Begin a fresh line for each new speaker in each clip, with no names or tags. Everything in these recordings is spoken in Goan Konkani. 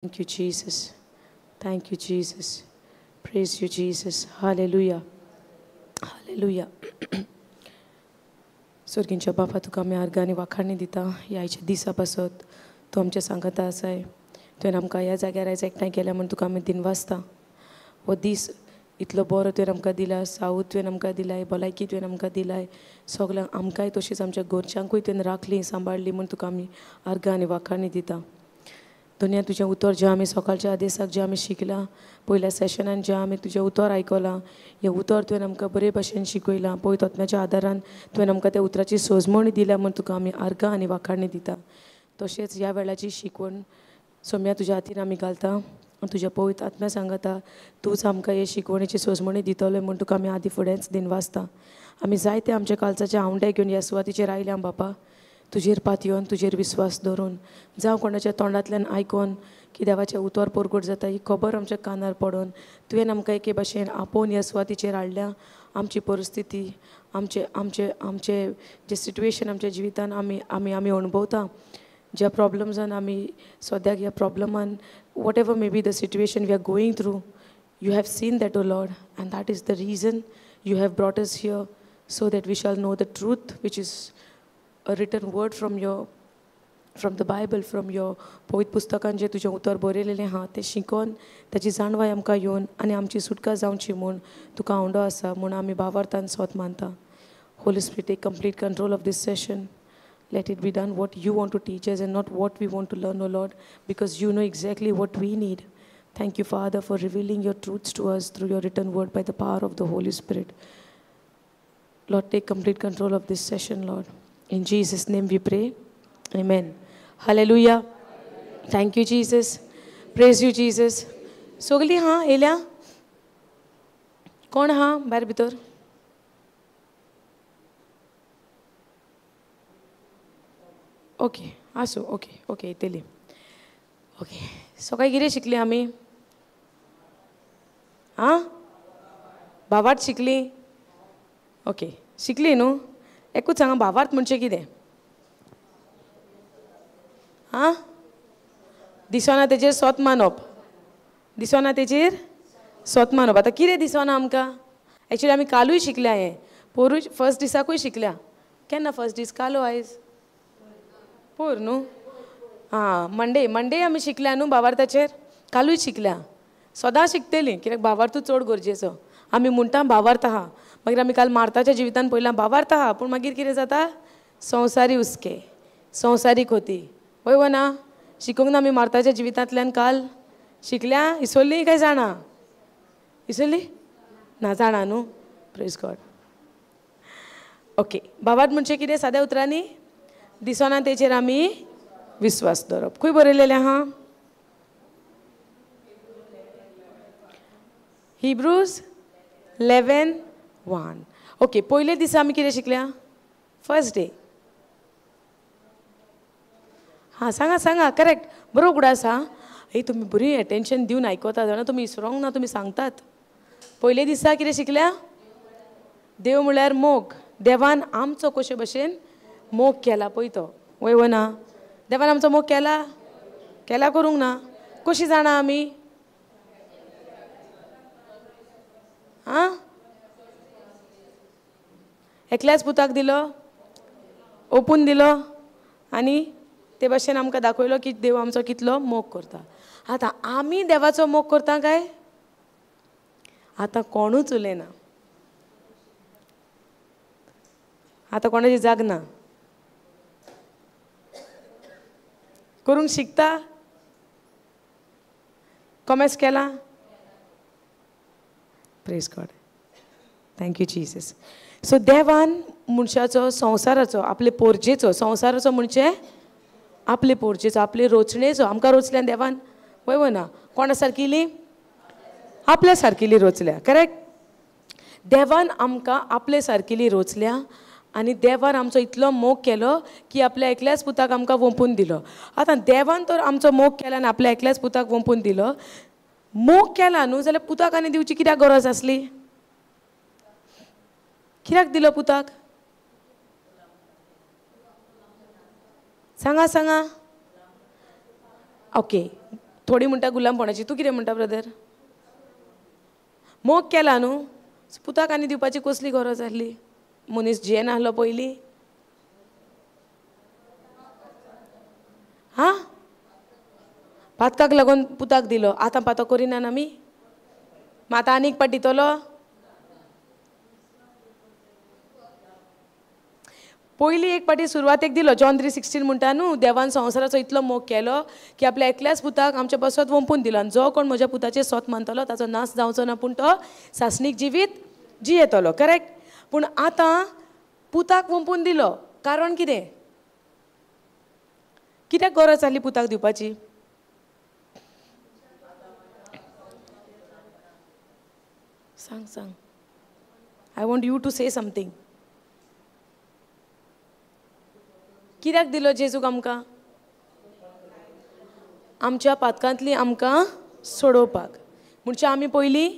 Thank you, Jesus. Thank you, Jesus. Praise you, Jesus. Hallelujah. Hallelujah. स्वर्गींच्या बापा, तुका आमी आर्गां आनी वाखाणी दिता. ह्या आयच्या दिसा पासत तूं आमच्या सांगाता आसाय. तुवें आमकां ह्या जाग्यार आयज एकठांय केल्या म्हूण तुका आमी दिनवासता. हो दीस इतलो बरो तुवें आमकां दिला. सावूद तुवें आमकां दिलाय, भलायकी तुवें आमकां दिलाय, सगळ्यांक आमकांय तशीच आमच्या घरच्यांकूय तुवें राखली सांबाळ्ळी म्हूण तुका आमी आर्गां आनी वाखाणी दिता. दुनिया तुजें उतर जें आमी सकाळच्या आदेसाक जें आमी शिकलां, पयल्या सेशनान जें आमी तुजें उतर आयकलां, हें उतर तुवें आमकां बरे भाशेन शिकयलां. पवित्र आत्म्याच्या आदारान तुवें आमकां त्या उतराची सोजमणी दिल्या म्हूण तुका आमी आर्गां आनी वाखाणी दिता. तशेंच ह्या वेळाची शिकवण सोम्या तुज्या हातीन आमी घालता. तुज्या पवित्र आत्म्या सांगता तूंच आमकां हे शिकवणेची सोजमणी दितलो म्हूण तुका आमी आदी फुडेंच दिनवासता. आमी जायते आमच्या कालचाचे आवंडे घेवन ह्या सुवातीचेर आयल्या बापा, तुजेर पातयेवन तुजेर विस्वास धरून, जावं कोणाच्या तोंडांतल्यान आयकोन की देवाचें उतर परगट जाता ही खबर आमच्या कानार पडोन तुवें आमकां एके भाशेन आपोवन ह्या सुवातीचेर हाडल्या. आमची परिस्थिती, आमचे आमचे आमचे जे सिट्युएशन आमच्या जिवितान आमी आमी आमी अणभवता, ज्या प्रॉब्लम्सान आमी सद्याक ह्या प्रॉब्लमान, whatever may be the situation we are going through, you have seen that O Lord, and that is the reason you have brought us here, so that we shall know the truth which is a written word from the Bible, from your पवित्र पुस्तकान जें तुजें उतर बरयलेलें आहा तें शिकोन ताची जाणवाय आमकां येवन आनी आमची सुटका जावची म्हूण तुका आवडो आसा म्हूण आमी भावार्थान सोत मानता. Holy Spirit, take complete control of this session. Let it be done what you want to teach us and not what we want to learn, O Lord, because you know exactly what we need. Thank you, Father, for revealing your truths to us through your written word by the power of the Holy Spirit. Lord, take complete control of this session, Lord. In Jesus' name we pray. Amen. Hallelujah. Thank you, Jesus. Praise you, Jesus. Sogli ha, Elia? Kon ha, भायर भितर? ओके, आसूं. ओके ओके, येतली. ओके, सकाळी कितें शिकली आमी? आं, भावार्थ शिकली. ओके, शिकली न्हू? एकूच सांगा, भावार्थ म्हणजे कितें? आं, दिसना तेजेर सोत मानप, दिसना तेजेर सोत मानप. आतां कितें दिसना आमकां? एक्चुअली आमी कालूय शिकल्या हें, पोरूय फर्स्ट दिसाकूय शिकल्या. केन्ना फर्स्ट दीस? कालो आयज पोर न्हू? आं, मंडे मंडे आमी शिकल्या न्हू भावार्थाचेर. कालूय शिकल्या, सदां शिकतलीं कित्याक भावार्थूच चड गरजेचो. आमी म्हणटा भावार्थ आहा, मागीर आमी काल मार्ताच्या जिवितान पळयलां भावार्थ आहा, पूण मागीर कितें जाता? संवसारी हुस्के, संवसारीक होती. हय वो ना? शिकूंक ना आमी मार्ताच्या जिवितांतल्यान काल? शिकल्या? इसोल्ली काय जाणा? इसोल्ली ना, जाणा न्हू? Praise God. Okay, भावार्थ म्हणजे कितें साद्या उतरांनी? दिसना तेचेर आमी विस्वास दवरप. खंय बरयलेलें आहा? हिब्रूज 11:1. ओके, पयले दिसा आमी कितें शिकल्या? First day. हां, सांगा सांगा. करेक्ट, बरो उगडास आसा. हे तुमी बरी एटेन्शन दिवन आयकता जाणा, तुमी इसरोंक ना, तुमी सांगतात. पयले दिसा कितें शिकल्या? देव म्हळ्यार मोग. देवान आमचो कशे भशेन मोग केला पळय तो. वय वो ना? देवान आमचो मोग केला? केला करूंक ना? कशी जाणा आमी? आं, एकल्याच पुताक दिलो, ओपून दिलो, आनी ते भाशेन आमकां दाखयलो की देव आमचो कितलो मोग करता. आतां आमी देवाचो मोग करता काय? आतां कोणूच उलयना, आतां कोणाची जाग ना. करूंक शिकता? कॉमेस केला? Praise God. Thank you Jesus. So देवान मनशाचो, संवसाराचो, आपले पोरजेचो, संवसाराचो म्हणजे आपले पोरजेचो, आपले रोचणेचो. आमकां रोचल्या देवान, वय वो ना? कोणा सारकिली? आपल्या सारकिली रोचल्या. करेक्ट? देवान आमकां आपले सारकिली रोचल्या आनी देवान आमचो इतलो मोग केलो की आपल्या एकल्याच पुताक आमकां वोंपून दिलो. आतां देवान तर आमचो मोग केला आनी आपल्या एकल्याच पुताक वोंपून दिलो. मोग केला न्हू जाल्यार पुताक आनी दिवची कित्याक गरज आसली? कित्याक दिलो पुताक? सांगा सांगा. ओके, थोडी म्हणटा गुलामपणाची. तूं कितें म्हणटा ब्रदर? मोग केला न्हू, पुताक आनी दिवपाची कसली गरज आसली? मनीस जियेना आसलो पयलीं. हां, पातकाक लागून पुताक दिलो. आतां पातक करिना आमी, आतां आनीक पाट दितलो? पयली एक पाटी सुरवातेक दिलो. जॉन 3:16 म्हणटा न्हू, देवान संवसाराचो इतलो मोग केलो की आपल्या एकल्याच पुताक आमच्या पासत वंपून दिलो, आनी जो कोण म्हज्या पुताचें सोत मानतलो ताचो नाश जावचो ना, पूण तो सासणीक जिवीत जियेतलो. करेक्ट? पूण आतां पुताक वंपून दिलो, कारण कितें? कित्याक गरज आसली पुताक दिवपाची? सांग सांग. I want you to say something. कित्याक दिलो जेजूक आमकां? आमच्या पातकांतली आमकां सोडोवपाक. म्हणजे आमी पयलीं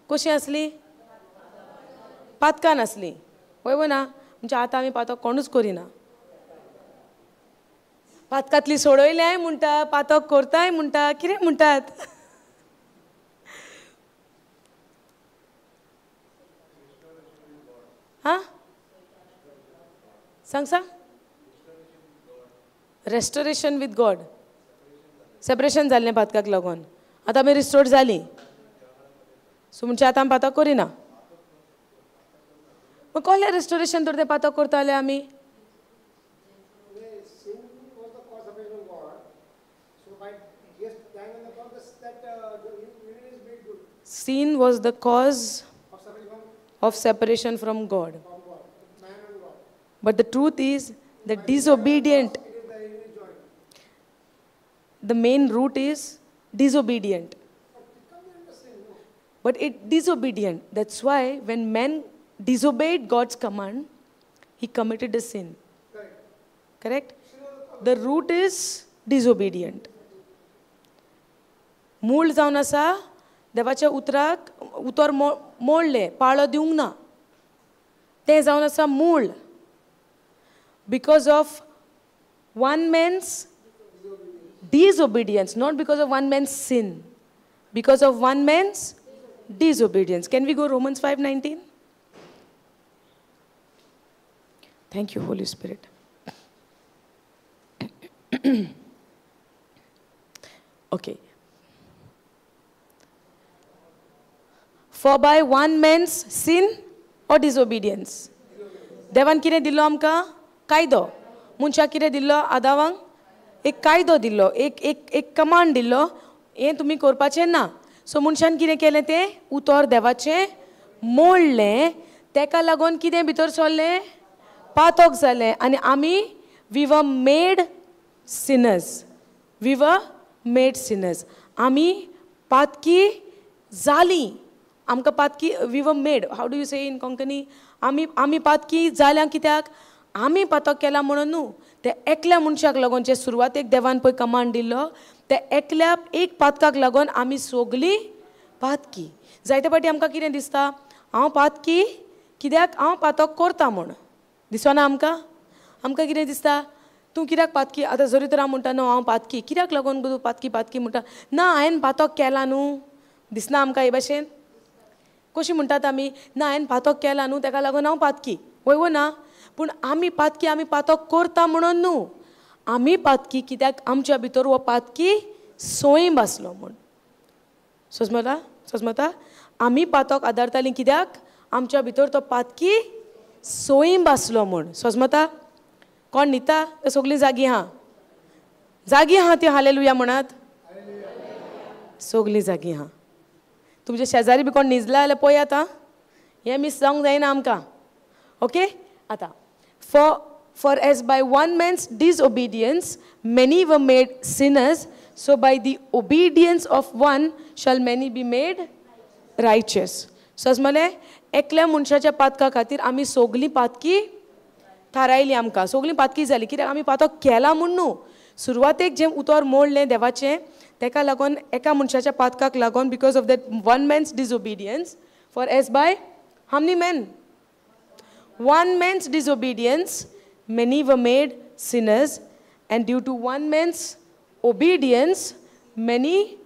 कशीं आसली? पातकान आसली, हय वो ना? म्हणजे आतां आमी पातक कोणूच करिना. पातकांतली सोडयल्याय म्हणटा, पातक करताय म्हणटा, कितें म्हणटात? हां, सांग सांग. Restoration with God. सेपरेशन जाल्लें पातकाक लागून, आतां आमी रिस्टोर जालीं. सो म्हणजे आतां आमी पातक करिना. मग कसलें रेस्टोरेशन तर तें पातक करताले आमी? Sin was the cause of separation from God. But the truth is, the disobedient, the main root is disobedient. But it disobedient. That's why when man disobeyed God's command, he committed a sin. Correct? The root is disobedient. मूळ जावन आसा देवाच्या उतराक उतर मोडलें, पाळो दिवंक ना, तें जावन आसा मूळ. Because of one man's disobedience, not because of one man's sin, because of one man's disobedience. Can we go Romans 5:19? Thank you, Holy Spirit. Okay. For by one man's sin or disobedience. देवान कितें दिल्लो आमकां? कायदो. मनशाक कितें दिल्लो? आदावांक एक कायदो दिल्लो, एक एक एक कमांड दिल्लो, हें तुमी करपाचें ना. सो मनशान कितें केलें? तें उतर देवाचें मोडलें. तेका लागून कितें भितर सरलें? पातक जालें. आनी आमी we were made sinners. We were made sinners. आमी पातकी जालीं. आमकां पातकी, we were made, how do you say in Konkani? आमी आमी पातकी जाल्या कित्याक? आमी पातक केला म्हणून न्हू, ते एकल्या मनशाक लागून जे सुरवातेक देवान पळय कमांड दिल्लो, ते एकल्या एक पातकाक लागून आमी सगलीं पातकी. जायते फावटी आमकां कितें दिसता? हांव पातकी कित्याक? हांव पातक करता म्हूण दिसना आमकां? आमकां कितें दिसता? तूं कित्याक पातकी? आतां जरी तर हांव म्हणटा न्हू हांव पातकी, कित्याक लागून तूं पातकी पातकी म्हणटा? ना, हांवें पातक केला न्हू. दिसना आमकां हे भाशेन? कशी म्हणटात आमी? ना, हांवें पातक केला न्हू, तेका लागून हांव पातकी. वय वो ना? पूण आमी पातकी, आमी पातक करता म्हणून न्हू, आमी पातकी कित्याक? आमच्या भितर हो पातकी सोयम आसलो म्हूण. सोजमता? सोजमता? आमी पातक आदारतालीं कित्याक? आमच्या भितर तो पातकी सोयम आसलो म्हूण. सोजमता? कोण न्हिता? सगळीं जागी आहा, जागी आहा ती हालेलुया म्हणात. सगळीं जागी आहा. तुमच्या शेजारी बी कोण न्हिजला जाल्यार पळयात आं, हें मीस जावंक जायना आमकां. ओके? आतां for as by one man's disobedience many were made sinners, so by the obedience of one shall many be made righteous. समजलें? एकल्या मनशाच्या पातका खातीर आमी सगलीं पातकी थारायली. आमकां सगलीं पातकी जाली कित्याक? आमी पातक केला म्हूण न्हू. सुरवातेक जें उतर मोडलें देवाचें, तेका लागून एका मनशाच्या पातकाक लागून, because of that one man's disobedience, for as by how many men? One man's disobedience many were made sinners, and due to one man's obedience many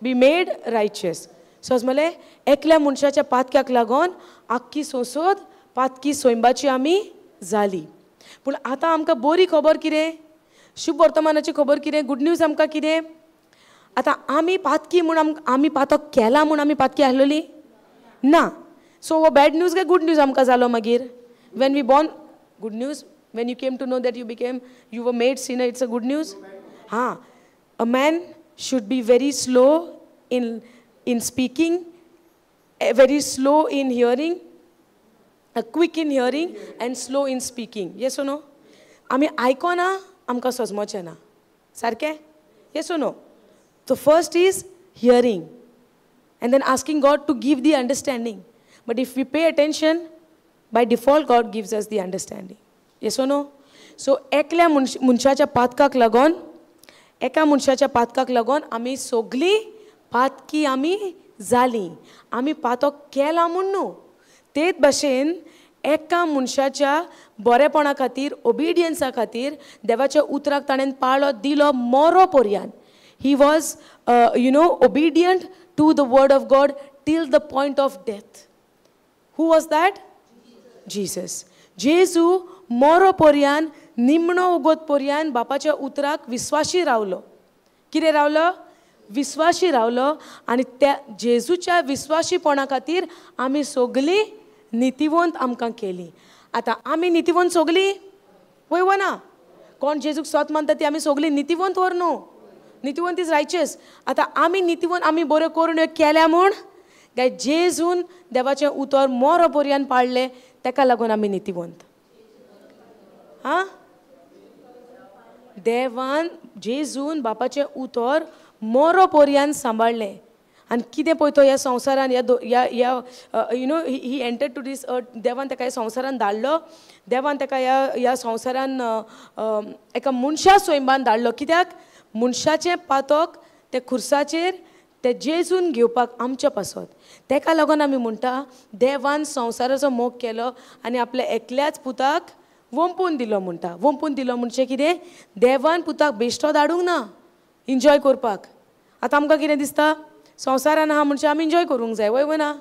be made righteous. सोजमले एकल्या मनशाच्या पातक्याक लागून आख्खी संसद पातकी सोंयबाची आमी जाली. पूण आतां आमकां बरी खबर कितें, शुभ वर्तमानाची खबर कितें, गुड न्यूज आमकां कितें? आतां आमी पातकी म्हूण आमी पातक केला म्हूण आमी पातकी आसलेली ना. सो हो बॅड न्यूज काय गुड न्यूज आमकां जालो मागीर? When we born, good news. When you came to know that you became, you were made sinner, it's a good news. हां, a man should be very slow in speaking, very slow in hearing, quick in hearing and slow in speaking. Yes or no? आमी आयकोना आमकां सजमोचें ना, सारकें? Yes or no? So first is hearing and then asking God to give the understanding. But if we pay attention, by default God gives us the understanding. Yes or no? So एकल्या मनशाच्या पातकाक लागून, एका मनशाच्या पातकाक लागून आमी सगळीं पातकी आमी जालीं. आमी पातक केला म्हूण न्हू. तेच भाशेन एका मनशाच्या बरेपणा खातीर, ओबिडियन्सा खातीर देवाच्या उतराक ताणें पाळो दिलो मोरो पर्यान. He was you know obedient to the word of God till the point of death. Who was that? Jesus. जेजू मोरो पर्यान, निमणो उगोत पर्यान बापाच्या उतराक विस्वाशी रावलो. कितें रावलो? विस्वाशी रावलो. आनी त्या जेजूच्या विस्वाशीपणा खातीर आमी सगळीं नितिवंत आमकां केली. आतां आमी नितिवंत सगळीं वय वो ना? कोण जेजूक सोत मानता ती आमी सगळीं नितिवंत वर न्हू? नितिवंत is रायचस. आतां आमी नितिवंत, आमी बऱ्यो करून केल्या म्हूण काय जेजून देवाचें उतर मोरो पर्यान पाळ्ळें तेका लागून आमी नितिवंत? आं, देवान जेजून बापाचें उतर मोरो पर्यान सांबाळ्ळें. आनी कितें पळय तो ह्या संवसारान, ह्या ह्या you know he entered to this earth. देवान ताका ह्या संवसारान धाडलो, देवान ताका ह्या ह्या संवसारान एका मनशा स्वयंबान धाडलो. कित्याक? मनशाचें पातक ते खुर्साचेर ते जेजून घेवपाक आमच्या पासत. तेका लागून आमी म्हणटा देवान संवसाराचो मोग केलो आनी आपल्या एकल्याच पुताक वंपून दिलो म्हणटा. वंपून दिलो म्हणजे कितें? देवान पुताक बेश्टो धाडूंक ना एन्जॉय करपाक. आतां आमकां कितें दिसता, संवसारान आहा म्हणजे आमी एन्जॉय करूंक जाय, वय ना?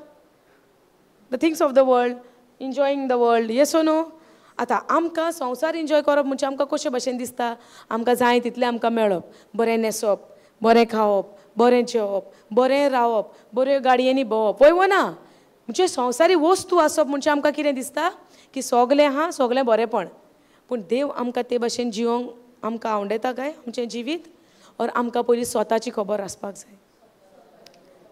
The things of the world, enjoying the world. Yes or no? आतां आमकां संवसार एन्जॉय करप म्हणजे आमकां कशे भशेन दिसता? आमकां जाय तितलें आमकां मेळप, बरें न्हेसप, बरें खावप, बरें जेवप, बरें रावप, बऱ्यो गाडयांनी भोंवप, वय वो ना? म्हणजे संवसारी वस्तू आसप म्हणजे आमकां कितें दिसता की सगलें आहा, सगलें बरेंपण. पूण देव आमकां ते भशेन जिवंक आमकां आवडटा काय आमचें जिवीत? और आमकां पयलीं स्वताची खबर आसपाक जाय.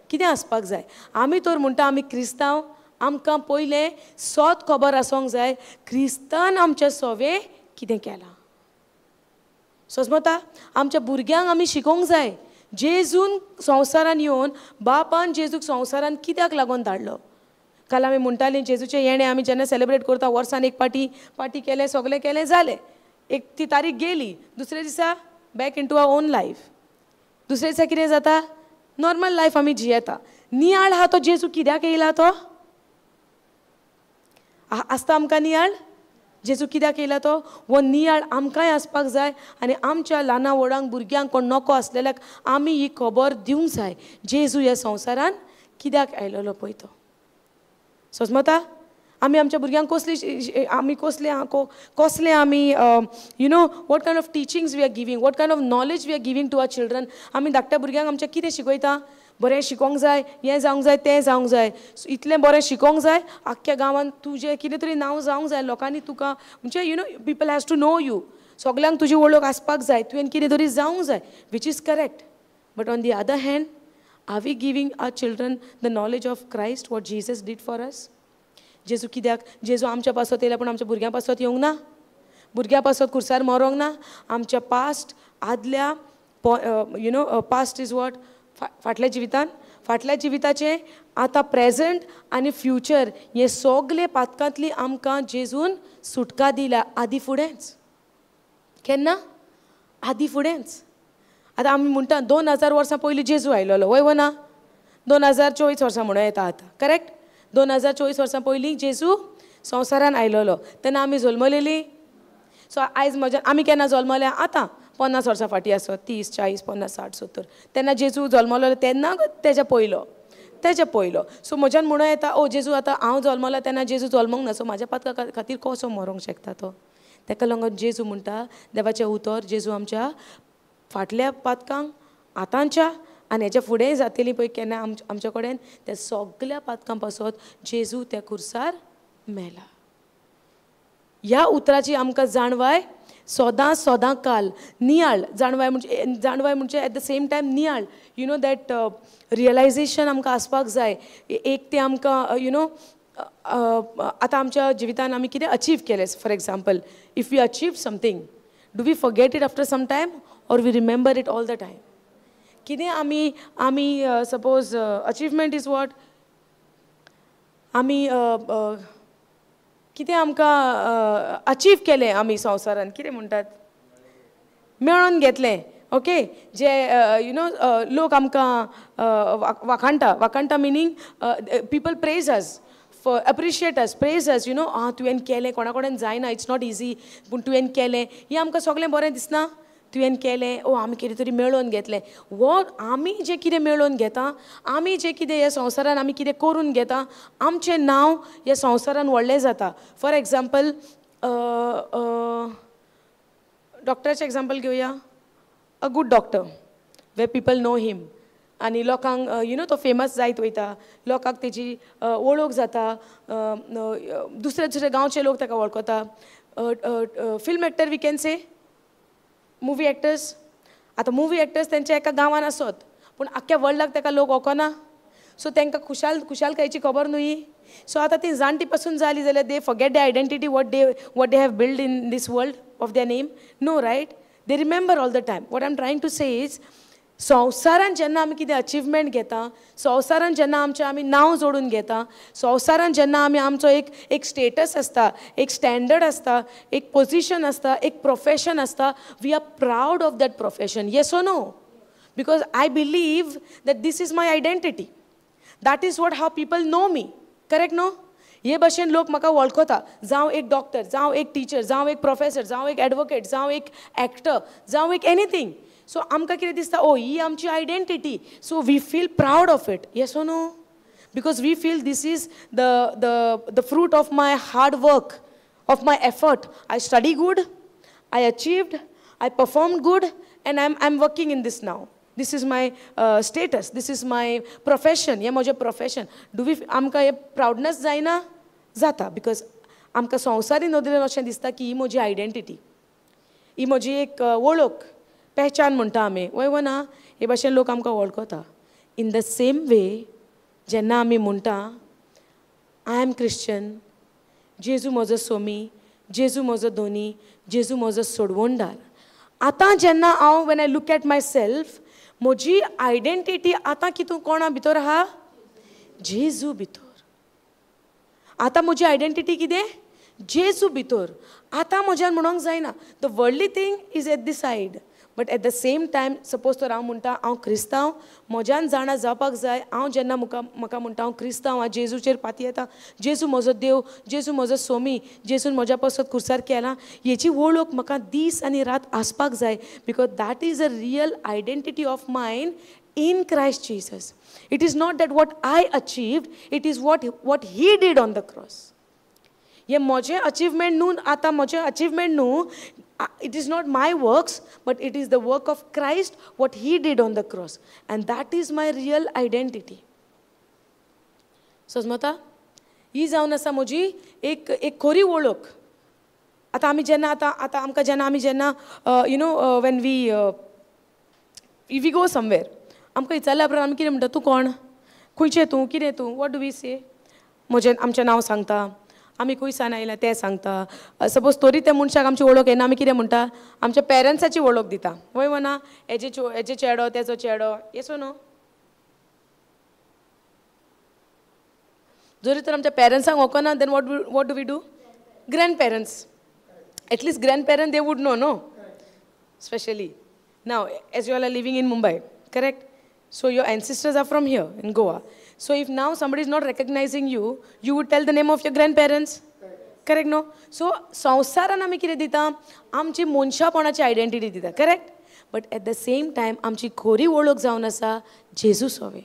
कितें आसपाक जाय? आमी तर म्हणटा आमी क्रिस्तांव, आमकां पयलें सोत खबर आसूंक जाय क्रिस्तान आमच्या सोवे कितें केलां. सोजमता? आमच्या भुरग्यांक आमी शिकोवंक जाय जेजून संवसारान येवन बापान जेजूक संवसारान कित्याक लागून धाडलो. काल आमी म्हणटालीं जेजूचें येणें आमी जेन्ना सेलेब्रेट करता वर्सान एक पाटी पाटी केलें, सगळें केलें, जालें, एक ती तारीख गेली, दुसऱ्या दिसा back into our own life. दुसऱ्या दिसा कितें जाता? नॉर्मल लायफ आमी जियेता. नियाळ आहा तो जेजू कित्याक येयला तो आसता आमकां नियाळ? जेजू कित्याक येयला तो? हो नियाळ आमकांय आसपाक जाय आनी आमच्या ल्हाना व्हडांक भुरग्यांक कोण नको आसलेल्याक आमी ही खबर दिवंक जाय जेजू ह्या संवसारान कित्याक आयलेलो पळय तो. सोजमता? आमी आमच्या भुरग्यांक कसली आमी कसले कसले आमी you know what kind of teachings we are giving, what kind of knowledge we are giving to our children. आमी धाकट्या भुरग्यांक आमच्या कितें शिकयता? बरें शिकोंक जाय, हें जावंक जाय, तें जावंक जाय, इतलें बरें शिकोंक जाय, आख्ख्या गांवांत तुजें कितें तरी नांव जावंक जाय, लोकांनी तुका म्हणजे you know people has to know you, सगल्यांक तुजी वळख आसपाक जाय, तुवें कितें तरी जावंक जाय, which is correct. But on the other hand, are we giving our children the knowledge of Christ, what Jesus did for us? जेजू कित्याक, जेजू आमच्या पासत येयला पूण आमच्या भुरग्यां पासत येवंक ना, भुरग्यां पासत खुर्सार मरोंक ना. आमच्या पास्ट आदल्या you know past is what, फाटल्या जिवितान, फाटल्या जिविताचें आतां प्रेजंट आनी फ्युचर हे सगळे पातकांतली आमकां जेजून सुटका दिल्या आदी फुडेंच. केन्ना? आदी फुडेंच. आतां आमी म्हणटा 2000 वर्सां पयलीं जेजू आयलेलो, वय वो ना? 2024 वर्सां म्हणूं येता आतां, करेक्ट? 2024 वर्सां पयलीं जेजू संवसारान आयलेलो, तेन्ना आमी जल्मलेलीं. सो आयज म्हज्या आमी केन्ना जल्मल्या? आतां 50 वर्सां फाटीं आसत, 30, 40, 50, 60, 70, तेन्ना जेजू जल्मलो तेन्ना तेज्या पयलो, तेज्या पयलो. सो म्हज्यान म्हणूं येता, ओ जेजू आतां हांव जल्मला तेन्ना जेजू जल्मोंक ना, सो म्हाज्या पातका खातीर कसो मरोंक शकता तो? ताका लागून जेजू म्हणटा, देवाचें उतर, जेजू आमच्या फाटल्या पातकांक, आतांच्या आनी हेच्या फुडेंय जातली पळय केन्ना आमच्या कडेन, त्या सगल्या पातकां पासत जेजू त्या खुर्सार मेला. ह्या उतराची आमकां जाणवाय सदां सदां काल नियाळ, जाणवाय म्हणजे, जाणवाय म्हणजे एट the same time नियाळ, you know that realisation आमकां आसपाक जाय. एक तें आमकां you know आतां आमच्या जिवितान आमी कितें अचीव केलें, for example if we achieve something, do we forget it after some time or we remember it all the time? कितें आमी आमी सपोज अचिवमेंट is what, आमी कितें आमकां अचीव केलें आमी संवसारान, कितें म्हणटात, मेळोवन घेतलें, ओके, जे you know लोक आमकां वाखाणटा, वाखाणटा meaning people praise us, appreciate us, praise us, you know, आं तुवें केलें, कोणा कडेन जायना, it's not easy, पूण तुवें केलें, हें आमकां सगळें बरें दिसना, तुवें केलें, ओ आमी कितें तरी मेळोवन घेतलें. हो आमी जें कितें मेळोवन घेता, आमी जें कितें ह्या संवसारान आमी कितें करून घेता, आमचें नांव ह्या संवसारान व्हडलें जाता. फॉर एग्जाम्पल डॉक्टराचें एग्जाम्पल घेवया, a good doctor way people know him, आनी लोकांक you know तो फेमस जायत वयता, लोकांक तेजी वळख जाता, दुसरे दुसरे गांवचे लोक ताका वळखता. Film actor we can say, movie actors, आतां मुवी एक्टर्स तेंच्या एका गांवान आसत पूण आख्ख्या वर्ल्डाक ताका लोक वळखना, सो तांकां खुशालकायेची खबर न्हय. सो आतां ती जाणटी पासून जाली जाल्यार they forget the identity what they have build in this world of their name, no right? They remember all the time. What I am trying to say is, संवसारान जेन्ना आमी कितें अचिवमेंट घेता, संवसारान जेन्ना आमचें आमी नांव जोडून घेता, संवसारान जेन्ना आमी आमचो एक एक स्टेटस आसता, एक स्टँडर्ड आसता, एक पोजिशन आसता, एक प्रोफेशन आसता, we are proud of that profession. Yes or no? Because I believe that this is my identity, that is what how people know me, correct no? हे भशेन लोक म्हाका वळखता, जावं एक डॉक्टर, जावं एक टिचर, जावं एक प्रोफेसर, जावं एक एडवोकेट, जावं एक एक्टर, जावं एक एनीथींग. सो आमकां कितें दिसता, ओ ही आमची identity, so we feel proud of it. Yes or no? Because we feel this is the the the fruit of my hard work, of my effort. I study good, I achieved, I perform good, and I am working in this now. This is my status, this is my profession, हें म्हजें प्रोफेशन. Do we, आमकां हें प्रावडनस जायना? जाता, because आमकां संवसारी नदरेन अशें दिसता की ही म्हजी आयडेंटिटी, ही म्हजी एक वळख, पहचान म्हणटा आमी, वय वो ना? हे भाशेन लोक आमकां वळखता. इन the same way जेन्ना आमी म्हणटा I am Christian, जेजू म्हजो सोमी, जेजू म्हजो धोनी, जेजू म्हजो सोडवणदार, आतां जेन्ना हांव when I look at myself, म्हजी आयडेंटिटी आतां कितून कोणा भितर आहा? जेजू भितर. आतां म्हजी आयडेंटिटी कितें? जेजू भितर. आतां म्हज्यान म्हणोंक जायना the worldly thing is at the side, but at the same time suppose तर हांव म्हणटा हांव क्रिस्तांव, म्हज्यान जाणा जावपाक जाय, हांव जेन्ना म्हाका म्हणटा हांव क्रिस्तांव, हांव जेजूचेर पातयेता, जेजू म्हजो देव, जेजू म्हजो सोमी, जेजून म्हज्या पासत खुर्सार केला, हेची वळख म्हाका दीस आनी रात आसपाक जाय, because that is a real identity of mine in Christ Jesus. It is not that what I achieved, it is what he did on the cross. हे म्हजें अचिवमेंट न्हू, आतां म्हजें अचिवमेंट न्हू, it is not my works, but it is the work of Christ, what he did on the cross, and that is my real identity. समजता? ही जावन आसा म्हजी एक एक खरी वळख. आतां आमी जेन्ना आतां आतां आमकां जेन्ना आमी जेन्ना you know when we go somewhere, आमकां विचारल्या उपरांत आमी कितें म्हणटा, तूं कोण, खंयचें तूं, कितें तूं, what do we से? म्हजें आमचें नांव सांगता, आमी खंय सान आयल्या तें सांगता. सपोज तरी त्या मनशाक आमची वळख येना, आमी कितें म्हणटा, आमच्या पेरंट्साची वळख दिता, वय वो ना? हेजे हेजे चेडो, तेजो चेडो, येसो न्हू? जरी तर आमच्या पेरंट्सांक वळखना, then what do we do? Grandparents, at least grandparent they would know, no? Specially now as you all are living in Mumbai, correct? So your ancestors are from here in Goa. So if now somebody is not recognizing you, you would tell the name of your grandparents. Correct, no? So संवसारान आमी कितें दिता, आमची मनशापणाची आयडेंटिटी दिता, correct? But at the same time आमची खरी वळख जावन आसा जेजू सोवे.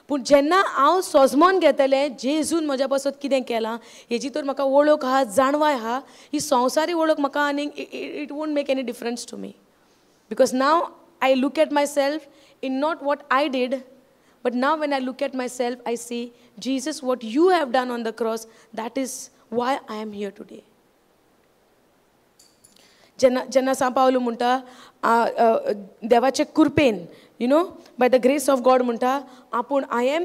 पूण जेन्ना हांव सोजमोन घेतलें जेजून म्हज्या पासत कितें केलां हेजी तर म्हाका वळख आहा, जाणवाय आहा, ही संवसारी वळख म्हाका आनीक it won't make any difference to me. Because now I look at myself in not what I did, but now when I look at myself, I see, Jesus, what you have done on the cross, that is why I am here today. जेन्ना जेन्ना सांव पावलू म्हणटा देवाचे कृपेन, you know, by the grace of God म्हणटा आपूण I am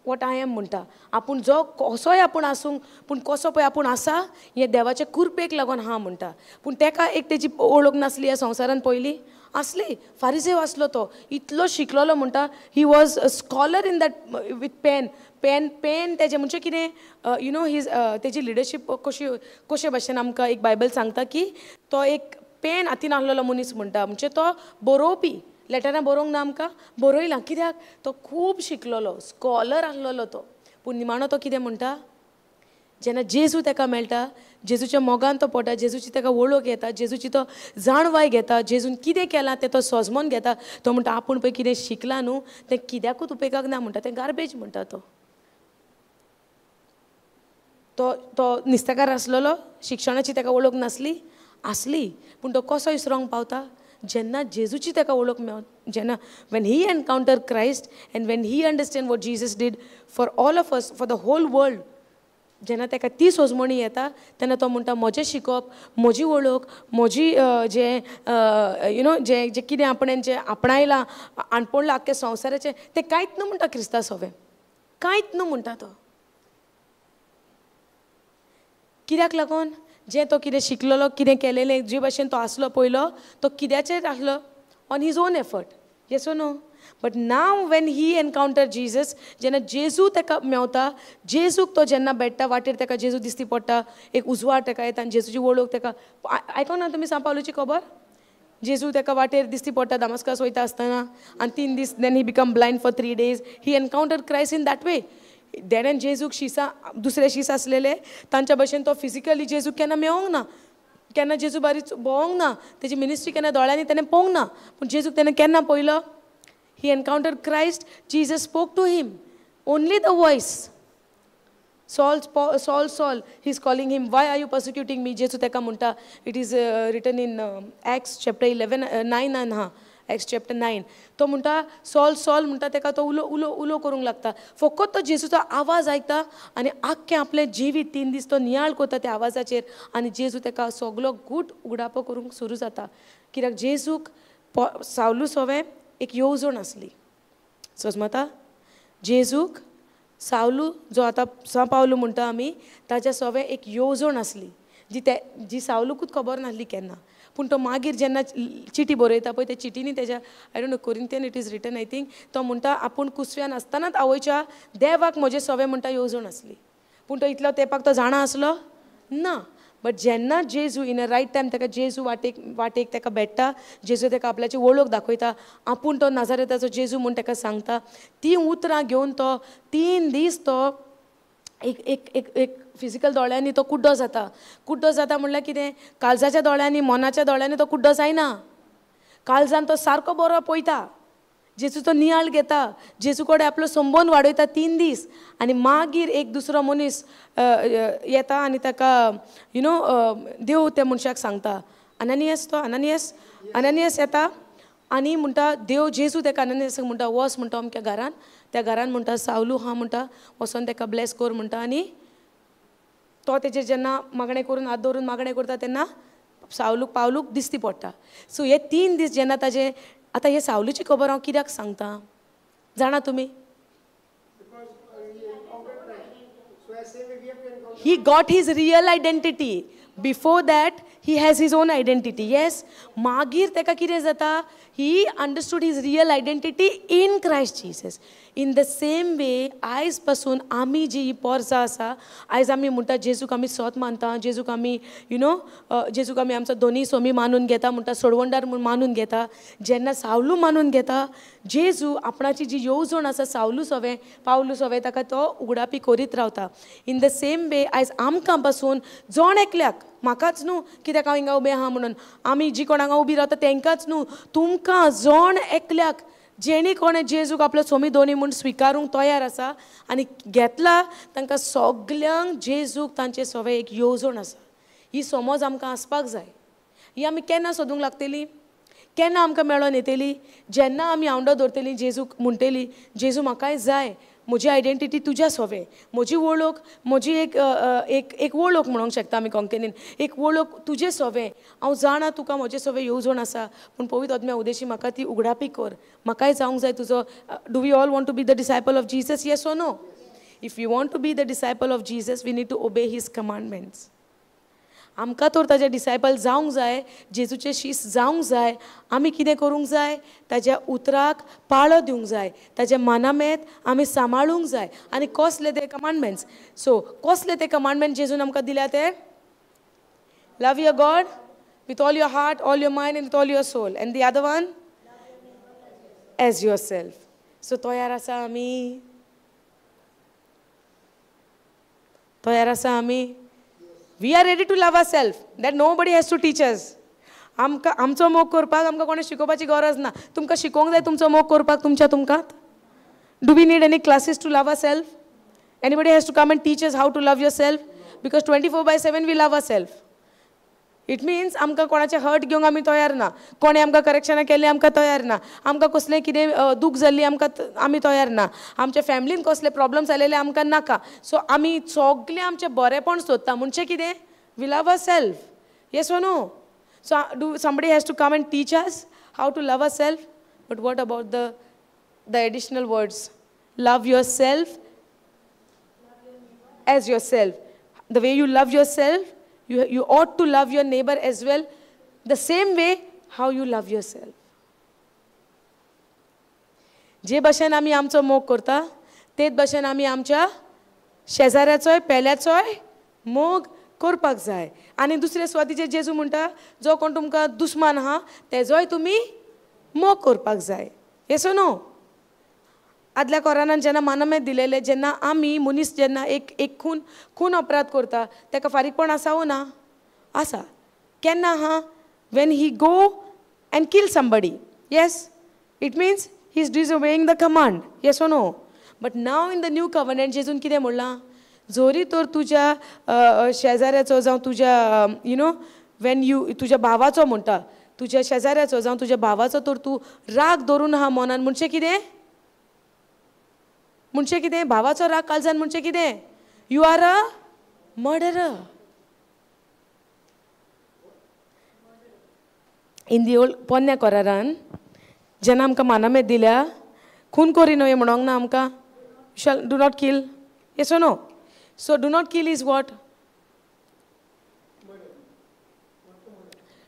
what I am म्हणटा. आपूण जो कसोय आपूण आसूंक पूण कसो पळय आपूण आसा हें देवाचे कृपेक लागून हा म्हणटा. पूण तेका एक तेजी वळख नासली ह्या संवसारान पयलीं आसली. फारिसेव आसलो तो, इतलो शिकलोलो म्हणटा, he was a scholar in that with pen pen pen तेजें म्हणजे कितें, you know his तेजी लिडरशीप कशी कशे भाशेन आमकां एक बायबल सांगता की तो एक पेन हातीन आहलोलो मनीस म्हणटा. म्हणजे तो बरोवपी, लेटरां बरोवंक ना आमकां बरयलां कित्याक तो खूब शिकलोलो, स्कॉलर आहलोलो तो. पूण निमाणो तो कितें म्हणटा, जेन्ना जेजू तेका मेळटा, जेजूच्या मोगान तो पडटा, जेजूची तेका वळख येता, जेजूची तो जाणवाय घेता, जेजून कितें केलां तें तो सोजमोन घेता. तो म्हणटा आपूण पळय कितें शिकलां न्हू तें कित्याकूच उपेगाक ना म्हणटा, तें गार्बेज म्हणटा. तो तो तो नुस्तेकार आसलेलो, शिक्षणाची तेका वळख नासली आसली, पूण तो कसो इसरोंक पावता जेन्ना जेजूची तेका वळख मेळ, जेन्ना when he encounter Christ and when he understand what Jesus did for all of us, for the whole world, जेन्ना तेका ती सोजमणी येता तेन्ना तो म्हणटा म्हजें शिकप, म्हजी वळख, म्हजी जें you know जें जें कितें आपणें जें आपणायलां आणपणलां आख्ख्या संवसाराचें तें कांयच न्हू म्हणटा क्रिस्ता सोवें, कांयच न्हू म्हणटा तो. कित्याक लागून जें तो कितें शिकलेलो, कितें केलेलें, जे भाशेन तो आसलो पयलो तो कित्याचेर आसलो, on his own effort, yes or no. But now when he encounter Jesus, जेन्ना जेजू तेका मेवता, जेजूक तो जेन्ना भेट्टा वाटेर तेका जेजू दिसती पडटा, एक उजवाड तेका येता आनी जेजूची वळख तेका आयकोंक ना तुमी सांव पावलूची खबर. जेजू तेका वाटेर दिसती पडटा दामस्कास वयता आसतना आनी 3 दीस then he become blind for 3 days. He encounter Christ in that way. देण्यान जेजूक शिसां दुसरे शीस आसलेले तांच्या भशेन तो फिजिकली जेजूक केन्ना मेवोंक ना, केन्ना जेजू बारीक भोंवोंक ना, तेजी मिनिस्ट्री केन्ना दोळ्यांनी तेणें पळोवंक ना, पूण जेजूक तेणें केन्ना पळयलो, he encounter Christ, Jesus spoke to him, only the voice, Saul Saul Saul, he is calling him, why are you persecuting me. जेजू तेका म्हणटा, it is written in Acts chapter 9 हा, एक्स चॅप्टर 9. तो म्हणटा सॉल सॉल म्हणटा, तेका तो उलो उलो उलो करूंक लागता. फकत तो जेजूचो आवाज आयकता आनी आख्खें आपलें जिवीत 3 दीस तो नियाळ करता त्या आवाजाचेर आनी जेजू तेका सगलो गूट उगडापो करूंक सुरू जाता. कित्याक जेजूक सावलू सोवें एक येवजण आसली. सोजमता जेजूक सावलू जो आतां सांव पावलू म्हणटा आमी ताच्या सोवें एक येवजण आसली जी ते जी सावलूकूच खबर नासली केन्ना. पूण तो मागीर जेन्ना चिटी बरयता पळय त्या चिटींनी तेज्या I don't know Corinthian it is written I think, तो म्हणटा आपूण कुसव्यान आसतनाच आवयच्या देवाक म्हजे सोवें म्हणटा येवजण आसली. पूण तो इतलो तेंपाक तो जाणा आसलो ना. बट जेन्ना जेजू इन अ रायट टायम तेका जेजू वाटेक वाटेक तेका भेट्टा, जेजू तेका आपल्याची वळख दाखयता, आपूण तो नाजारेताचो जेजू म्हूण तेका सांगता, तीं उतरां घेवन तो 3 दीस तो एक एक एक एक फिजिकल दोळ्यांनी तो कुड्डो जाता. कुड्डो जाता म्हणल्यार कितें, काळजाच्या दोळ्यांनी मनाच्या दोळ्यांनी तो कुड्डो जायना, काळजान तो सारको बरो पळयता, जेजूचो नियाळ घेता, जेजू कडेन आपलो संबंद वाडयता 3 दीस. आनी मागीर एक दुसरो मनीस येता आनी ताका you know देव त्या मनशाक सांगता, अननियस, तो अननियस अननियस येता आनी म्हणटा देव जेजू तेका अननियसाक म्हणटा वच म्हणटा अमक्या घरान, त्या घरान म्हणटा सावलू हा म्हणटा वचोन तेका ब्लेस कर म्हणटा. आनी तो तेजेर जेन्ना मागणें करून हात दवरून मागणें करता तेन्ना सावलूक पावलूक दिसती पडटा. सो हे 3 दीस जेन्ना ताजे आतां हे सावलूची खबर हांव कित्याक सांगता जाणा तुमी, he got his real identity. Before that he has his own identity, yes. मागीर तेका कितें जाता, He understood his real identity in Christ Jesus. In the same way आयज पासून आमी जी पोरसां आसा, आयज आमी म्हणटा जेजूक आमी सोत मानता, जेजूक आमी you know जेजूक आमी आमचो दोनी सोमी मानून घेता, म्हणटा सोडवणदार म्हूण मानून घेता. जेन्ना सावलू मानून घेता, जेजू आपणाची जी येवजण आसा सावलू सोवें पावलू सोवें ताका तो उगडापी करीत रावता. इन the same वे आयज आमकां पासून जण एकल्याक, म्हाकाच न्हू कित्याक हांव हिंगा उबें आहा म्हणून, आमी जी कोण हांगा उबी रावता तेंकांच न्हू, तुमकां जण एकल्याक जेणी कोणें जेजूक आपलो सोमी दोनी म्हूण स्विकारूंक तयार आसा आनी घेतला तांकां सगल्यांक जेजूक तांचे सोवे एक येवजण आसा. ही समज आमकां आसपाक जाय. ही आमी केन्ना सोदूंक लागतली, केन्ना आमकां मेळोन येतली? जेन्ना आमी आवंडो दवरतली जेजूक म्हणटली, जेजू म्हाकाय जाय, म्हजी आयडेंटिटी तुज्या सोवे, म्हजी वळख, म्हजी एक एक एक वळख म्हणूंक शकता आमी कोंकणीन, एक वळख तुजे सोवे, हांव जाणा तुका म्हजे सोवे येवजण आसा, पूण पवित्र आत्म्या उदेशी म्हाका ती उगडापी कर, म्हाकाय जावंक जाय तुजो. Do we all want to be the disciple of Jesus? Yes or no? If you want to be the disciple of Jesus we need to obey his commandments. आमकां तर ताजे डिसायपल जावंक जाय, जेजूचे शीस जावंक जाय. आमी कितें करूंक जाय? ताज्या उतराक पाळो दिवंक जाय, ताज्या मानामेत आमी सांबाळूंक जाय. आनी कसले ते कमांडमेंट्स? सो कसले ते कमांडमेंट जेजून आमकां दिल्या ते? Love your God with all your heart, all your mind and with all your soul, and the other one as yourself. So तयार आसा आमी? तयार आसा आमी? We are ready to love ourselves. That nobody has to teach us. आमकां आमचो मोग करपाक आमकां कोणें शिकोवपाची गरज ना. तुमकां शिकोवंक जाय तुमचो मोग करपाक तुमच्या तुमकां? Do we need any classes to love ourselves? Anybody has to come and teach us how to love yourself? Because 24/7 we love ourselves. It means आमकां कोणाचें हर्ट घेवंक आमी तयार ना, कोणें आमकां करेक्शनां केल्लीं आमकां तयार ना, आमकां कसलें कितें दूख जाल्ली आमकां आमी तयार ना, आमच्या फॅमिलीन कसले प्रॉब्लम्स आयलेले आमकां नाका. सो आमी सगळें आमचें बरेंपण सोदता. म्हणचें कितें? We love ourself. Yes or no? So do somebody has to come and teach us how to love ourself? But what about the additional words? Love yourself as yourself. The way you love yourself, you ought to love your neighbor as well, the same way how you love yourself. जे भाशेन आमी आमचो मोग करता तेच भाशेन आमी आमच्या शेजाऱ्याचोय पेल्याचोय मोग करपाक जाय. आनी दुसरे सुवातीचेर जेजू म्हणटा, जो कोण तुमकां दुस्मान आहा तेजोय तुमी मोग करपाक जाय. Yes or no? आदल्या कोरानान जेन्ना मानमेत दिलेले, जेन्ना आमी मनीस जेन्ना एक एक खून खून अपराध करता ताका फारीकपण आसा वो ना? आसा. केन्ना आहा? When he go and kill somebody. Yes, it means he is disobeying the command. Yes or no? But now in the new covenant जेजून कितें म्हणलां? जोरी तर तुज्या शेजाऱ्याचो जावं तुज्या you know when you तुज्या भावाचो म्हणटा, तुज्या शेजाऱ्याचो जावं तुज्या भावाचो तर तूं राग धरून आहा मनान, म्हणचें कितें? म्हणचें कितें? भावाचो राग काळजान म्हणचें कितें? You are a murderer. In the old पोन्न्या कोरारान जेन्ना आमकां मानामेत दिल्या, खून करी न्हय म्हणोंक ना आमकां, shall do not kill. Yes or no? So do not kill is what?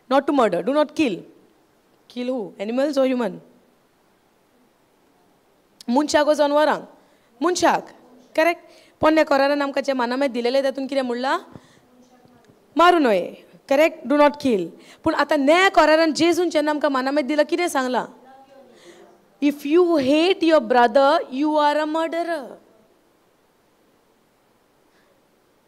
Not to murder. Do not kill. Kill who? Animals or human? मनशाक वो जनवरांक? मनशाक. करेक्ट. पोन्न्या कोरारान आमकां जे मानामेत दिलेले तातूंत कितें म्हणलां? मारू न्हय. करेक्ट. Do not kill. पूण आतां नव्या कोरारान जेजून जेन्ना आमकां मानामेत दिलां कितें सांगलां? If you hate your brother you are a murderer.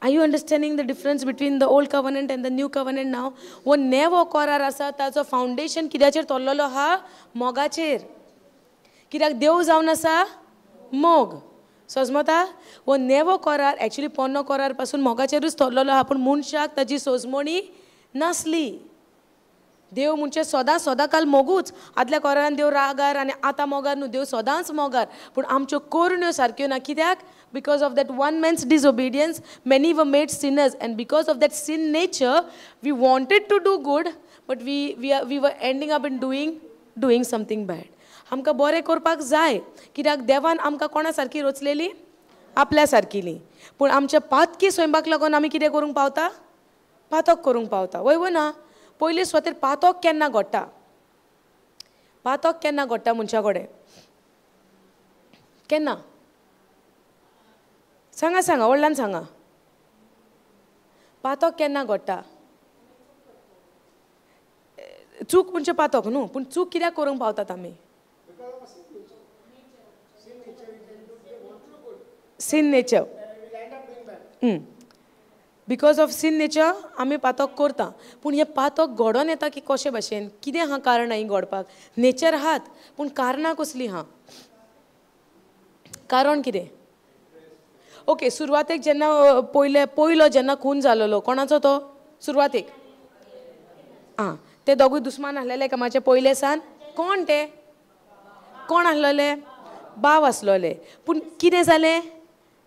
Are you understanding the difference between the old covenant and the new covenant now? वो नेवो कोरार आसा ताचो फावंडेशन कित्याचेर तोल्लोलो आहा? मोगाचेर. कित्याक देव जावन आसा मोग. सोजमता? हो नेवो कोरार एक्चुली पोन्नो कोरार पासून मोगाचेरूच थरलेलो आहा, पूण मनशाक ताजी सोजमणी नासली. देव म्हणजे सदां सदां काल मोगूच. आदल्या कोरारान देव रागार आनी आतां मोगार न्हू, देव सदांच मोगार. पूण आमच्यो करण्यो सारक्यो ना. कित्याक? Because of that one man's disobedience many were made sinners, and because of that sin nature we wanted to do good but we we were ending up in doing something bad. आमकां बरें करपाक जाय, कित्याक देवान आमकां कोणा सारकी रचलेली? आपल्या सारकिली. पूण आमच्या पातकी स्वयंपाक लागून आमी कितें करूंक पावता? पातक करूंक पावता. वय वो ना? पयले सुवातेर पातक केन्ना घडटा? पातक केन्ना घडटा मनशा कडेन? केन्ना? सांगा सांगा, व्हडल्यान सांगा. पातक केन्ना घडटा? चूक म्हणजे पातक न्हू, पूण चूक कित्याक करूंक पावतात आमी? Sin nature. Because of sin nature आमी पातक करता. पूण हें पातक घडोन येता की कशे भाशेन? कितें आहा कारणां हीं घडपाक? नेचर आहात, पूण कारणां कसलीं आहा? कारण कितें? ओके, सुरवातेक जेन्ना पयलो जेन्ना खून जालोलो कोणाचो तो? सुरवातेक आं, ते दोगूय दुस्मान आसलेले एकामेकाचे पयले सान. कोण ते? कोण आसलेले? भाव आसलोले. पूण कितें जालें?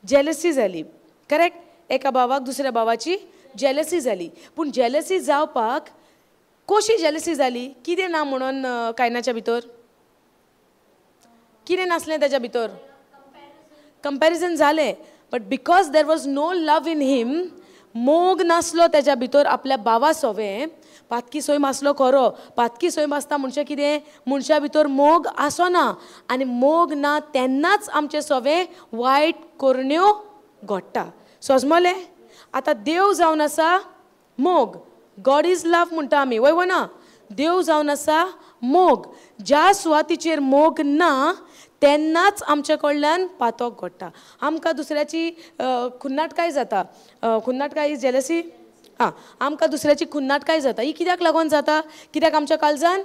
जेलसी जाली. करेक्ट? एका भावाक दुसऱ्या भावाची जेलसी जाली. पूण जेलसी जावपाक कशी जेलसी जाली? कितें ना म्हणून कायनाच्या भितर कितें नासलें? ताच्या भितर कंपॅरिजन जालें. But because there was no love in him, मोग नासलो ताच्या भितर आपल्या भावा सोवें. पातकी सोयम आसलो खरो, पातकी सोयम आसता म्हणजे कितें? मनशा भितर मोग आसना, आनी मोग ना तेन्नाच आमचें सोवें वायट करण्यो घडटा. सजमलें? आतां देव जावन आसा मोग. गॉड is love म्हणटा आमी, वय वो ना? देव जावन आसा मोग. ज्या सुवातीचेर मोग ना तेन्नाच आमचे कडल्यान पातक घडटा. आमकां दुसऱ्याची खुन्नाटकाय जाता. खुन्नाटकाय is jealousy. आं, आमकां दुसऱ्याची खुन्नाटकाय जाता. ही कित्याक लागून जाता? कित्याक आमच्या काळजान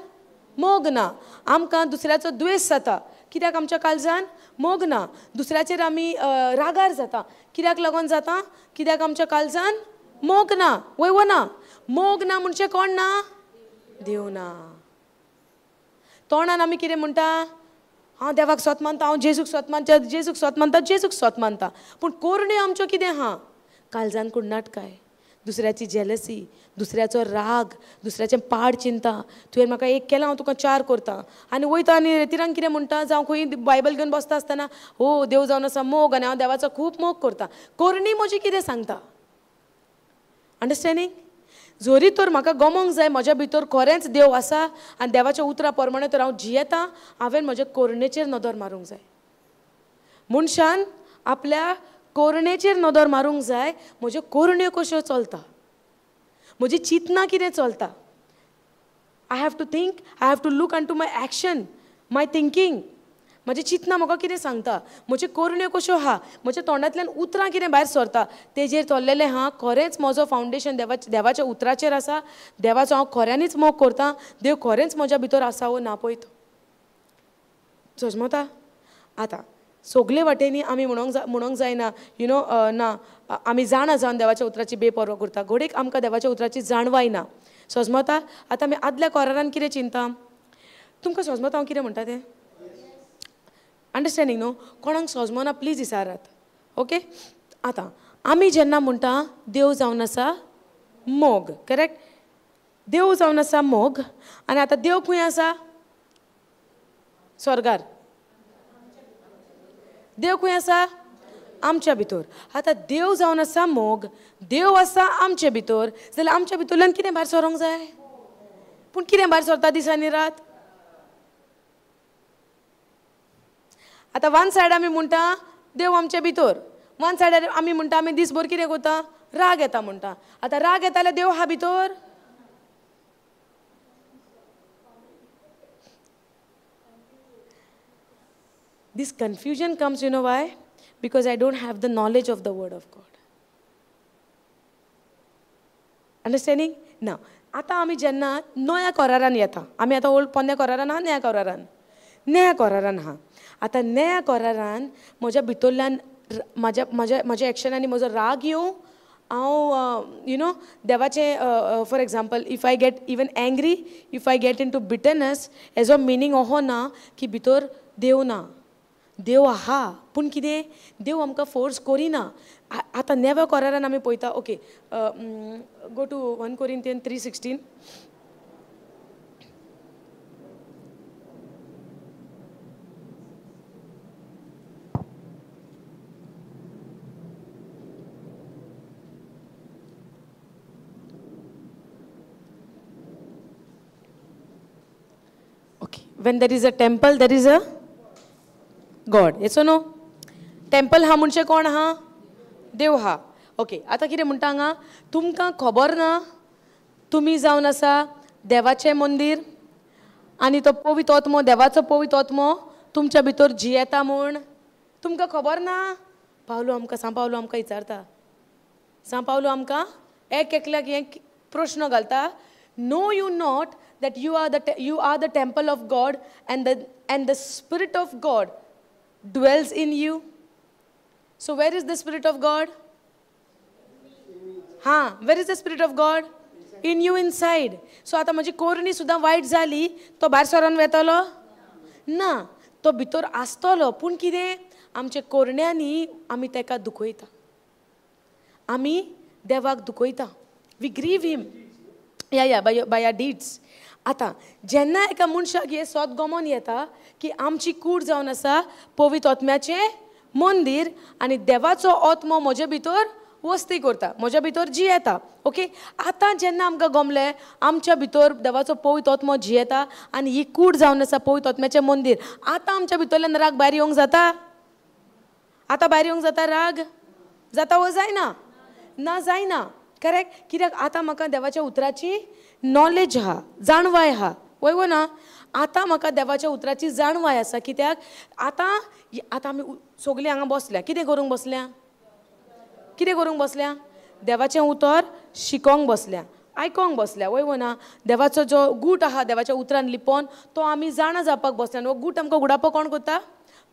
मोग ना. आमकां दुसऱ्याचो द्वेश जाता. कित्याक आमच्या काळजान मोग ना. दुसऱ्याचेर आमी रागार जाता. कित्याक लागून जाता? कित्याक आमच्या काळजान मोग ना. वय वो ना? मोग ना म्हणजे कोण ना? देव ना. तोंडान आमी कितें म्हणटा? हांव देवाक सोत मानता, हांव जेजूक सोत मानता, जेजूक सोत मानता, जेजूक सोत मानता. पूण कोरण्यो आमच्यो कितें आहा? काळजान कुडनाटकाय, दुसऱ्याची जेलसी, दुसऱ्याचो राग, दुसऱ्याचें पाड चिंता. तुवें म्हाका एक केलां, हांव तुका चार करता. आनी वयता आनी रेतिरान कितें म्हणटा? जावं खंय बायबल घेवन बसता आसतना, हो देव जावन आसा मोग आनी हांव देवाचो खूब मोग करता. कोरणी म्हजी कितें सांगता? अंडरस्टँडींग? जरी तर म्हाका गमोंक जाय म्हज्या भितर खरेंच देव आसा आनी देवाच्या उतरा प्रमाणे तर हांव जियेता, हांवें म्हज्या कोरणेचेर नदर मारूंक जाय. मनशान आपल्या कोरणेचेर नदर मारूंक जाय. म्हज्यो कोरण्यो कश्यो चलता, म्हजी चिंतना कितें चलता. I have to think, I have to look on to my action, my thinking. म्हजें चिंतना म्हाका कितें सांगता, म्हज्यो कोरण्यो कश्यो आहा, म्हज्या तोंडांतल्यान उतरां कितें भायर सरता तेजेर चल्लेलें आहा. खरेंच म्हजो फावंडेशन देवाच्या उतराचेर आसा. देवाचो हांव खऱ्यांनीच मोग करता. देव खरेंच म्हज्या भितर आसा वो ना पळयत. सजमता? आतां सगळे वाटेंनी आमी म्हणूंक जायना you know ना आमी जाणा जावन देवाच्या उतराची बेपर्वा करता. घडयेक आमकां देवाच्या उतराची जाणवाय ना. सजमता? आतां आमी आदल्या कोरारान कितें चिंता? तुमकां सजमता हांव कितें म्हणटा तें? अंडरस्टँडींग न्हू? कोणाक सजमना प्लीज विचारात. ओके? आतां आमी जेन्ना म्हणटा देव जावन आसा मोग, करेक्ट? देव जावन आसा मोग. आनी आतां देव खंय आसा? स्वर्गार. देव खंय आसा? आमच्या भितर. आतां देव जावन आसा मोग, देव आसा आमचे भितर, जाल्यार आमच्या भितरल्यान कितें भायर सरोंक जाय? पूण कितें भायर सरता दिसांनी रात? आतां वन सायड आमी म्हणटा देव आमचे भितर, वन सायड आमी म्हणटा आमी दीसभर कितें करता? राग येता म्हणटा. आतां राग येता जाल्यार देव आहा भितर? This confusion comes, you know why? Because I don't have the knowledge of the word of God. Understanding? Now, आतां आमी जेन्ना नव्या करारान येता, आमी आतां ओल्ड पोन्न्या करारान आहा, नव्या करारान, नव्या करारान आहा. आतां नव्या करारान म्हज्या भितरल्यान म्हाज्या म्हाज्या म्हज्या एक्शनांनी म्हजो राग येवं, हांव you know देवाचें, for example if I get even angry, if I get into bitterness, हेजो मिनींग अहो ना की भितर देव ना. देव आहा, पूण कितें देव आमकां फोर्स करिना. आतां नव्या करारान आमी पळयता. Okay, go to 1 Corinthians 3:16. Okay, When there is a temple there is a God. Yes no? Temple आहा म्हणजे कोण आहा? देव आहा. ओके, आतां कितें म्हणटा हांगा, तुमकां खबर ना तुमी जावन आसा देवाचें मंदीर आनी तो पवित्र आत्मो, देवाचो पवित्र आत्मो तुमच्या भितर जियेता म्हूण तुमकां खबर ना. पावलो आमकां, सांव पावलो आमकां विचारता, सांव पावलो आमकां एक एकल्याक हें प्रश्न घालता, know you not that you are the temple of God and the spirit of God dwells in you. So where is the spirit of God? हां, where is the spirit of God? In you, inside. So आतां म्हजी कोरणी सुद्दां वायट जाली, तो भायर सरोन वेतलो ना, तो भितर आसतलो. पूण कितें, आमच्या कोरण्यांनी आमी ताका दुखयता, आमी देवाक दुखयता. We grieve him yeah yeah by by our deeds. आतां जेन्ना एका मनशाक हें सोद गमोन येता की आमची कूड जावन आसा पवित्र आत्म्याचें मंदीर आनी देवाचो आत्मो म्हजे भितर वस्ती करता, म्हज्या भितर जियेता. ओके, आतां जेन्ना आमकां गमलें आमच्या भितर देवाचो पवित्र आत्मो जियेता आनी ही कूड जावन आसा पवित्र आत्म्याचें मंदीर, आतां आमच्या भितरल्यान राग भायर येवंक जाता? आतां भायर येवंक जाता राग? जाता वो जायना? ना, जायना. करेक्ट? कित्याक आतां म्हाका देवाच्या उतराची नॉलेज आहा, जाणवाय आहा. वय वो ना? आतां म्हाका देवाच्या उतराची जाणवाय आसा. कित्याक आतां आतां आमी सगळीं हांगा बसल्या, कितें करूंक बसल्या? कितें करूंक बसल्या? देवाचें उतर शिकोंक बसल्या, आयकोंक बसल्या. वय वो ना? देवाचो जो गूट आहा देवाच्या उतरान लिपोन तो आमी जाणा जावपाक बसल्या. आनी हो गूट आमकां उगडापो कोण करता?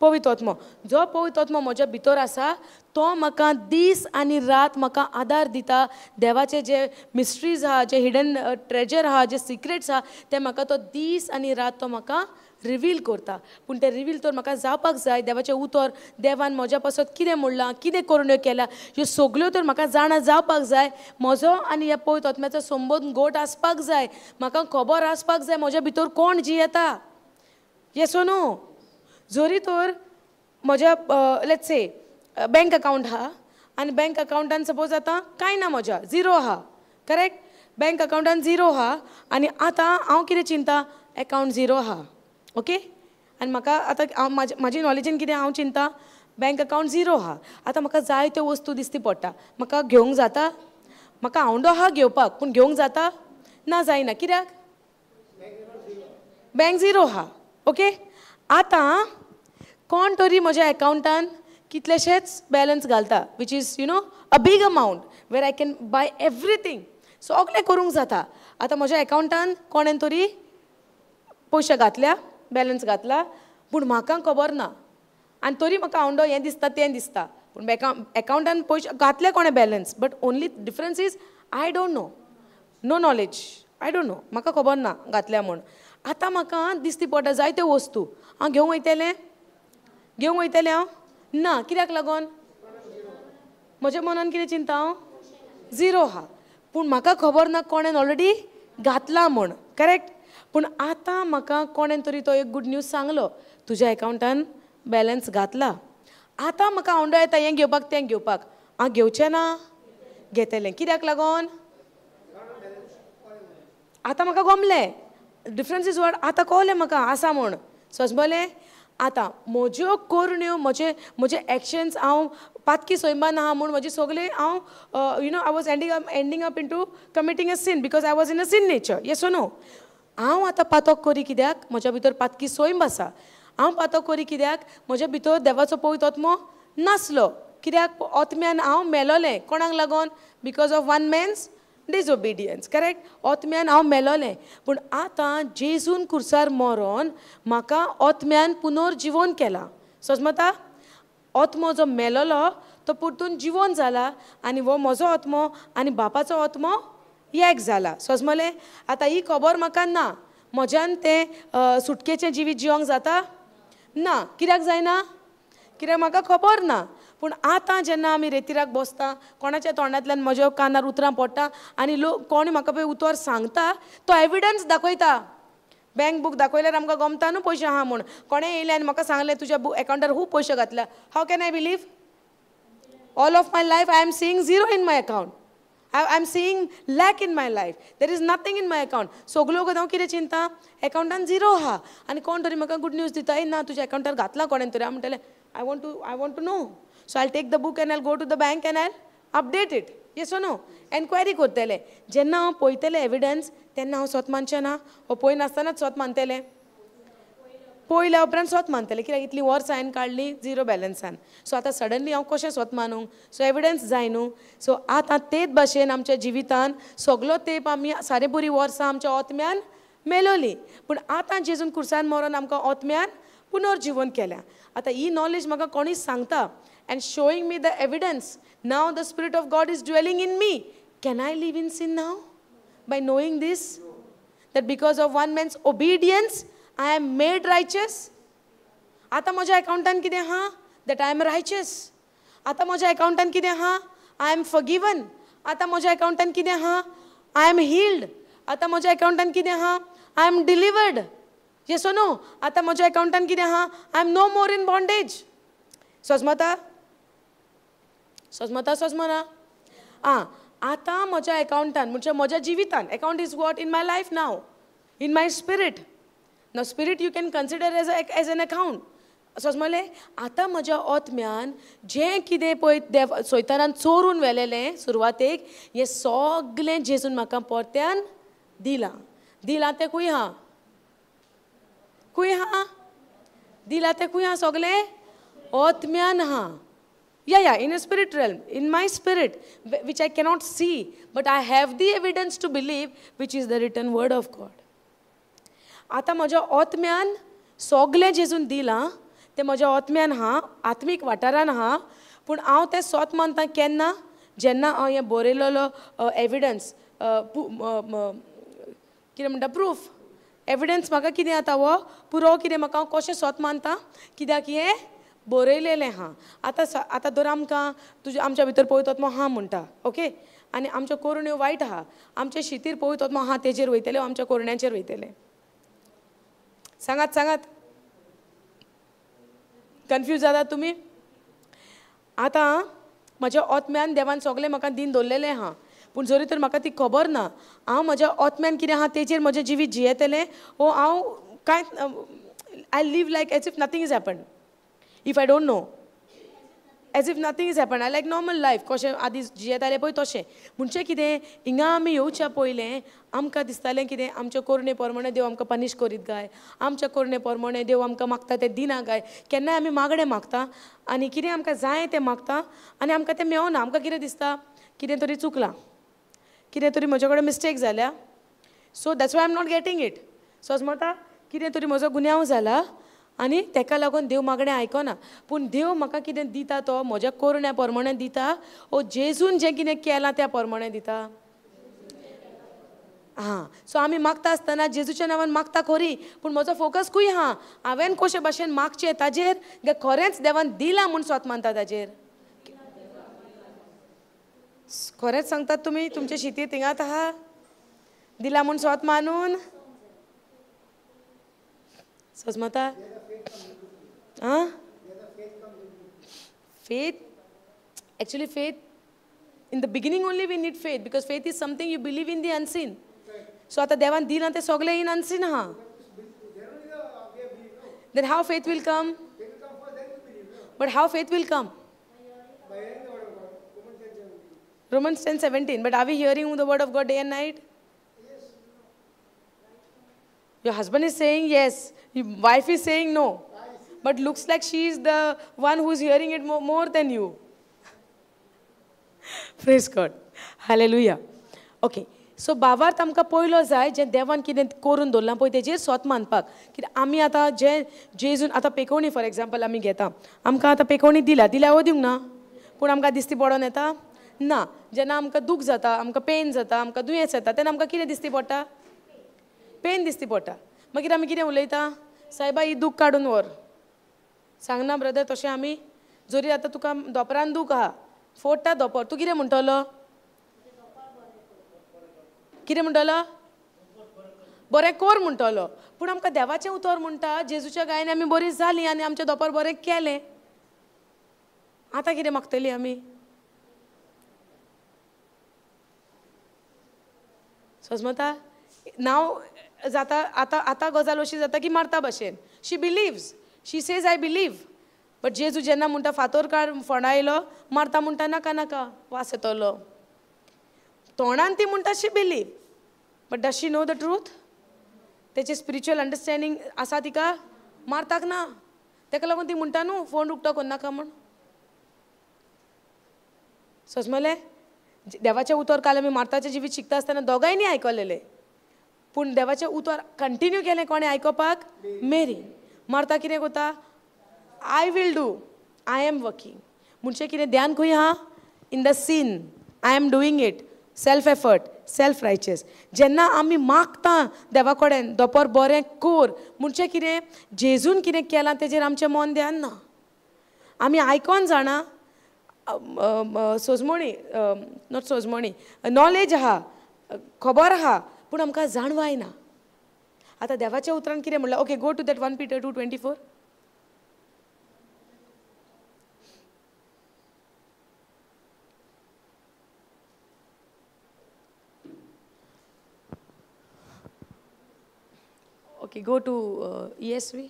पवित्र आत्मो. जो पवित्र आत्मो म्हज्या भितर आसा तो म्हाका दीस आनी रात म्हाका आदार दिता. देवाचे जे मिस्ट्रीज आहा, जे हिडन ट्रेजर आहा, जे सिक्रेट्स आहा, ते म्हाका तो दीस आनी रात तो म्हाका रिवील करता. पूण तें रिवील तर म्हाका जावपाक जाय. देवाचें उतर, देवान म्हज्या पासत कितें म्हणलां, कितें करण्यो केल्या, ह्यो सगल्यो तर म्हाका जाणा जावपाक जाय. म्हजो आनी ह्या पवित्र आत्म्याचो संबंद घट आसपाक जाय. म्हाका खबर आसपाक जाय म्हज्या भितर कोण जियेता. येस ओ नो? जरी तर म्हज्या let's say bank account आहा आनी बँक अकावंटान सपोज आतां कांय ना, म्हज्या झिरो आहा. करेक्ट? बँक अकावंटान झिरो आहा आनी आतां हांव कितें चिंता, अकावंट झिरो आहा. ओके, आनी म्हाका आतां हांव म्हाजी नॉलेजीन कितें हांव चिंता, बँक अकावंट झिरो आहा. आतां म्हाका जायत्यो वस्तू दिसती पडटा, म्हाका घेवंक जाता? म्हाका आवडो आहा घेवपाक, पूण घेवंक जाता? ना, जायना. कित्याक? बँक झिरो आहा. ओके, आतां कोण तरी म्हज्या एकावंटान कितलेशेच बॅलन्स घालता, which is you know a big amount where I can buy everything, सगळें करूंक जाता. आतां म्हज्या एकावंटान कोणेन तरी पयशे घातल्या, बॅलन्स घातला, पूण म्हाका खबर ना. आनी तरी म्हाका आवडो हें दिसता तें दिसता, पूण एकावंटान पयशे घातले कोणें balance, but only difference is I don't know, no knowledge, I don't know, म्हाका खबर ना घातल्या म्हूण. आतां म्हाका दिसती पडटा जायत्यो वस्तू, हांव घेवंक वयतलें? घेवंक वयतलें हांव? ना. कित्याक लागोन? म्हज्या मनान कितें चिंता, हांव झिरो आहा, पूण म्हाका खबर ना कोणेन ऑलरेडी घातला म्हूण. करेक्ट? पूण आतां म्हाका कोणेन तरी तो एक गूड न्यूज सांगलो, तुज्या एकावंटान बॅलन्स घातला. आतां म्हाका आवडो येता हें घेवपाक तें घेवपाक, हांव घेवचें ना? घेतलें. कित्याक लागोन? आतां म्हाका गमलें, डिफरन्स is what, आतां कळ्ळें म्हाका आसा म्हूण. समजलें? आतां म्हज्यो करण्यो, म्हजे म्हजे एक्शन्स, हांव पातकी सैमान आहा म्हूण म्हजे सगळे हांव you know I was ending up into committing a sin because I was in a sin nature. Yes or no? हांव आतां पातक करी कित्याक? म्हज्या भितर पातकी सैम आसा. हांव पातक करी कित्याक? म्हज्या भितर देवाचो पवित्र आत्मो नासलो. कित्याक? आत्म्यान हांव मेलोलें. कोणाक लागोन? Because of one man's disobedience. Correct? आत्म्यान हांव मेलोलें, पूण आतां जेजून कुर्सार मरोन म्हाका आत्म्यान पुनर्जिवन केलां. समजता? आत्मो जो मेलोलो तो परतून जिवन जाला आनी हो म्हजो आत्मो आनी बापाचो आत्मो एक जाला. समजलें? आतां ही खबर म्हाका ना, म्हज्यान तें सुटकेचें जिवीत जिवंक जाता ना. कित्याक जायना? कित्याक म्हाका खबर ना. पूण आतां जेन्ना आमी रेतिराक बसता, कोणाच्या तोंडांतल्यान म्हज्या कानार उतरां पडटा आनी लोक कोण म्हाका पळय उतर सांगता, तो एविडन्स दाखयता. बँक बूक दाखयल्यार आमकां गमता न्हू पयशे आहा म्हूण. कोणें येयलें आनी म्हाका सांगलें तुज्या एकावंटार खूब पयशे घातल्या, how can I believe? All of my life I am seeing zero in my account. I am seeing lack in my life. There is nothing in my account. सगलो वगत हांव कितें चिंता, एकावंटान झिरो आहा आनी कोण तरी म्हाका गूड न्यूज दिता, ए ना तुज्या एकावंटार घातला कोणेन तरी. हांव म्हणटलें I want to know. So I take the book and I go to the bank and I update it. Yes or no? Enquiry करतलें. जेन्ना हांव पळयतलें एविडन्स तेन्ना हांव सोत मानचें ना, हो पळयनासतनाच सोत मानतलें. पळयल्या उपरांत सोत मानतलें कित्याक इतलीं वर्सां हांवें काडलीं झिरो बॅलन्सान. सो आतां सडनली हांव कशें सोत मानूंक? सो एविडन्स जाय न्हू. सो आतां तेच भाशेन आमच्या जिवितान सगलो तेंप आमी सारे बरीं वर्सां आमच्या ओतम्यान मेलोली, पूण आतां जेजून खुर्सान मरोन आमकां ओतम्यान पुनर्जिवन केल्या. आतां ही नॉलेज म्हाका कोणीच सांगता and showing me the evidence. Now the Spirit of God is dwelling in me. Can I live in sin now? By knowing this, that because of one man's obedience, I am made righteous. आतां म्हज्या अकाउंटान कितें आहा? That I am righteous. आतां म्हज्या अकाउंटान कितें आहा? I am forgiven. आतां म्हज्या अकाउंटान कितें आहा? I am healed. आतां म्हज्या अकाउंटान कितें आहा? I am delivered. Yes or no? आतां म्हज्या अकाउंटान कितें आहा? I am no more in bondage. सजमता? सजमता सजमना? आं, आतां म्हज्या अकाउंटान म्हणजे म्हज्या जिवितान, account is what in my life now, in my spirit. Now spirit you can consider as an account. सजमलें? आतां म्हज्या ओतम्यान जें कितें पळय देव सैतानान चोरून व्हेलेलें सुरवातेक, हें सगलें जेजून म्हाका परत्यान दिलां. दिलां तें खूंय आहा? खूंय आहा? दिलां तें खूंय आहा? सगलें ओतम्यान आहा. Yeah, yeah, in a spirit realm, in my spirit, which I cannot see, but I have the evidence to believe, which is the written word of God. आतां म्हज्या ओतम्यान सगलें जेजून दिलां तें म्हज्या ओतम्यान आहा, आत्मीक वाठारान आहा, पूण हांव तें सोत मानता केन्ना? जेन्ना हांव हें बरयलेलो एविडन्स, कितें म्हणटा, प्रूफ, एविडन्स म्हाका कितें आतां हो पुरो कितें म्हाका हांव कशें सोत मानता कित्याक हें बरयलेलें आहा. आतां आतां धर आमकां तुज्या आमच्या भितर पवित्र आत्मो आहा म्हणटा, ओके, आनी आमच्यो कोरण्यो वायट आहा, आमचे शितीर पवित्र आत्मो आहा तेजेर वयतले, आमच्या कोरण्यांचेर वयतले. सांगात सांगात, कन्फ्यूज जातात तुमी? आतां म्हज्या ओतम्यान देवान सगलें म्हाका दीन दवरलेलें आहा, पूण जरी तर म्हाका ती खबर ना, हांव म्हज्या ओतम्यान कितें आहा तेजेर म्हजें जिवीत जियेतलें, वो हांव कांय I live like as if nothing is happen. If I don't know, as if nothing is happen, I like normal life, कशें आदी जियेतालें पळय तशें. म्हणजे कितें, हिंगा आमी येवच्या पयलें आमकां दिसतालें कितें, आमच्या कोरणे प्रमाणे देव आमकां पनिश करीत काय, आमच्या कोरणे प्रमाणे देव आमकां मागता तें दिना काय. केन्नाय आमी मागणें मागता आनी कितें आमकां जाय तें मागता आनी आमकां तें मेळना. आमकां कितें दिसता, कितें तरी चुकलां, कितें तरी म्हजे कडेन मिस्टेक जाल्या, so that's why I am not getting it. सजमता कितें तरी म्हजो गुन्यांव जाला आनी तेका लागून देव मागणें आयकना. पूण देव म्हाका कितें दिता तो म्हज्या कोरण्या प्रमाणे दिता, ओ जेजून जें कितें केलां त्या प्रमाणे दिता. हां, सो आमी मागता आसतना जेजूच्या नांवान मागता खरी, पूण म्हजो फोकस खूंय आहा, हांवें कशे भाशेन मागचें ताजेर, खरेंच देवान दिलां म्हूण स्वत मानता ताजेर. खरेंच सांगतात तुमी, तुमचे शितीर थिंगात आहा दिलां म्हूण स्वत मानून? सजमता? Huh? Faith, actually faith, in the beginning only we need faith, because faith is something you believe in the unseen. So आता देवान दिलां तें सगलें in unseen आहा. Then how faith will come? But how faith will come? Romans 10:17. But are we hearing the word of God day and night? Your husband is saying yes, your wife is saying no. But looks like she is the one who is hearing it more than you. Praise God. Hallelujah. Okay. So बाबार्थ आमकां पयलो जाय जें देवान कितें करून दवरलां पळय तेजेर स्वत मानपाक. कित्याक आमी आतां जें जेजून आतां पेकोवणी फॉर एग्जाम्पल आमी घेता, आमकां आतां पेकोवणी दिल्या, दिल्या वो दिवंक ना, पूण आमकां दिसती पडोन येता ना. जेन्ना आमकां दूख जाता, आमकां पेन जाता, आमकां दुयेंस येता, तेन्ना आमकां कितें दिसती पडटा? पेन दिसती पडटा. मागीर आमी कितें उलयता? सायबा ही दूख काडून व्हर. सांगना ब्रदर तशें आमी जरी आतां तुका दोपरान दूख आहा, फोडटा दोपर, तूं कितें म्हणटलो? कितें म्हणटलो? बरें कोर म्हणटलो. पूण आमकां देवाचें उतर म्हणटा जेजूच्या गायन आमी बरी जाली आनी आमचें दोपर बरें केलें. आतां कितें मागतली आमी? सोजमता नाव जाता आतां आतां गजाल अशी जाता की मार्ता भशेन she believes, she says I believe, but जेजू जेन्ना म्हणटा फातोर काड फोंडा आयलो, मार्ता म्हणटा नाका नाका वास येतलो. तोंडान ती म्हणटा she believe, but does she know the truth? तेचें स्पिरिच्युअल अंडरस्टँडींग आसा तिका? मार्ताक ना. तेका लागून ती म्हणटा न्हू फोंड उक्तो करनाका म्हूण. सोजमलें? देवाचें उतर काल आमी मार्ताचें जिवीत शिकता आसतना दोगांयनी आयकलेलें, पूण देवाचें उतर कंटिन्यू केलें कोणें आयकोपाक? मेरी. मार्ता कितें करता? I will do, I am working. म्हणजे कितें ध्यान खंय आहा? In the sin, I am doing it, self effort, self righteous. जेन्ना आमी मागता देवा कडेन दोपर बरें कोर, म्हणजे कितें जेजून कितें केलां तेजेर आमचें मन ध्यान ना. आमी आयकोन जाणा, सोजमणी, not सोजमणी, नॉलेज आहा, खबर आहा, पूण आमकां जाणवाय ना. आतां देवाच्या उतरान कितें म्हणलां? Okay, go to that 1 Peter 2:24. Okay, go to ESV.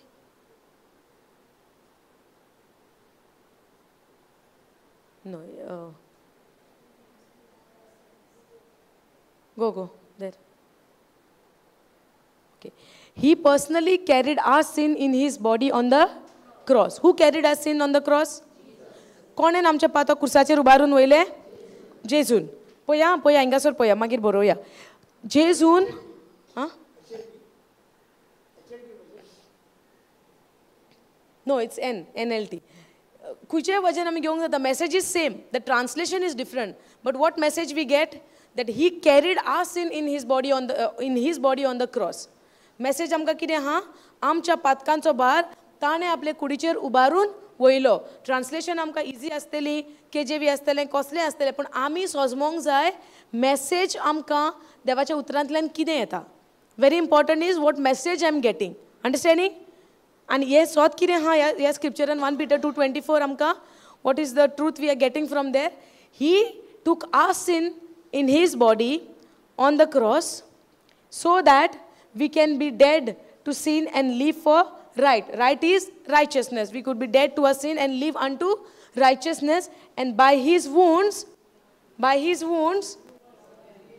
No, go there. Okay. He personally carried our sin in his body on the cross. Who carried our sin on the cross? कोणेन आमच्या पातो कुर्साचेर उबारून वयले? जेजून. पया पया हिंगासर पया, मागीर बरोवया. जेजून. आं, no, it's N, NLT. खंयचेय वजन आमी घेवंक जाता. Message is same, the translation is different, but what message we get? That he carried our sin in his body on the in his body on the cross. Message आमकां कितें आहा? आमच्या पातकांचो भार ताणें आपले कुडीचेर उबारून वयलो. ट्रान्सलेशन आमकां इजी आसतली, केजेवी आसतलें, कसलें आसतलें, पूण आमी सोजमोंक जाय मॅसेज आमकां देवाच्या उतरांतल्यान कितें येता. Very important is what message I am getting. Understanding? आनी हें सोद कितें आहा ह्या स्क्रिप्चरान 1 Peter 2:24 आमकां what is the truth we are getting from there? He took our sin in his body on the cross so that we can be dead to sin and live for right. Right is righteousness. We could be dead to our sin and live unto righteousness. And by his wounds,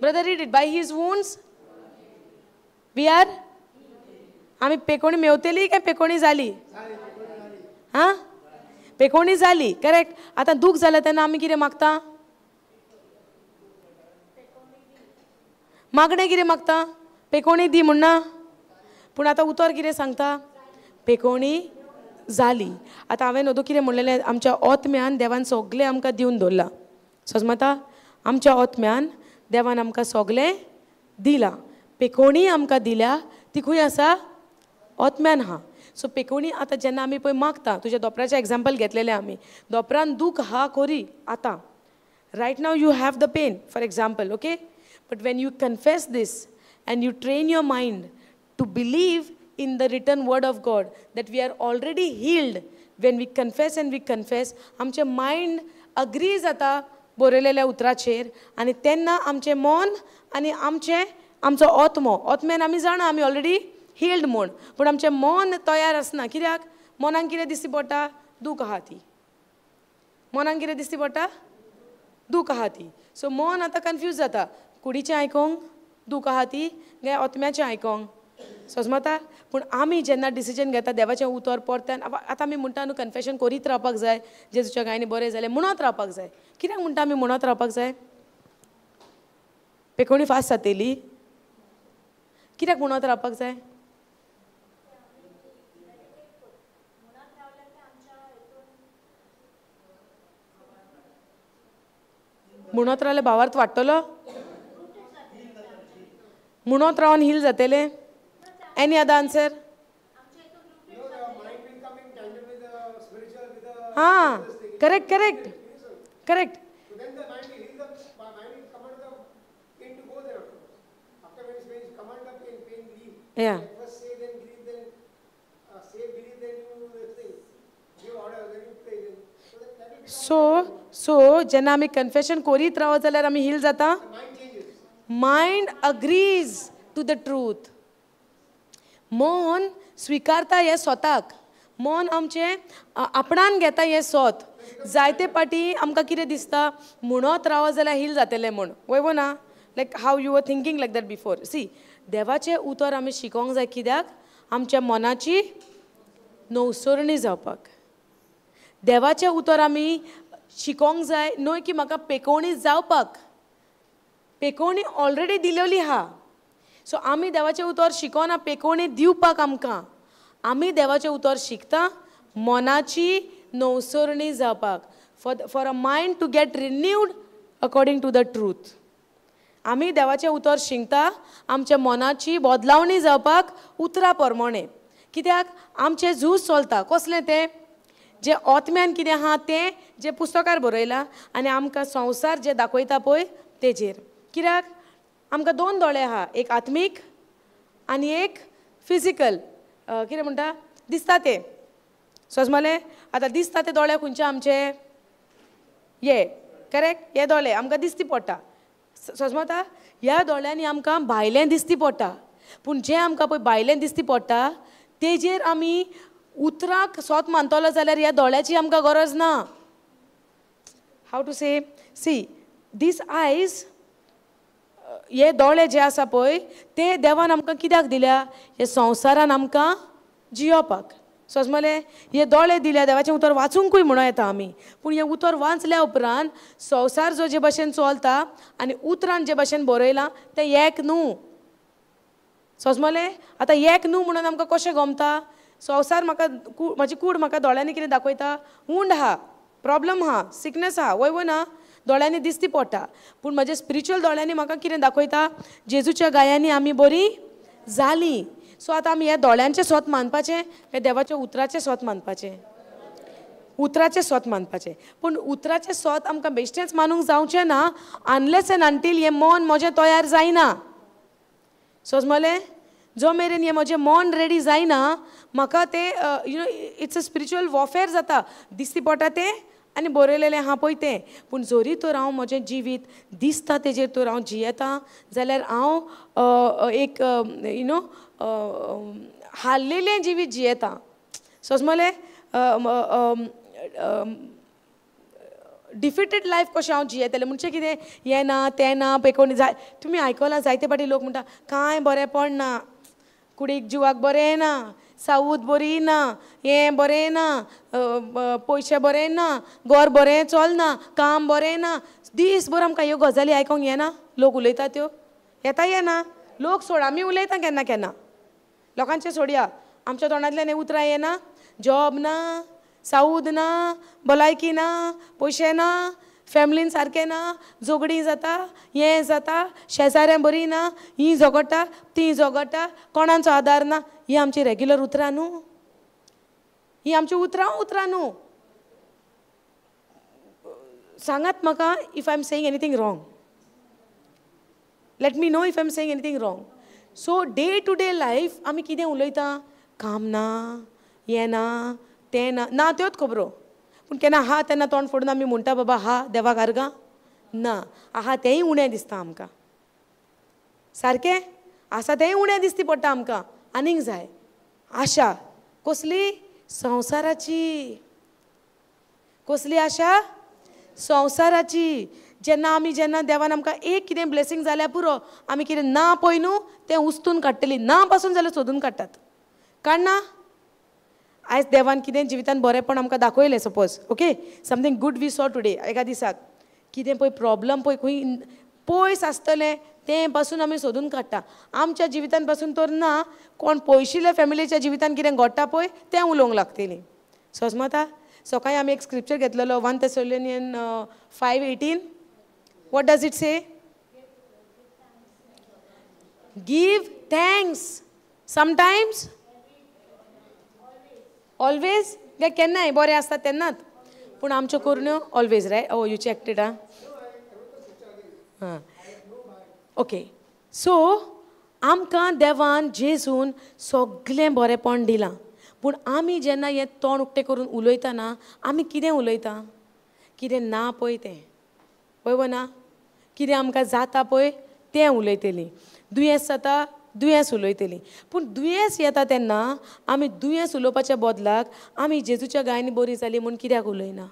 brother read it, by his wounds we are. आमी पेकोणी मेवतली काय पेकोणी जाली? हां, पेकोणी जाली, करेक्ट. आतां दूख जालें तेन्ना आमी कितें मागता? मागणें कितें मागता? पेकोणी दी म्हणना. पूण आतां उतर कितें सांगता? पेकोणी जाली. आतां हांवें अदूं कितें म्हणलेलें, आमच्या ओतम्यान देवान सगळें आमकां दिवन दवरलां. सजमता? आमच्या ओतम्यान देवान आमकां सगळें दिलां. पेकोणी आमकां दिल्या, ती खंय आसा? ओतम्यान आहा. सो पेकोणी आतां जेन्ना आमी पळय मागता, तुज्या दोपराचें एग्जाम्पल घेतलेलें आमी, दोपरान दूख आहा खरी आतां, right now you have the pain for example, okay, but when you confess this and you train your mind to believe in the written word of God that we are already healed, when we confess and we confess, आमचें मायंड अग्री जाता बरयलेल्या उतराचेर, आनी तेन्ना आमचें मन आनी आमचें आमचो आत्मो, आत्म्यान आमी जाणा आमी ऑलरेडी हिल्ड म्हूण, पूण आमचें मन तयार आसना. कित्याक? मनाक कितें दिसती पडटा? दूख आहा ती. मनाक कितें दिसती पडटा? दूख आहा ती. सो मन आतां कन्फ्यूज जाता, कुडीचें आयकोंक दूख आहा ती काय आत्म्याचें आयकोंक? सोजमता? पूण आमी जेन्ना डिसिजन घेता देवाचें उतर परत्यान, आतां आमी म्हणटा न्हू कन्फेशन करीत रावपाक जाय, जेजूच्या गायनी बरें जालें म्हणत रावपाक जाय. कित्याक म्हणटा आमी म्हणत रावपाक जाय? पेकोणी फास्ट जातली. कित्याक म्हणत रावपाक जाय? म्हणत रावल्यार भावार्थ वाडटलो? म्हणत रावन हील जातलें? Any other answer? हां, correct correct correct. Yeah. So so जेन्ना आमी कन्फेशन करीत रावत जाल्यार आमी हील जाता. Mind agrees to the truth. मन स्विकारता हें स्वताक, मन आमचें आपणान घेता हें सोत. जायते पाटी आमकां कितें दिसता, म्हणत रावत जाल्यार हील जातलें म्हूण, वय वो ना? Like how you are thinking like that before. See, देवाचें उतर आमी शिकोंक जाय कित्याक? आमच्या मनाची नवसरणी जावपाक. देवाचें उतर आमी शिकोंक जाय न्हय की म्हाका पेकोवणी जावपाक. पेकोवणी ऑलरेडी दिलेली आहा. सो आमी देवाचें उतर शिकोना पेकोवणी दिवपाक आमकां. आमी देवाचें उतर शिकता मनाची नवसरणी जावपाक, for a mind to get renewed according to the truth. आमी देवाचें उतर शिकता आमच्या मनाची बदलावणी जावपाक उतरा प्रमाणे. कित्याक आमचें झूज चलता कसलें तें, जें आत्म्यान कितें आहा तें जें पुस्तकार बरयलां आनी आमकां संवसार जें दाखयता पळय तेजेर. कित्याक आमकां दोन दोळे आहा, एक आत्मीक आनी एक फिजिकल. कितें म्हणटा, दिसता तें सजमलें. आतां दिसता ते दोळे खंयचे आमचे, ये करेक्ट, हे दोळे आमकां दिसती पडटा सजमता. ह्या दोळ्यांनी आमकां भायलें दिसती पडटा, पूण जें आमकां पळय भायलें दिसती पडटा तेजेर आमी उतराक सोत मानतलो जाल्यार ह्या दोळ्याची आमकां गरज ना. How to say, see these eyes, हे दोळे जे आसा पळय ते देवान आमकां कित्याक दिल्या? हे संवसारान आमकां जियोवपाक सजमलें. हे दोळे दिल्या देवाचें उतर वाचूंकूय म्हणूं येता आमी, पूण हें उतर वाचल्या उपरांत संवसार जो जे भशेन चलता आनी उतरान जे भशेन बरयलां तें एक न्हू सजमलें. आतां एक न्हू म्हणून आमकां कशें गमता? संवसार म्हाका, म्हाजी कूड म्हाका दोळ्यांनी कितें दाखयता? वूंड आहा, प्रॉब्लम आहा, सिकनस आहा, वय वय ना, दोळ्यांनी दिसती पडटा. पूण म्हज्या स्पिरिच्युअल दोळ्यांनी म्हाका कितें दाखयता? जेजूच्या गायांनी आमी बरी जालीं. सो आतां आमी ह्या दोळ्यांचें सोत मानपाचें काय देवाच्या उतराचें सोत मानपाचें? उतराचें सोत मानपाचें. पूण उतराचें सोत आमकां बेश्टेंच मानूंक जावचें ना अनलेस एंड अंटील हें मन म्हजें तयार जायना सजमलें. जो मेरेन हें म्हजें मन रेडी जायना म्हाका तें you know it's a spiritual warfare जाता. दिसती पडटा तें आनी बरयलेलें आहा पळय तें. पूण जरी तर हांव म्हजें जिवीत दिसता तेजेर तर हांव जियेता जाल्यार हांव एक you know हारलेलें जिवीत जियेता सजमलें. डिफिटेड लायफ कशें हांव जियेतलें म्हणजे कितें, हें ना तें ना पेकोवणी जाय. तुमी आयकलां जायते फावटी लोक म्हणटा कांय बरेंपण ना, कुडीक जिवाक बरें ना, सावूद बरी ना, हें बरें ना, पयशे बरें ना, घर बरें चलना, काम बरें ना. दीसभर आमकां ह्यो गजाली आयकोंक येना? लोक उलयता त्यो येता येना? लोक सोड, आमी उलयता केन्ना केन्ना लोकांचें सोडया, आमच्या तोंडांतल्यान हें उतरां येना. जॉब ना, सावूद ना, भलायकी ना, पयशे ना, फॅमिलीन सारकें ना, झगडीं जाता, हें जाता, शेजाऱ्यां बरी ना, हीं झगडटा तीं झगडटा, कोणाचो आदार ना. ही आमची रेगुलर उतरां न्हू, ही आमची उतरां उतरां न्हू. सांगात म्हाका if I am saying anything wrong, let me know if I am saying anything wrong. So day to day life आमी कितें उलयता? काम ना, हें ना, तें ना, ना त्योच खबरो. पूण केन्ना आहा तेन्ना तोंड फोडून आमी म्हणटा बाबा हा देवाक आर्गां ना, आहा तेंय उणें दिसता आमकां, सारकें आसा तेंय उणें दिसती पडटा आमकां, आनीक जाय. आशा कसली? संवसाराची. कसली आशा? संवसाराची. जेन्ना आमी जेन्ना देवान आमकां एक कितें ब्लेसींग जाल्यार पुरो, आमी कितें ना पळय न्हू तें उस्तून काडटलीं, ना पासून जाल्यार सोदून काडटात, काडना. आयज देवान कितें जिवितान बरेंपण आमकां दाखयलें, suppose okay something good we saw today, एका दिसाक कितें पळय प्रॉब्लम पळय खंय पयस आसतलें तें पासून आमी सोदून काडटा. आमच्या जिवितान पासून तर ना, कोण पयशिल्ल्या फॅमिलीच्या जिवितान कितें घडटा पळय तें उलोवंक लागतलीं. सजमता? सकाळीं आमी एक स्क्रिप्चर घेतलेलो 1 Thessalonians 5:18. What does it say? Give thanks sometimes, always. काय केन्नाय बरें आसता तेन्नाच, पूण आमच्यो करण्यो always, right? Oh you checked it? आं, ओके. सो आमकां देवान जेजून सगळें बरेंपण दिलां, पूण आमी जेन्ना हें तोंड उक्तें करून उलयता ना, आमी कितें उलयता? कितें ना पळय तें, पळय वो ना, कितें आमकां जाता पळय तें उलयतलीं, दुयेंस जाता दुयेंस उलयतलीं. पूण दुयेंस येता तेन्ना आमी दुयेंस उलोवपाच्या बदलाक आमी जेजूच्या गायनी बरी जाली म्हूण कित्याक उलयना?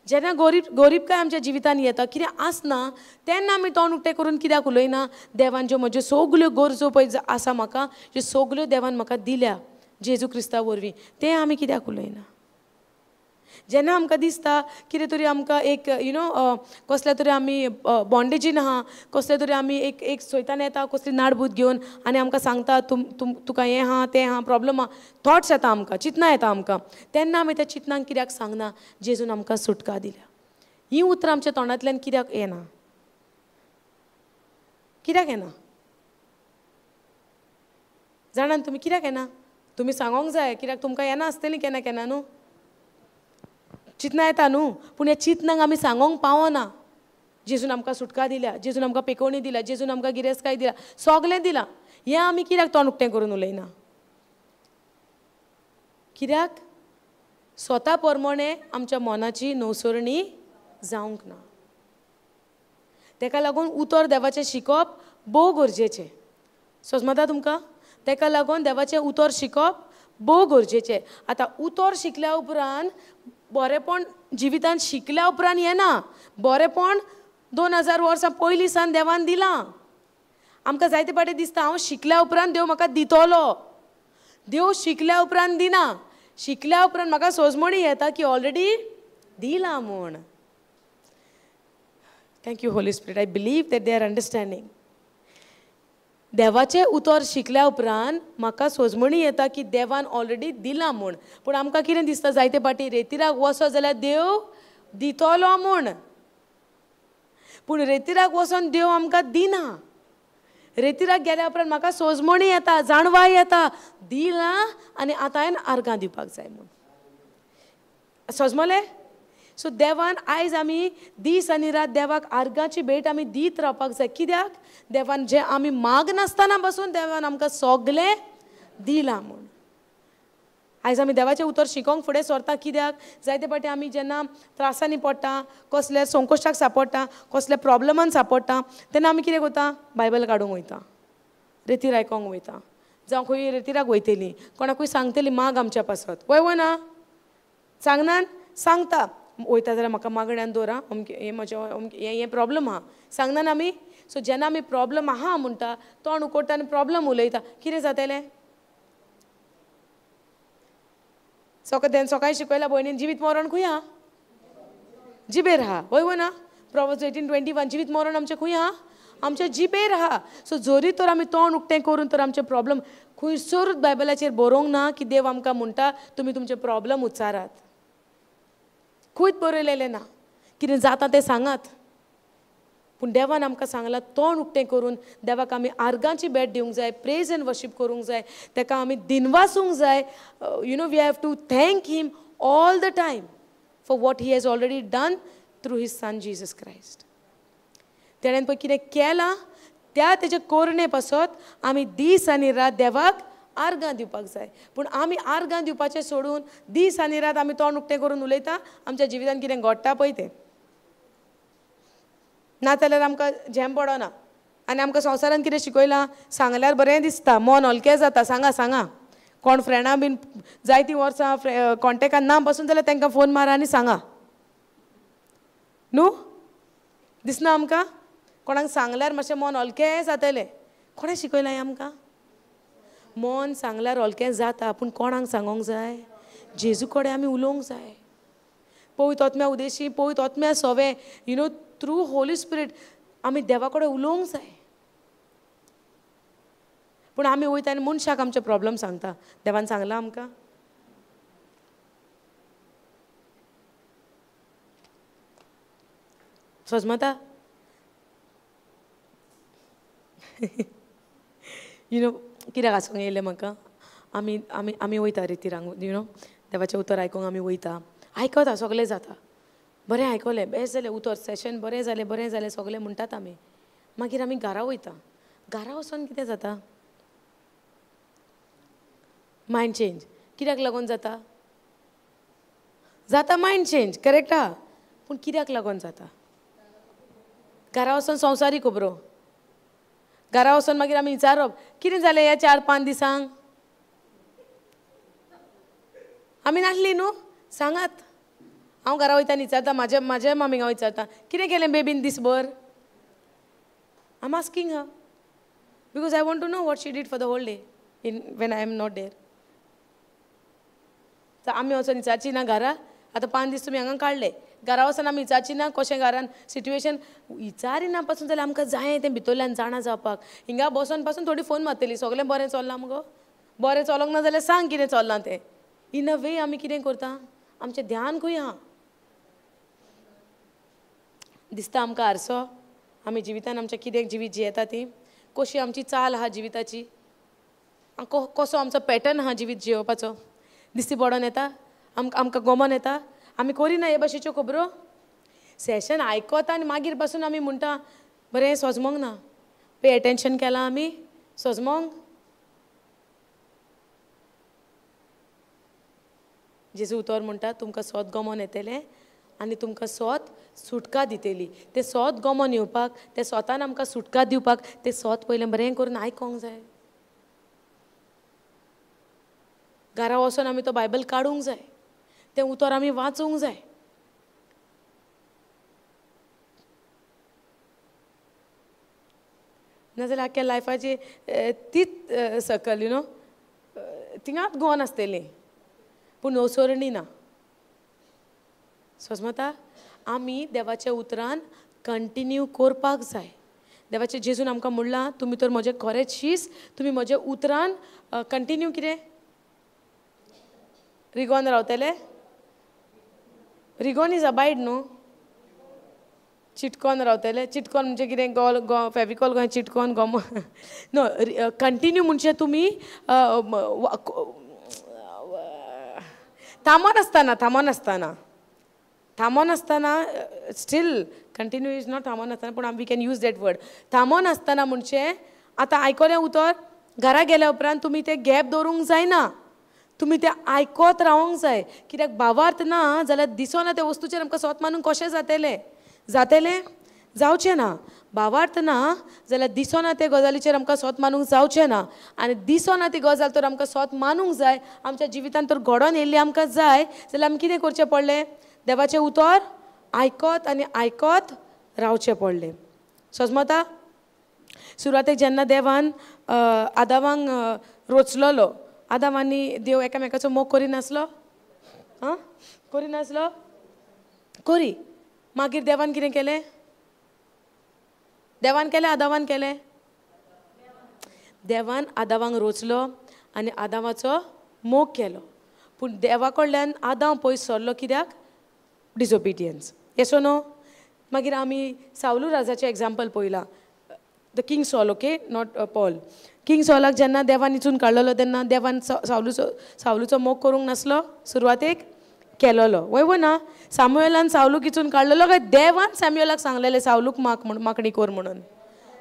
जेन्ना गरीबकाय आमच्या जिवितान येता, कितें आसना तेन्ना आमी तोंड उक्तें करून कित्याक उलयना? देवान ज्यो म्हज्यो सगल्यो गरजो पळय आसा म्हाका, ज्यो सगल्यो देवान म्हाका दिल्या जेजू क्रिस्ता वरवीं, तें आमी कित्याक उलयना? जेन्ना आमकां दिसता कितें तरी आमकां एक you know कसल्या तरी आमी बॉन्डेजीन आहा, कसले तरी आमी एक एक सोयतान येता कसली नाडबूत घेवन आनी आमकां सांगता तुम तुम तुका हें आहा तें आहा प्रॉब्लम आहा, थॉट्स येता आमकां, चिंतना येता आमकां, तेन्ना आमी त्या चिंतनांक कित्याक सांगना जेजून आमकां सुटका दिल्या? हीं उतरां आमच्या तोंडांतल्यान कित्याक येना? कित्याक येना जाणान तुमी? कित्याक येना? तुमी सांगोंक जाय, कित्याक तुमकां येना आसतलीं केन्ना केन्ना न्हू, चिंतना येता न्हू, पूण ह्या चिंतनांक आमी सांगोंक पावना. जेजून आमकां सुटका दिल्या, जेजून आमकां पेकोवणी दिल्या, जेजून आमकां गिरेस्तकाय दिल्या, सगळें दिलां, हें आमी कित्याक तोंड उक्तें करून उलयना? कित्याक? स्वता प्रमाणे आमच्या मनाची नवसरणी जावंक ना. तेका लागून उतर देवाचें शिकप भोव गरजेचें. समजता तुमकां? तेका लागून देवाचें उतर शिकप भोव गरजेचें. आतां उतर शिकल्या उपरांत बरेंपण जिवितांत शिकल्या उपरांत येना, बरेंपण 2000 वर्सां पयलीं सावन देवान दिलां. आमकां जायते फावटी दिसता हांव शिकल्या उपरांत देव म्हाका दितलो. देव शिकल्या उपरांत दिना, शिकल्या उपरांत म्हाका सोजमणी येता की ऑलरेडी दिलां म्हूण. Thank you Holy Spirit, I believe that they are understanding. देवाचें उतर शिकल्या उपरांत म्हाका सोजमणी येता की देवान ऑलरेडी दिलां म्हूण. पूण आमकां कितें दिसता जायते फावटी रेतिराक वचो जाल्यार देव दितलो म्हूण, पूण रेतिराक वचोन देव आमकां दिना. रेतिराक गेल्या उपरांत म्हाका सोजमणी येता, जाणवाय येता, दिलां आनी आतां हांवें आर्गां दिवपाक जाय म्हूण. सोजमलें? सो देवान आयज आमी दीस आनी रात देवाक आर्गाची भेट आमी दीत रावपाक जाय. कित्याक? देवान जें आमी मागनासतना बसून देवान आमकां सगळें दिलां म्हूण. आयज आमी देवाचें उतर शिकोंक फुडें सरता. कित्याक? जायते फावटी आमी जेन्ना त्रासांनी पडटा, कसल्या संकश्टाक सांपडटा, कसल्या प्रॉब्लमान सांपडटा, तेन्ना आमी कितें करता? बायबल काडूंक वयता, रेतीर आयकोंक वयता, जावं खंय रेतिराक वयतलीं, कोणाकूय सांगतलीं माग आमच्या पासत. वय वय ना सांगनान सांगता वयता जाल्यार म्हाका मागण्यान दवर आं, अमकें हें म्हजें अमकें हें हें प्रॉब्लम आहा, सांगनान आमी. सो जेन्ना आमी प्रॉब्लम आहा म्हणटा, तोंड उकोडटा आनी प्रॉब्लम उलयता, कितें जातलें? सकाळी सकाळीं शिकयला भयणीन, जिवीत मरण खंय आहा? जिबेर आहा. वय वय ना? प्रोवर्ब्स 18:21, जिवीत मरण आमचें खंय आहा? आमच्या जिबेर आहा. सो जरी तर आमी तोंड उक्तें करून तर आमचें प्रॉब्लम खंयसरूच बायबलाचेर बरोवंक ना की देव आमकां म्हणटा तुमी तुमचें प्रॉब्लम उच्चारात. खंयच बरयलेलें ना. कितें जाता तें सांगात. पूण देवान आमकां सांगलां तोंड उक्तें करून देवाक आमी आर्गांची भेट दिवंक जाय, प्रेज एंड वर्शीप करूंक जाय, ताका आमी दिनवासूंक जाय. You know we have to thank him all the time for what he has already done through his son Jesus Christ. तेणेन पळय कितें केलां त्या तेजे कोरणे पासत आमी दीस आनी रात देवाक आर्गां दिवपाक जाय. पूण आमी आर्गां दिवपाचें सोडून दीस आनी रात आमी तोंड उक्तें करून उलयता, आमच्या जिवितांत कितें घडटा पळय तें. ना जाल्यार आमकां झेम पडना. आनी आमकां संवसारान कितें शिकयलां, सांगल्यार बरें दिसता, मन हलकें जाता, सांगा सांगा. कोण फ्रेंडां बीन जायतीं वर्सां कॉन्टेक्टान ना बसून जाल्यार तांकां फोन मारा आनी सांगा न्हू. दिसना आमकां कोणाक सांगल्यार मातशें मन हलकें जातलें. कोणें शिकयलां हें आमकां? मन सांगल्यार हलकें जाता, पूण कोणाक सांगोंक जाय? जेजू कडेन आमी उलोवंक जाय. पवित्र आत्म्या उदेशी, पवित्र आत्म्या सोवे, you know through Holy Spirit आमी देवा कडेन उलोवंक जाय. पूण आमी वयता आनी मनशाक आमचे प्रॉब्लम सांगता. देवान सांगलां आमकां? सजमता? You know कित्याक आसूंक येयलें म्हाका? आमी आमी आमी वयता रेतिरांक, you know देवाचें उतर आयकूंक आमी वयता, आयकता, सगळें जाता, बरें आयकलें, बेस्ट जालें उतर, सेशन बरें जालें, बरें जालें सगळें म्हणटात आमी. मागीर आमी घरा वयता. घरा वचोन कितें जाता? Mind change. कित्याक लागून जाता? जाता मायंड चेंज, करेक्ट आहा, पूण कित्याक लागून जाता? घरा वचोन संवसारी खबरो, घरा वचोन मागीर आमी विचारप कितें जालें ह्या 4-5 दिसांक, आमी नासली न्हू, सांगात. हांव घरा वयता आनी विचारता म्हाज्या म्हाज्या मामीक हांव विचारता कितें केलें बेबीन दीसभर. I am asking her because I want to know what she did for the whole day in when I am not there. तर आमी वचोन विचारची ना घरा, आतां 5 दीस तुमी हांगा काडले, घरा वचोन आमी विचारची ना कशें घरान सिट्युएशन विचारिना पासून जाल्यार आमकां जाय तें भितरल्यान जाणा जावपाक. हिंगा बसोन पासून थोडी फोन मारतली, सगळें बरें चल्लां मुगो, बरें चलोंक ना जाल्यार सांग कितें चल्लां तें. इन अ वे आमी कितें करता, आमचें ध्यान खंय आहा दिसता आमकां आरसो, आमी जिवितान आमच्या कितें जिवीत जियेता ती कशी आमची चाल आहा जिविताची, कसो आमचो पॅटर्न आहा जिवीत जियोवपाचो दिसती पडोन येता आमकां, आमकां गोमोन येता. आमी करिना हे भाशेच्यो खबरो, सेशन आयकता आनी मागीर पासून आमी म्हणटा बरें सोजमोंक ना, पे एटेन्शन केलां आमी सोजमोंक. जेजू उतर म्हणटा तुमकां सोद गोमोन येतलें आनी तुमकां सोद सुटका दितली. तें सोद गोमोन येवपाक, तें सोतान आमकां सुटका दिवपाक तें सोद पयलें बरें करून आयकोंक जाय. घरा वचोन आमी तो बायबल काडूंक जाय, तें उतर आमी वाचूंक जाय. नाजाल्यार आख्ख्या लायफाची तीच सकल you know थिंगाच गोवन आसतली, पूण नवसरणी ना. सोजमता आमी देवाच्या उतरान कंटिन्यू करपाक जाय. देवाचें जेजून आमकां म्हणलां तुमी तर म्हजें खरेंच शीस, तुमी म्हज्या उतरान कंटिन्यू कितें रिगोन रावतले. रिगोन is abide न्हू, चिटकोन रावतले. चिटकोन म्हणजे कितें, गोल गो फेविकॉल गोंय चिटकोन गोमो नो. कंटिन्यू म्हणजे तुमी थांबोन आसतना, थांबोन आसतना, थांबोन आसतना, स्टील कंटिन्यू is not थांबोन आसतना, पूण we can use that word. थांबोन आसतना म्हणजे आतां आयकलें उतर घरा गेल्या उपरांत तुमी तें गॅप दवरूंक जायना, तुमी तें आयकत रावोंक जाय. कित्याक भावार्थ ना जाल्यार दिसना त्या वस्तूचेर आमकां सोत मानूंक कशें जातलें, जातलें जावचें ना. भावार्थ ना जाल्यार दिसना ते गजालीचेर आमकां सोत मानूंक जावचें ना, आनी दिसना ती गजाल तर आमकां सोत मानूंक जाय, आमच्या जिवितांत तर घडोवन येयल्ली आमकां जाय जाल्यार आमी कितें करचें पडलें, देवाचें उतर आयकत आनी आयकत रावचें पडलें. सजमता सुरवातेक जेन्ना देवान आदावांक रोचलेलो, आदाव आनी देव एकामेकाचो मोग करिनासलो, आं करिनासलो, करी. मागीर देवान कितें केलें, देवान केलें आदावान केलें, देवान आदावांक रोचलो आनी आदावाचो मोग केलो. पूण देवा कडल्यान आदाव पयस सरलो कित्याक, डिसओबिडियन्स. येस नो. मागीर आमी सावलू राजाचें एग्जाम्पल पळयलां, the king Saul, okay not Paul. King सॉलाक जेन्ना देवान इचून काडलेलो तेन्ना देवान सावलूचो सावलूचो मोग करूंक नासलो सुरवातेक, केलोलो वय वो ना. सामुएलान सावलूक इचून काडलेलो काय देवान सॅम्युएलाक सांगलेलें सावलूक माग म्हण, मागणी कर म्हणून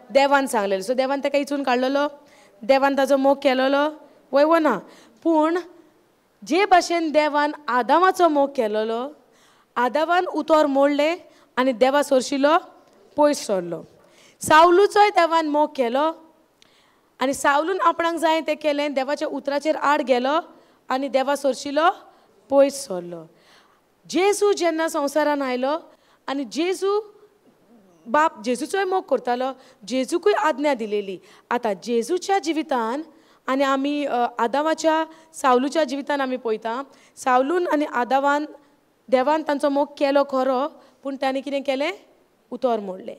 देवान सांगलेलें. सो देवान ताका इचून काडलेलो, देवान ताजो मोग केलोलो वय वो ना. पूण जे भाशेन देवान आदामाचो मोग केलोलो, आदावान उतर मोडलें आनी देवा सोरशिलो पयस सरलो. सावलूचोय देवान मोग केलो आनी सावलून आपणाक जाय तें केलें, देवाच्या उतराचेर आड गेलो आनी देवा सोरशिलो पयस सरलो. जेजू जेन्ना संवसारान आयलो आनी जेजू बाप जेजूचोय मोग करतालो, जेजूकूय आज्ञा दिलेली. आतां जेजूच्या जिवितान आनी आमी आदावाच्या सावलूच्या जिवितान आमी पळयता, सावलून आनी आदावान देवान तांचो मोग केलो खरो, पूण तांणी कितें केलें, उतर मोडलें.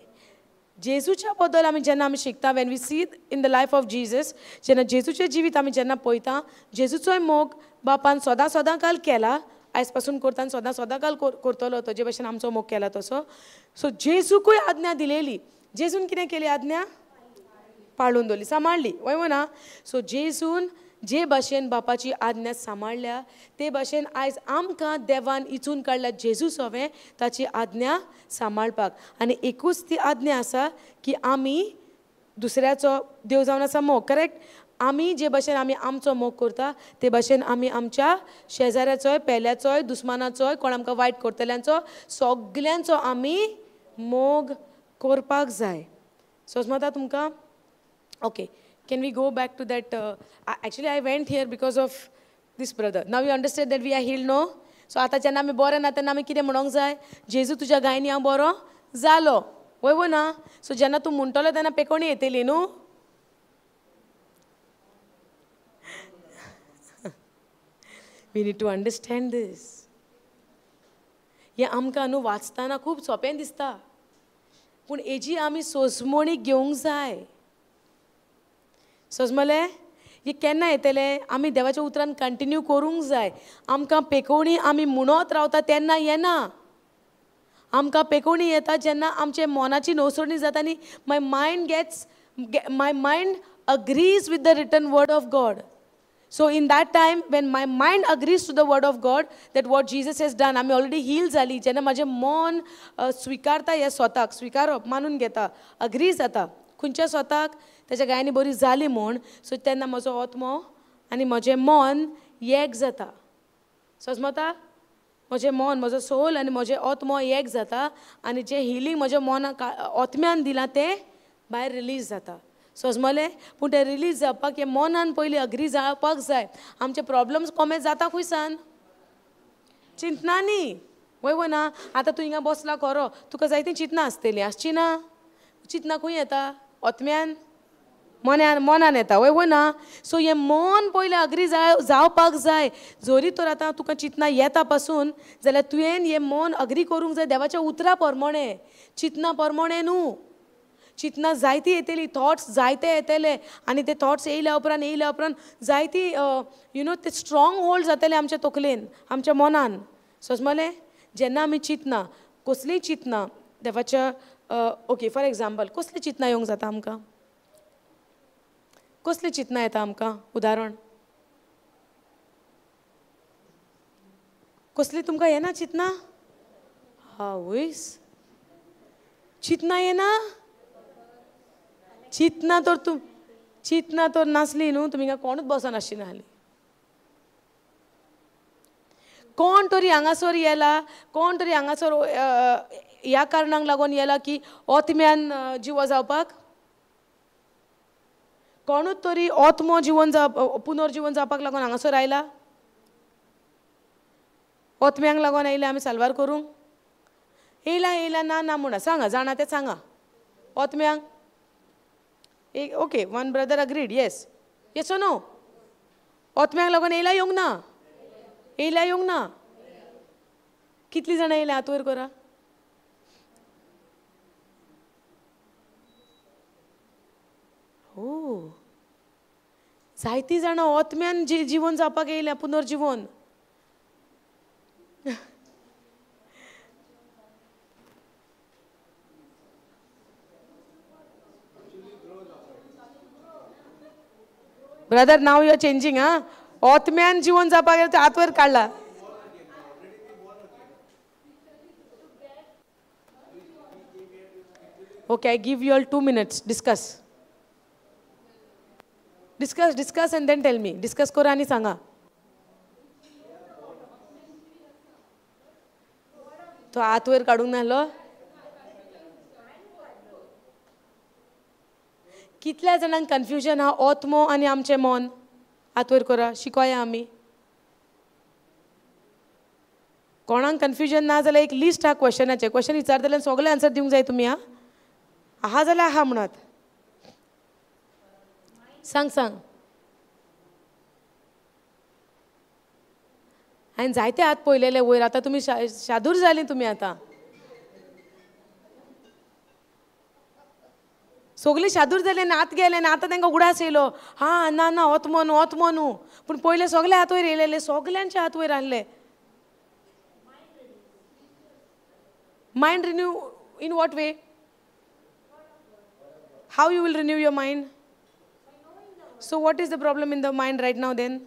जेजूच्या बद्दल आमी जेन्ना आमी शिकता, when we see in the life of Jesus, जेन्ना जेजूचें जिवीत आमी जेन्ना पळयता, जेजूचोय मोग बापान सदां सदां काल केला, आयज पासून करता आनी सदां सदां काल करतलो तो, जे भशेन आमचो मोग केला तसो. सो जेजूकूय आज्ञा दिलेली, जेजून कितें केली, आज्ञा पाळून दवरली, सांबाळ्ळी वय वो ना. सो जेजून जे भाशेन बापाची आज्ञा सांबाळ्ळ्या ते भाशेन आयज आमकां देवान इचून काडल्या जेजू सोवें ताची आज्ञा सांबाळपाक. आनी एकूच ती आज्ञा आसा की आमी दुसऱ्याचो देव जावन आसा मोग, करेक्ट. आमी जे भाशेन आमी आमचो मोग करता ते भाशेन आमी आमच्या शेजाऱ्याचोय, पेल्याचोय, दुस्मानाचोय, कोण आमकां वायट करतल्यांचो, सगल्यांचो आमी मोग करपाक जाय. सोजमता तुमकां? Okay, can we go back to that? Actually I went here because of this brother. Now you understand that we are healed, no? So आतां जेन्ना आमी बरें ना तेन्ना आमी कितें म्हणोंक जाय? जेजू तुज्या गायनी हांव बरो जालो, वय वो ना? सो जेन्ना तूं म्हणटलो तेन्ना पेकोणी येतली न्हू. We need to understand this. हें आमकां न्हू वाचतना खूब सोंपें दिसता, पूण हेजी आमी सोजमणी घेवंक जाय. सोजमलें? हें केन्ना येतलें? आमी देवाच्या उतरान कंटिन्यू करूंक जाय. आमकां पेकोवणी आमी म्हणत रावता तेन्ना येना. आमकां पेकोवणी येता जेन्ना आमचे मनाची नवसरणी जाता आनी my mind agrees with the written word of God. So in that time when my mind agrees to the word of God that what Jesus has done, आमी ऑलरेडी हील जाली. जेन्ना म्हाजें मन स्विकारता ह्या स्वताक, स्विकारप मानून घेता, अग्री जाता खंयच्या स्वताक, तेच्या गायनी बरी जाली म्हूण, सो तेन्ना म्हजो आत्मो आनी म्हजें मन एक जाता. समजता? म्हजें मन, म्हजो सोल आनी म्हजें आत्मो एक जाता आनी जें हिलींग म्हज्या मनाक आत्म्यान दिलां तें भायर रिलीज जाता. सोजमलें? पूण तें रिलीज जावपाक हें मनान पयलीं अग्री जावपाक जाय. आमचे प्रॉब्लम्स कमे जाता खंयसान? चिंतनांनी, वय वो ना? आतां तूं हिंगा बसला खरो, तुका जायतीं चिंतनां आसतलीं, आसची ना? चिंतनां खंय येता? आत्म्यान, मनान, मनान येता, वय वो ना? सो हें मन पयलें अग्री जावपाक जाय. जरी तर आतां तुका चिंतनां येता पासून जाल्यार तुवें हें मन अग्री करूंक जाय देवाच्या उतरा प्रमाणें, चिंतनां प्रमाणें न्हू. चिंतनां जायतीं येतलीं, थॉट्स जायते येतले आनी ते थॉट्स येयल्या उपरांत जायती you know ते स्ट्रॉंग होल्ड जातले आमच्या तकलेन, आमच्या मनान. समजलें? जेन्ना आमी चिंतना, कसलीय चिंतना देवाच्या, ओके फॉर एग्जाम्पल कसलीं चिंतनां येवंक जाता आमकां? कसलीं चिंतनां येता आमकां? उदाहरण कसली तुमकां येना चिंतनां? आवयस, चिंतनां येना? चिंतनां तर तूं चिंतनां तर नासली न्हू तुमी कोणूच बसनाशिल्लीं आसलीं. कोण तरी हांगासर येला, कोण तरी हांगासर ह्या कारणाक लागून येला की आत्म्यान जिवो जावपाक, कोणूच तरी आत्मो जिवन जावप, पुनर्जिवन जावपाक लागून हांगासर आयला, आत्म्यांक लागून आयले आमी साल्वार करूंक येयला येयला ना ना म्हणा, सांगा जाणा तें सांगा आत्म्यांक. Okay, one brother agreed, yes yes or no? आत्म्यांक लागून येयला येवंक ना? येयला येवंक ना? कितलीं जाणां येयल्या हात वयर करा. हो, जायतीं जाणां आत्म्यान जिवन जावपाक येयल्या, पुनर्जिवन. Brother, now you are changing, हा? आत्म्यान जिवन जावपाक येयला हात वयर काडला. Okay, I give you all 2 minutes. Discuss. Discuss, discuss and then tell me. Discuss करा आनी सांगा. तो हात वयर काडूंक नासलो? कितल्या जाणांक कन्फ्युजन आहा आत्मो आनी आमचें मन? हात वयर करा, शिकोया आमी. कोणाक कन्फ्युजन ना जाल्यार एक लिस्ट आहा क्वेश्चनाचें, क्वेश्चन विचारतले आनी सगळे आन्सर दिवंक जाय तुमी. आं, आहा जाल्यार आहा म्हणत. सांग सांग. हांवें जायते हात पळयलेले वयर, आतां तुमी शादूर जालीं तुमी. आतां सगळीं शादूर जालीं आनी हात गेले आनी आतां तांकां उगडास येयलो, हा ना ना आत्मो न्हू, आत्मो न्हू. पूण पयले सगळे हात वयर येयलेले, सगल्यांचे हात वयर आहले. Mind renew in what way? How you will renew your mind? So what is the problem in the mind right now then?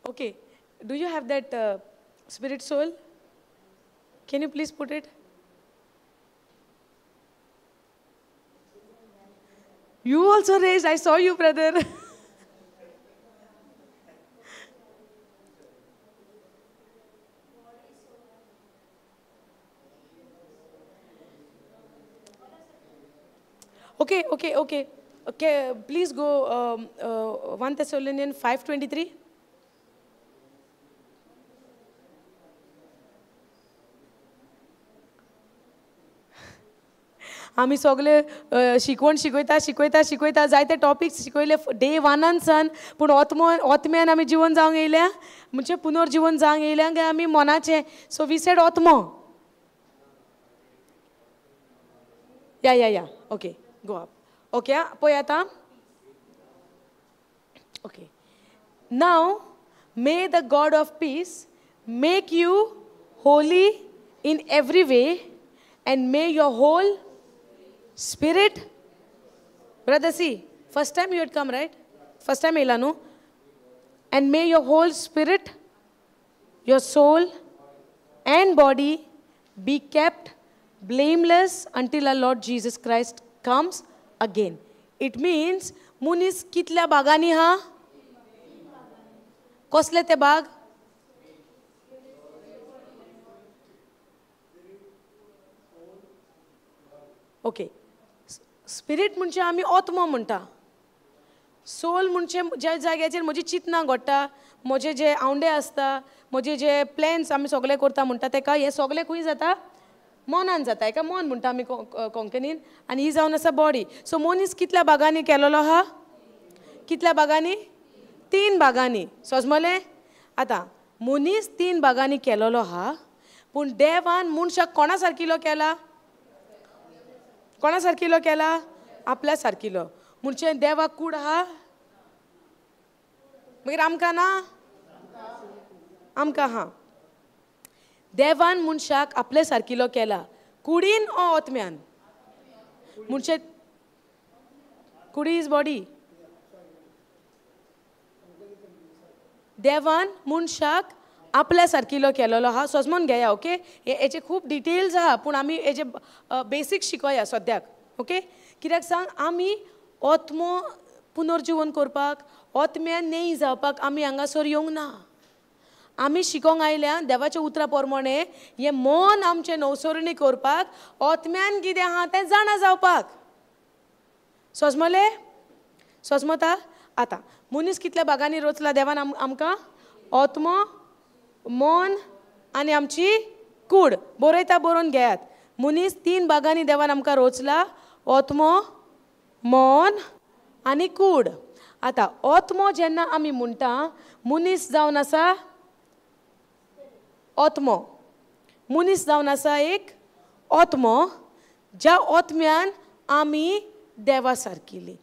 Okay, do you have that spirit soul? Can you please put it? You also raised, I saw you, brother. Okay okay okay okay please go 1 Thessalonians 5:23. आमी सगळे शिकवण शिकयता शिकयता शिकयता जायते टॉपिक्स शिकयले डे वनान सान, पूण आत्मो आत्म्यान आमी जिवन जावंक येयल्या, म्हणजे पुनर्जिवन जावंक येयल्या काय आमी मनाचें. सो we said आत्मो. Yeah yeah yeah okay go up. Okay पळय आतां. Okay, now may the God of peace make you holy in every way and may your whole spirit. Brother, see, first time you had come, right? First time येयला न्हू. And may your whole spirit, your soul and body be kept blameless until our Lord Jesus Christ comes again. It means मनीस कितल्या भागांनी हा, कसले ते भाग? ओके, स्पिरीट म्हणजे आमी आत्मो म्हणटा, सोल म्हणजे ज्या जाग्याचेर म्हजी चिंतना घडटा, म्हजे जे आवंडे आसता, म्हजे जे प्लॅन्स आमी सगळे करता म्हणटा तेका, हें सगळें खंय जाता? मनान जाता. हेका मन म्हणटा आमी कोंकणीन, आनी ही जावन आसा बॉडी. सो मनीस कितल्या भागांनी केलेलो आहा? कितल्या भागांनी? 3 भागांनी. सजमलें? आतां मनीस 3 भागांनी केलेलो आहा, पूण देवान मनशाक कोणा सारकिलो केला? कोणा सारकिलो केला? आपल्या सारकिलो. म्हणजे देवाक कूड आहा, मागीर आमकां ना? आमकां आहा. देवान मनशाक आपल्या सारकिलो केला, कुडीन ओ आत्म्यान? म्हणजे कुडी is body. देवान मनशाक आपल्या सारकिलो केलेलो आहा. सजमोन घेया. ओके, हेचे खूब डिटेल्स आहा, पूण आमी हेजे बेसीक शिकोया सद्याक. ओके, कित्याक सांग, आमी आत्मो पुनर्जिवन करपाक, आत्म्यान नेय जावपाक आमी हांगासर येवंक ना. आमी शिकोंक आयल्या देवाच्या उतरा प्रमाणे हें मन आमचें नवसरणी करपाक, आत्म्यान कितें आहा तें जाणा जावपाक. सजमलें? सजमता? आतां मनीस कितल्या भागांनी रचला देवान आमकां? आत्मो, मन आनी आमची कूड. बरयता, बरोवन घेयात. मनीस 3 भागांनी देवान आमकां रचला, आत्मो, मन आनी कूड. आतां आत्मो जेन्ना आमी म्हणटा, मनीस जावन आसा आत्मो, मनीस जावन आसा एक आत्मो, ज्या आत्म्यान आमी देवा सारकिली.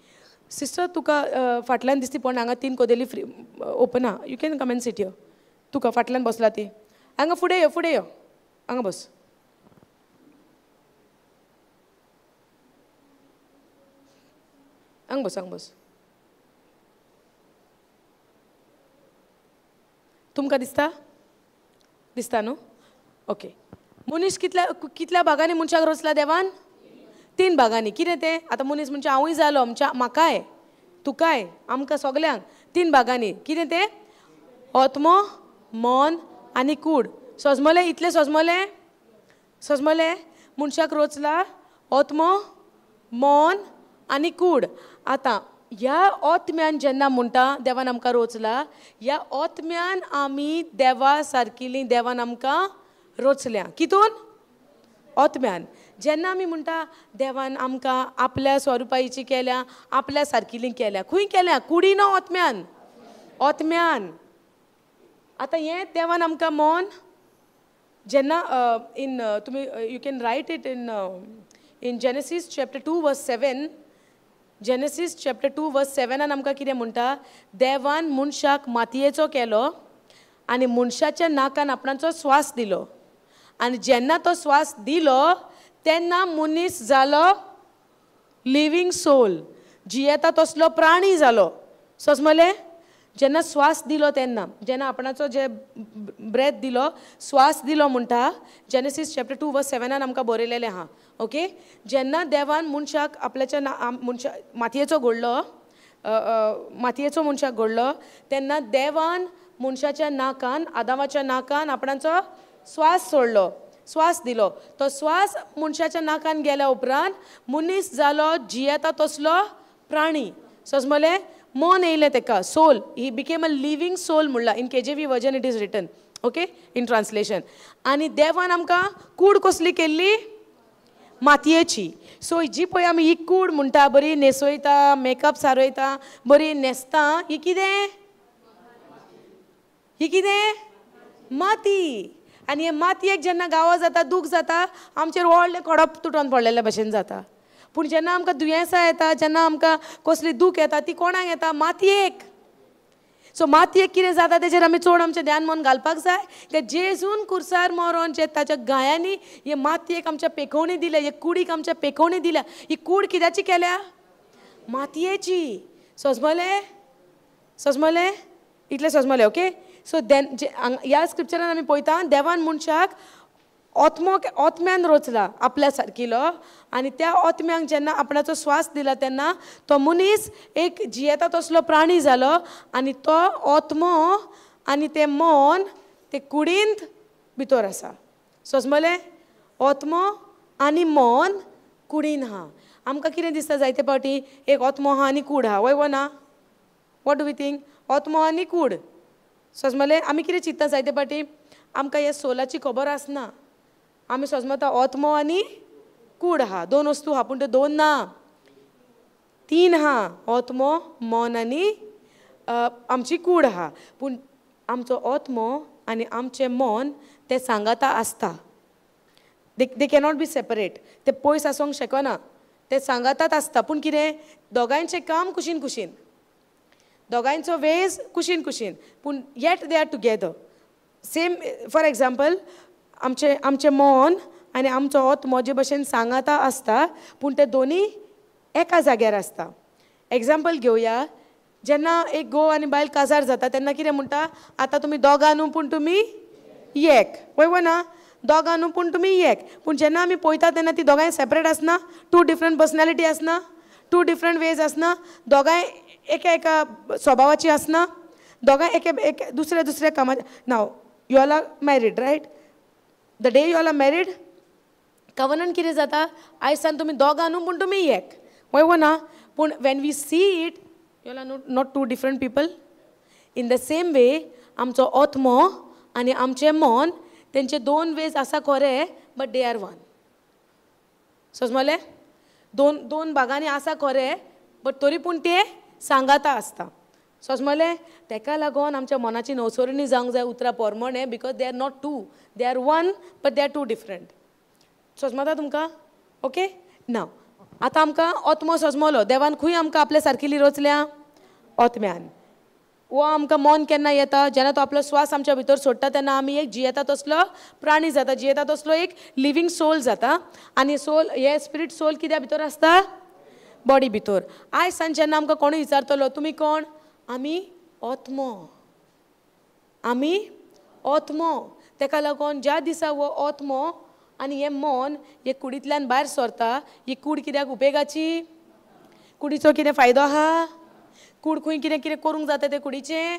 सिस्टर, तुका फाटल्यान दिसती पण हांगा 3 कदेली फ्री ओपन आहा, you can come and sit here. तुका फाटल्यान बसला ती, हांगा फुडें यो, फुडें यो, हांगा बस. हांगा बस, हांगा बस. तुमकां दिसता? दिसता न्हू? ओके, मनीस कितल्या कितल्या भागांनी मनशाक रचला देवान? 3 भागांनी. कितें तें? आतां मनीस म्हणजे हांवूय जालो, आमच्या म्हाकाय, तुकाय, आमकां सगल्यांक 3 भागांनी. कितें तें? आत्मो, मन आनी कूड. सजमलें? इतलें सजमलें? सजमलें? मनशाक रचला आत्मो, मन आनी कूड. आतां ह्या आत्म्यान जेन्ना म्हणटा देवान आमकां रचला, ह्या आत्म्यान आमी देवा सारकिली देवान आमकां रचल्या. कितून? आत्म्यान. जेन्ना आमी म्हणटा देवान आमकां आपल्या स्वरुपाची केल्या, आपल्या सारकिली केल्या, खंय केल्या? कुडीन आत्म्यान. आत्म्यान. आतां हें देवान आमकां मन जेन्ना इन तुमी you can write it in in Genesis chapter 2 verse 7. Genesis chapter 2 verse 7 आमकां कितें म्हणटा? देवान मनशाक मातयेचो केलो आनी मनशाच्या नाकान आपणाचो स्वास दिलो, आनी जेन्ना तो स्वास दिलो तेन्ना मनीस जालो लिवींग सोल, जियेता तसलो प्राणी जालो. समजलें? जेन्ना स्वास दिलो तेन्ना, जेन्ना आपणाचो जे ब्रेथ दिलो, स्वास दिलो म्हणटा, जेनेसीस चॅप्टर 2 वर्स 7 आमकां बरयलेलें आहा. ओके, जेन्ना देवान मनशाक आपल्याच्या मनशा मातयेचो घडलो, मातयेचो मनशाक घडलो, तेन्ना देवान मनशाच्या नाकान, आदामाच्या नाकान आपणाचो स्वास सोडलो. स्वास दिलो. तो स्वास मनशाच्या नाकान गेल्या उपरांत मनीस जालो जियेता तसलो प्राणी. सजमलें? मन येयलें तेका, soul, he became a living soul म्हणलां. In KJV version it is written, okay, in translation. आनी देवान आमकां कूड कसली केल्ली? मातयेची. सो जी पळय आमी ही कूड म्हणटा, बरी न्हेसयता, मेकअप सारयता, बरी न्हेसता, ही कितें? ही कितें? माती. आनी हे मातयेक जेन्ना गांव जाता, दूख जाता, आमचेर व्हडलें खडप तुटोन पडलेले भशेन जाता. पूण जेन्ना आमकां दुयेंसां येता, जेन्ना आमकां कसली दूख येता, ती कोणाक येता? मातयेक. सो मातयेक कितें जाता तेजेर आमी चड आमचें ध्यान मन घालपाक जाय. की जेजून कुर्सार मरोन जे ताच्या गायांनी हे मातयेक आमच्या पेकोवणी दिल्या, हे कुडीक आमच्या पेकोवणी दिल्या. ही कूड कित्याची केल्या? मातयेची. सजमलें? सजमलें? इतलें सजमलें? ओके. सो then ह्या स्क्रिप्चरान आमी पळयता देवान मनशाक ओत्मो ओत्म्यान रचला आपल्या सारकिलो, आनी त्या ओत्म्यांक जेन्ना आपणाचो स्वास दिला तेन्ना तो मनीस एक जियेता तसलो प्राणी जालो. आनी तो ओत्मो आनी तें मन ते कुडींत भितर आसा. सजमलें? ओत्मो आनी मन कुडीन आहा. आमकां कितें दिसता जायते फावटी? एक ओत्मो आहा आनी कूड आहा, वय वो ना? What do we think? ओत्मो आनी कूड. सजमलें? आमी कितें चिंत्ता जायते फावटी? आमकां ह्या सोलाची खबर आसना. आमी सजमता ओत्मो आनी कूड आहा, दोन वस्तू आहा, पूण त्यो दोन ना, तीन आहा. ओत्मो, मन आनी आमची कूड आहा. पूण आमचो ओत्मो आनी आमचें मन ते सांगाता आसता. They cannot be separate. ते पयस आसूंक शकना, ते सांगातात आसता. पूण कितें, दोगांयचें काम कुशीन कुशीन, दोगांयचो वेज कुशीन कुशीन, पूण yet they are together. Same for example, आमचें आमचें मन आनी आमचो ओत्मो जे भशेन सांगाता आसता, पूण ते दोनी एका जाग्यार आसता. एग्जाम्पल घेवया, जेन्ना एक घोव आनी बायल काजार जाता तेन्ना कितें म्हणटा? आतां तुमी दोगां न्हू पूण तुमी एक, वय वो ना? दोगां न्हू पूण तुमी एक. पूण जेन्ना आमी पळयता तेन्ना ती दोगांय सेपरेट आसना, टू डिफरंट पर्सनॅलिटी आसना, टू डिफरंट वेज आसना, दोगांय एका एका स्वभावाची आसना, दोगांय एके एक दुसऱ्या दुसऱ्या कामा. Now you all are married, right? The day you all are married, covenant कितें जाता? आयज सान तुमी दोगां न्हू पूण तुमी एक, वय वो ना? पूण when we see it, you all are not two different people. In the same way आमचो ओत्मो आनी आमचें मन तेंचे दोन वेज आसा खरें, बट they are one. सजमलें? दोन दोन भागांनी आसा खरें, बट तरी पूण ते सांगाता आसता. सजमलें? तेका लागून आमच्या मनाची नवसरणी जावंक जाय उतरां पोरमोणे, because they are not two, they are one, but they are two different. सजमता तुमकां? ओके. नाव आतां आमकां ओत्मो सजमलो. देवान खंय आमकां आपल्या सारकिली रचल्या? ओत्म्यान. वो आमकां मन केन्ना येता? जेन्ना तो आपलो स्वास आमच्या भितर सोडटा तेन्ना आमी एक जियेता तसलो प्राणी जाता, जियेता तसलो एक लिवींग सोल जाता. आनी सोल, हे स्पिरीट सोल कित्या भितर आसता? बॉडी भितर. आयज सान जेन्ना आमकां कोणूय विचारतलो तुमी कोण? आमी ओत्मो, आमी ओत्मो. तेका लागून ज्या दिसा हो ओत्मो आनी हें मन हे कुडींतल्यान भायर सरता, ही कूड कित्याक उपेगाची? कुडीचो कितें फायदो आहा? कूड खंय कितें कितें करूंक जाता तें कुडीचें?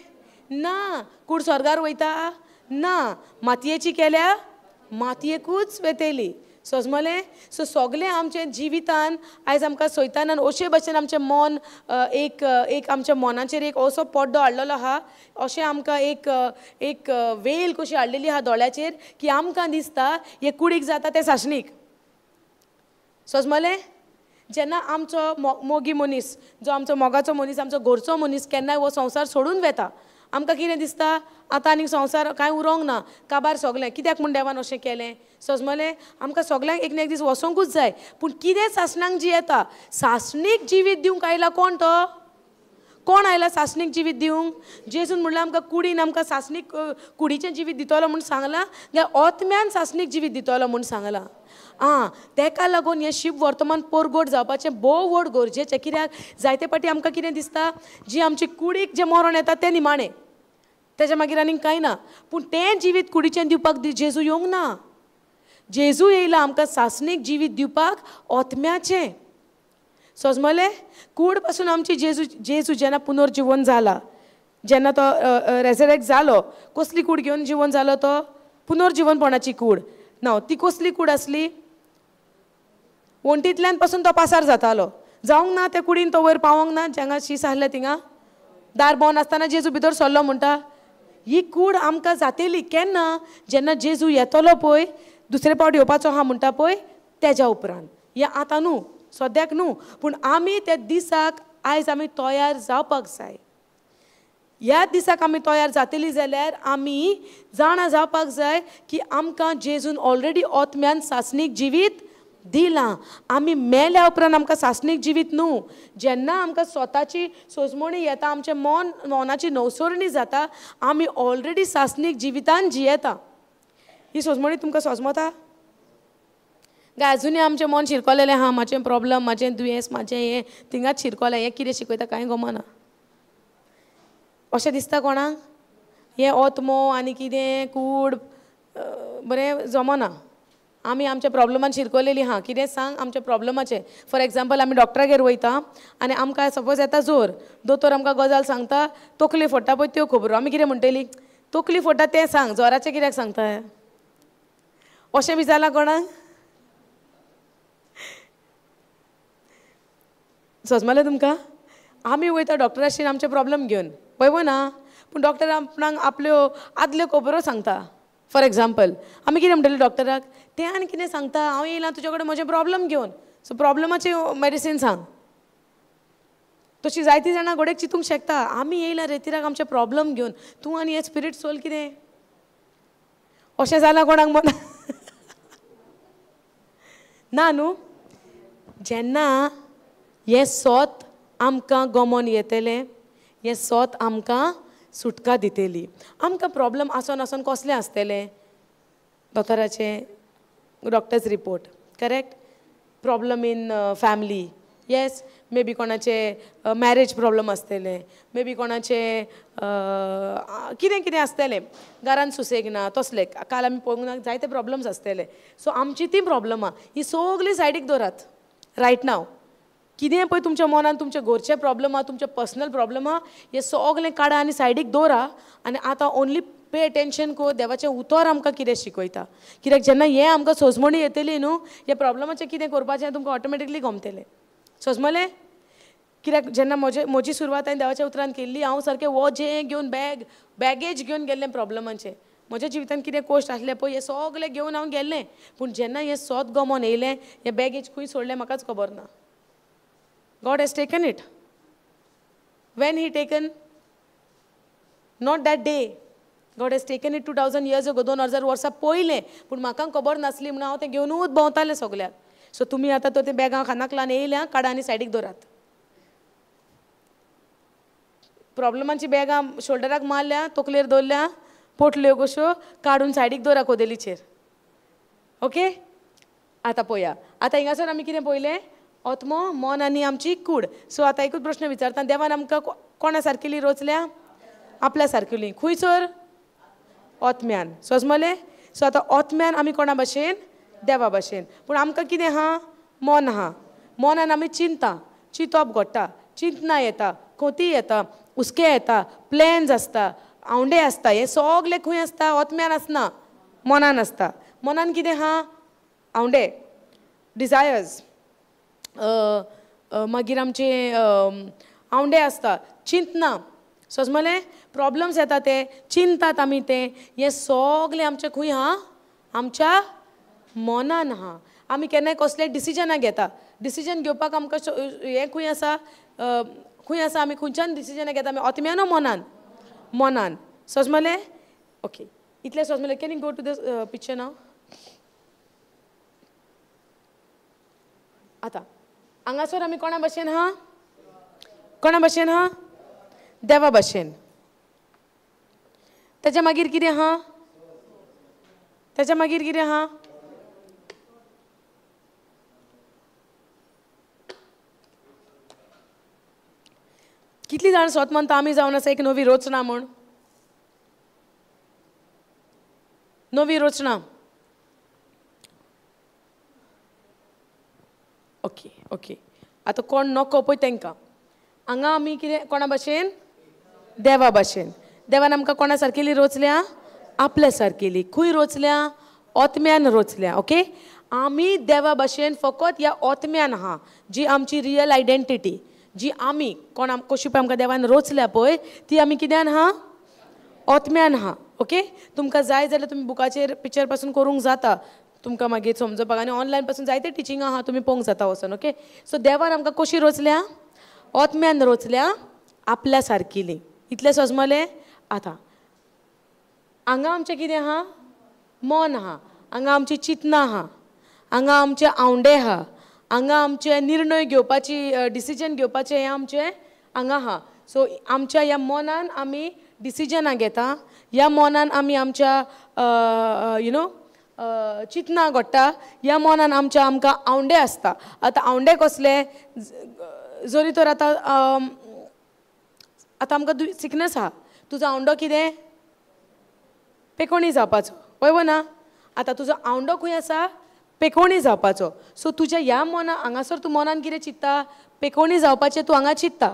ना. कूड स्वर्गार वयता? ना. मातयेची केल्या, मातयेकूच वेतली. सजमलें? सो सगलें आमचें जिवितान आयज आमकां सैतानान अशे भशेन आमचें मन एक एक आमच्या मनाचेर एक असो पड्डो हाडलेलो आहा, अशें आमकां एक एक वेल कशी हाडलेली आहा दोळ्याचेर, की आमकां दिसता हे कुडीक जाता तें सासणीक. सजमलें? जेन्ना आमचो मोगी मनीस, जो आमचो मोगाचो मनीस, आमचो घरचो मनीस केन्नाय हो संवसार सोडून वेता, आमकां कितें दिसता? आतां आनीक संवसार कांय उरोंक ना, काबार सगलें. कित्याक म्हूण देवान अशें केलें? सजमलें? आमकां सगल्यांक एक ना एक दीस वचोंकूच जाय. पूण कितें सासणाक जियेता? सासणीक जिवीत दिवंक आयला कोण तो? कोण आयला सासणीक जिवीत दिवंक? जेजून म्हणल्यार आमकां कुडीन आमकां सासणीक कुडीचें जिवीत दितलो म्हूण सांगलां, जाल्यार ओत्म्यान सासणीक जिवीत दितलो म्हूण सांगलां. आं, तेका लागून हें शिव वर्तमान परगट जावपाचें भोव व्हड गरजेचें. कित्याक जायते फावटी आमकां कितें दिसता, जी आमची कुडीक जें मरण येता तें निमाणें, तेज्या मागीर आनीक कांय ना. पूण तें जिवीत कुडीचें दिवपाक जेजू येवंक ना. जेजू येयला आमकां सासणीक जिवीत दिवपाक ओत्म्याचें. सजमलें? कूड पासून आमची जेजू जेजू जेन्ना पुनर्जिवन जाला, जेन्ना तो रेजरेक्ट जालो, कसली कूड घेवन जिवन जालो तो? पुनर्जिवनपणाची कूड. ना ती कसली कूड आसली? वण्टींतल्यान पासून तो पासार जातालो. जावंक ना त्या कुडीन तो वयर पावोंक ना, जेंगा शीस आसलें थिंगा दार बंद आसतना जेजू भितर सरलो म्हणटा. ही कूड आमकां जातेली केन्ना? जेन्ना जेजू येतलो पळय, दुसरे पावट येवपाचो आहा म्हणटा पळय, तेज्या उपरांत. हें आतां न्हू, सद्याक न्हू, पूण आमी त्या दिसाक आयज आमी तयार जावपाक जाय. ह्या दिसाक आमी तयार जातली जाल्यार आमी जाणा जावपाक जाय की आमकां जेजून ऑलरेडी आत्म्यान सासणीक जिवीत दिलां. आमी मेल्या उपरांत आमकां सासणीक जिवीत न्हू. जेन्ना आमकां स्वताची सोजमणी येता, आमचें मन मनाची नवसरणी जाता, आमी ऑलरेडी सासणीक जिवितान जियेता. ही सोजमणी तुमकां सोजमता काय अजुनूय आमचें मन शिरकोलेलें आहा? म्हाजें प्रॉब्लम, म्हाजें दुयेंस, म्हाजें हें थिंगाच शिरकोलें, हें कितें शिकयता कांय गमना अशें दिसता कोणाक? हें ओतमो आनी कितें कूड बरें जमना. आमी आमच्या प्रॉब्लमान शिरकोलेली आहा. कितें सांग आमच्या प्रॉब्लमाचें. फॉर एग्जाम्पल, आमी डॉक्टरागेर वयता आनी आमकां सपोज येता जोर, दोतोर आमकां गजाल सांगता, तकली फोडटा पळय त्यो खबरो. आमी कितें म्हणटली? तकली फोडटा तें सांग, जोराचें कित्याक सांगता? अशें बी जालां कोणाक? सजमलें तुमकां? आमी वयता डॉक्टराशीन आमचे प्रॉब्लम घेवन, पळय ना, पूण डॉक्टर आपणाक आपल्यो आदल्यो खबरो सांगता. फॉर एग्जाम्पल, आमी कितें म्हणटले डॉक्टराक? तें आनी कितें सांगता, हांव येयलां तुजे कडेन म्हजें प्रॉब्लम घेवन, सो प्रॉब्लमाची मेडिसीन सांग. तशी जायतीं जाणां घोडेक चिंतूंक शकता, आमी येयला रेतिराक आमचे प्रॉब्लम घेवन, तूं आनी हें स्पिरीट सोल कितें? अशें जालां कोणाक मना ना न्हू? जेन्ना हें सोत आमकां गमोन येतलें, हें सोत आमकां सुटका दितली. आमकां प्रॉब्लम आसोन आसोन कसलें आसतलें? दोतोराचें, doctor's report, correct? Problem in family, yes, may be कोणाचें मॅरेज प्रॉब्लम आसतलें, मे बी कोणाचें कितें कितें आसतलें, घरान सुसेग ना, तसलें काल आमी पळोवंक ना, जायते प्रॉब्लम्स आसतले. सो आमची ती प्रॉब्लमां ही सगळीं सायडीक दवरात रायट नाव. कितें पळय तुमच्या मनान, तुमच्या घरचे प्रॉब्लम आहा, तुमचे पर्सनल प्रॉब्लम आहा, हें सगळें काडा आनी सायडीक दवरा आनी आतां ओनली पे अटेंशन कर देवाचें उतर आमकां कितें शिकयता. कित्याक जेन्ना हें आमकां सोजमणी येतली न्हू, ह्या प्रॉब्लमाचें कितें करपाचें तुमकां ऑटोमॅटिकली गमतलें. सोजमलें? कित्याक जेन्ना म्हजी सुरवात हांवें देवाच्या उतरान केल्ली, हांव सारकें वजें घेवन बॅगेज घेवन गेल्लें प्रॉब्लमाचें. म्हज्या जिवितान कितें कोश्ट आसलें पळय, हें सगळें घेवन हांव गेल्लें. पूण जेन्ना हें सोत गमोन येयलें, हें बॅगेज खंय सोडलें म्हाकाच खबर ना. God has taken it. When He taken? Not that day. God has taken it 2000 years ago, 2000 वर्सां पयलें. पूण म्हाका खबर नासली म्हणून हांव तें घेवनूच भोंवतालें सगल्याक. सो तुमी आतां तर तें बॅगां खांदाक लावन येयल्या, काडा आनी सायडीक दवरात. प्रॉब्लमाची बॅगां शोल्डराक मारल्या, तकलेर दवरल्या, पोटल्यो कश्यो काडून सायडीक दवरा कोदेलीचेर. ओके, आतां पळया. आतां हिंगासर आमी कितें पळयलें? आत्मो, मन आनी आमची कूड. सो आतां एकूच प्रश्न विचारता, देवान आमकां कोणा सारकेली रोचल्या? आपल्या सारकेली. खंयसर? आत्म्यान. सोजमलें? सो आतां आत्म्यान आमी कोणा भाशेन? देवा भाशेन. पूण आमकां कितें आहा? मन आहा. मनान आमी चिंता, चिंतप घडटा, चिंतना येता, खोती येता, हुस्के येता, प्लॅन्स आसता, आवंडे आसता. हें सगलें खंय आसता? आत्म्यान आसना, मनान आसता. मनान कितें आहा? आवंडे, डिजायर्स, मागीर आमचे आवंडे आसता, चिंतना. सोजमलें? प्रॉब्लम्स येता, ते चिंतात आमी ते. हें सगलें आमचें खंय आहा? आमच्या मनान आहा. आमी केन्नाय कसलें डिसिजनां घेता, डिसिजन घेवपाक आमकां हें खंय आसा? खंय आसा? आमी खंयच्यान डिसिजनां घेता? आमी आत्म्यान मनान? मनान. सोजमलें? ओके, इतलें सोजमलें. Can you go to this picture now? आतां हांगासर आमी कोणा भाशेन आहा? कोणा भाशेन आहा? देवा भाशेन. ताच्या मागीर कितें आहा? ताच्या मागीर कितें आहा? कितली जाण स्वत म्हणटा आमी जावन आसा एक नवी रचना म्हूण? नवी रचना. ओके ओके, आतां कोण नको पळय तांकां. हांगा आमी कितें कोणा भाशेन? देवा भाशेन. देवान आमकां कोणा सारकेली रोचल्या? आपल्या सारकेली. खंय रोचल्या? ओतम्यान रोचल्या. ओके, आमी देवा भाशेन फकत ह्या ओतम्यान आहा, जी आमची रियल आयडेंटिटी, जी आमी कोण कशी पळय आमकां देवान रोचल्या पळय ती आमी कित्यान आहा? ओतम्यान आहा. ओके, तुमकां जाय जाल्यार तुमी बुकाचेर पिक्चर पासून करूंक जाता, तुमकां मागीर समजोवपाक, आनी ऑनलायन पासून जायते टिचिंग आहा, तुमी पळोवंक जाता वचोन. ओके, सो देवान आमकां कशी रोचल्या? ओतम्यान रोचल्या, आपल्या सारकिली. इतलें सजमलें? आतां हांगा आमचें कितें आहा? मन आहा, हांगा आमची चिंतनां आहा, हांगा आमचे आवंडे आहा, हांगा आमचे निर्णय घेवपाची, डिसिजन घेवपाचें हें आमचें हांगा आहा. सो आमच्या ह्या मनान आमी डिसिजनां घेता, ह्या मनान आमी आमच्या you know चिंतनां घडटा, ह्या मनान आमच्या आमकां आवंडे आसता. आतां आवंडे कसले? जरी तर आतां आतां आमकां सिकनस आहा, तुजो आवंडो कितें? पेकोणी जावपाचो, हय वो ना? आतां तुजो आवंडो खंय आसा? पेकोणी जावपाचो. सो तुज्या ह्या मना हांगासर तूं मनान कितें चिंत्ता? पेकोणी जावपाचें तूं हांगा चिंत्ता.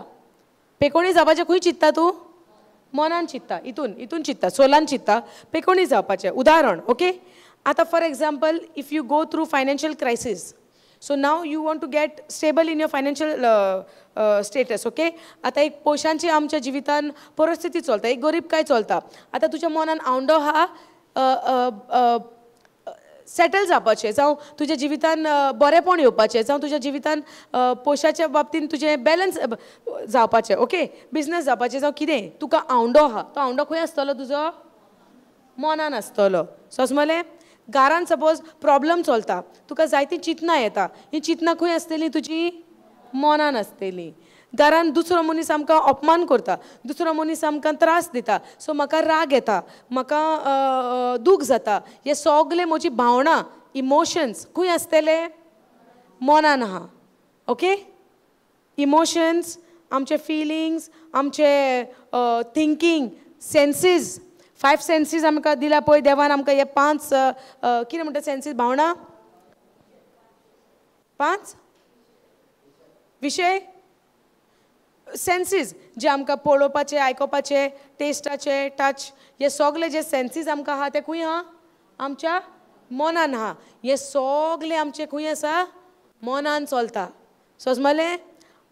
पेकोणी जावपाचें खंय चिंत्ता तूं? मनान चिंत्ता, हितून हितून चिंत्ता, सोलान चिंत्ता पेकोणी जावपाचें. उदाहरण, ओके, आतां for example if you go through financial crisis, so now you want to get stable in your financial status. Okay, आतां एक पयशांची आमच्या जिवितान परिस्थिती चलता, एक गरीब काय चलता, आतां तुज्या मनान आवंडो आहा सेटल जावपाचें, जावं तुज्या जिवितान बरेंपण येवपाचें, जावं तुज्या जिवितान पयशाच्या बाबतीन तुजें बॅलन्स जावपाचें, ओके, बिजनस जावपाचें, जावं कितें, तुका आवंडो आहा, तो आवंडो खंय आसतलो? तुजो मनान आसतलो. समजलें? घरान सपोज प्रॉब्लम चलता, तुका जायतीं चिंतनां येता, हीं चिंतनां खंय आसतलीं? तुजी मनान आसतलीं. घरान दुसरो मनीस आमकां अपमान करता, दुसरो मनीस आमकां त्रास दिता, सो म्हाका राग येता, म्हाका दूख जाता, हे सगळे म्हजी भावनां, इमोशन्स खंय आसतले? मनान आहा. ओके, इमोशन्स, आमचे फिलिंग्स, आमचे थिंकींग, सेन्सीज, 5 सेन्सीज आमकां दिला पळय देवान आमकां, हे 5 कितें म्हणटा सेन्सीज? भावनां 5 विशय, सेन्सीज जे आमकां पळोवपाचे, आयकोपाचे, टेस्टाचे, टच, हे सगळे जे सेन्सीज आमकां आहा ते खंय आहा? आमच्या मनान आहा. हे सगळे आमचे खंय आसा? मनान चलता. समजलें?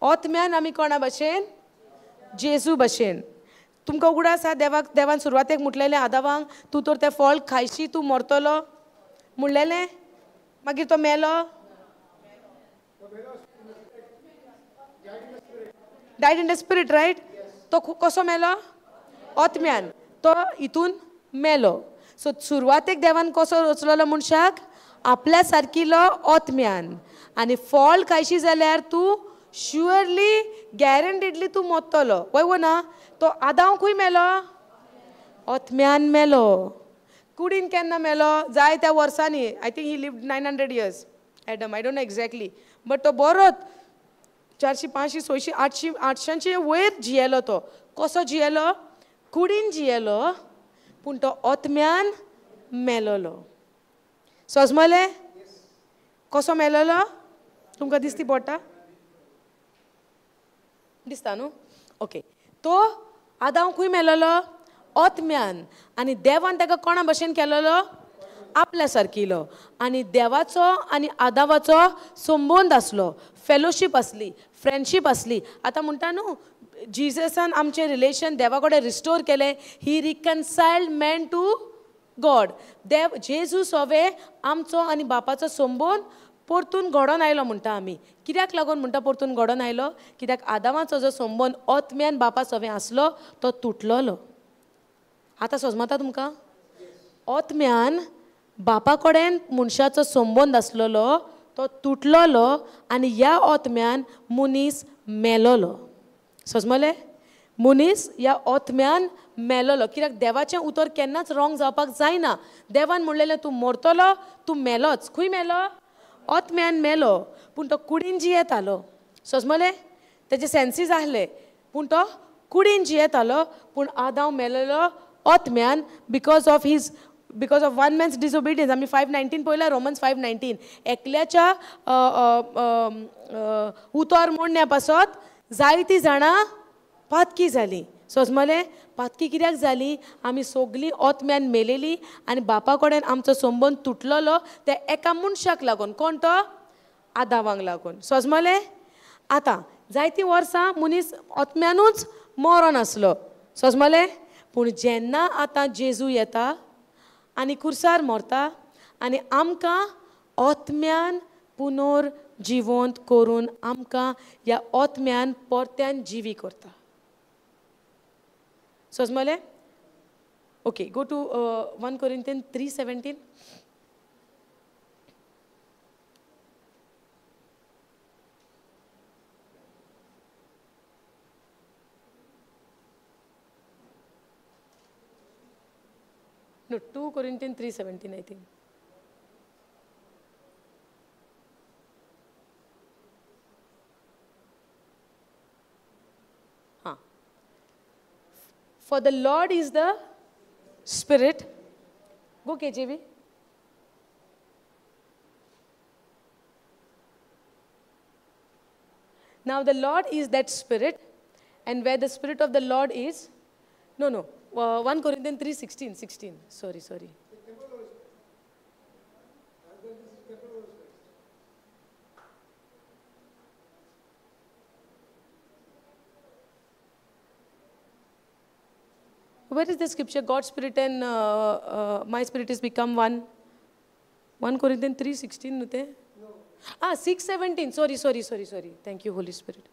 ओतम्यान आमी कोणा भाशेन? जेजू भाशेन. तुमकां उगडास आसा देवाक, देवान सुरवातेक म्हटलेलें आदावांक, तूं तर तें फळ खायशी तूं मरतलो म्हणलेलें, मागीर तो मेलो? Died in the spirit, right? तो कसो मेलो? ओतम्यान. तो हितून मेलो. सो सुरवातेक देवान कसो रचलोलो मनशाक? आपल्या सारकिलो ओतम्यान. आनी फळ खायशी जाल्यार तूं शुअरली गॅरंटीडली तूं मरतलो, हय वो ना? तो आदांव खंय मेलो? ओतम्यान मेलो. कुडीन केन्ना मेलो? जाय त्या वर्सांनी. I think he lived 900 years Adam, I don't know exactly, but तो बरोच 400, 500, 600, 800, 800 वयर जियेलो. तो कसो जियेलो? कुडीन जियेलो, पूण तो ओतम्यान मेलोलो. सजमलें? कसो मेलोलो? तुमकां दिसती पडटा? दिसता न्हू? ओके, तो आदांव खंय मेलोलो? ओतम्यान. आनी देवान ताका कोणा भशेन केलोलो? आपल्या सारकिलो. आनी देवाचो आनी आदावाचो संबंद आसलो, फेलोशीप आसली, फ्रेंडशीप आसली. आतां म्हणटा न्हू, जिजसान आमचें रिलेशन देवा कडेन रिस्टोर केलें. He reconciled man to God. देव जेजू सोवे आमचो आनी बापाचो संबंद परतून घडोवन आयलो म्हणटा आमी. कित्याक लागून म्हणटा परतून घडोवन आयलो? कित्याक आदामाचो जो संबंद ओतम्यान बापा सोवे आसलो तो तुटलोलो. आतां सजमता तुमकां? ओतम्यान बापा कडेन मनशाचो संबंद आसलेलो तो तुटलोलो आनी ह्या ओतम्यान मनीस मेलोलो. सजमलें? मनीस ह्या ओतम्यान मेलोलो. कित्याक देवाचें उतर केन्नाच रॉंग जावपाक जायना. देवान म्हणलेलें तूं मरतलो, तूं मेलोच. खंय मेलो? ओतम्यान मेलो, पूण तो कुडीन जियेतालो. सजमलें? तेजे सेन्सीज आहले, पूण तो कुडीन जियेतालो. पूण आदांव मेलोलो ओतम्यान because of his, because of one man's disobedience. आमी 5:19 पळयला, रोमन्स 5:19. एकल्याच्या उतर मोडण्या पासत जायतीं जाणां पातकी जालीं. सजमलें? पातकी कित्याक जाली? आमी सगळीं ओतम्यान मेलेली आनी बापा कडेन आमचो संबंद तुटलेलो त्या एका मनशाक लागून. कोण तो? आदावांक लागून. सोजमलें? आतां जायतीं वर्सां मनीस ओतम्यानूच मरोन आसलो. सोजमलें? पूण जेन्ना आतां जेजू येता आनी कुर्सार मरता आनी आमकां ओतम्यान पुनर्जिवंत करून आमकां ह्या ओतम्यान परत्यान जिवी करता. सोजमलें? Okay, go to 1 Corinthians 3:17. No, 2 Corinthians 3:17, I think. For the Lord is the Spirit. Go KJV. Now the Lord is that Spirit, and where the Spirit of the Lord is, no, 1 Corinthians 3:16, 16. Sorry. Where is the scripture? God's spirit and my spirit is become one. 1 Corinthians 3:16, no? No. Ah, 6:17. Sorry. Thank you, Holy Spirit.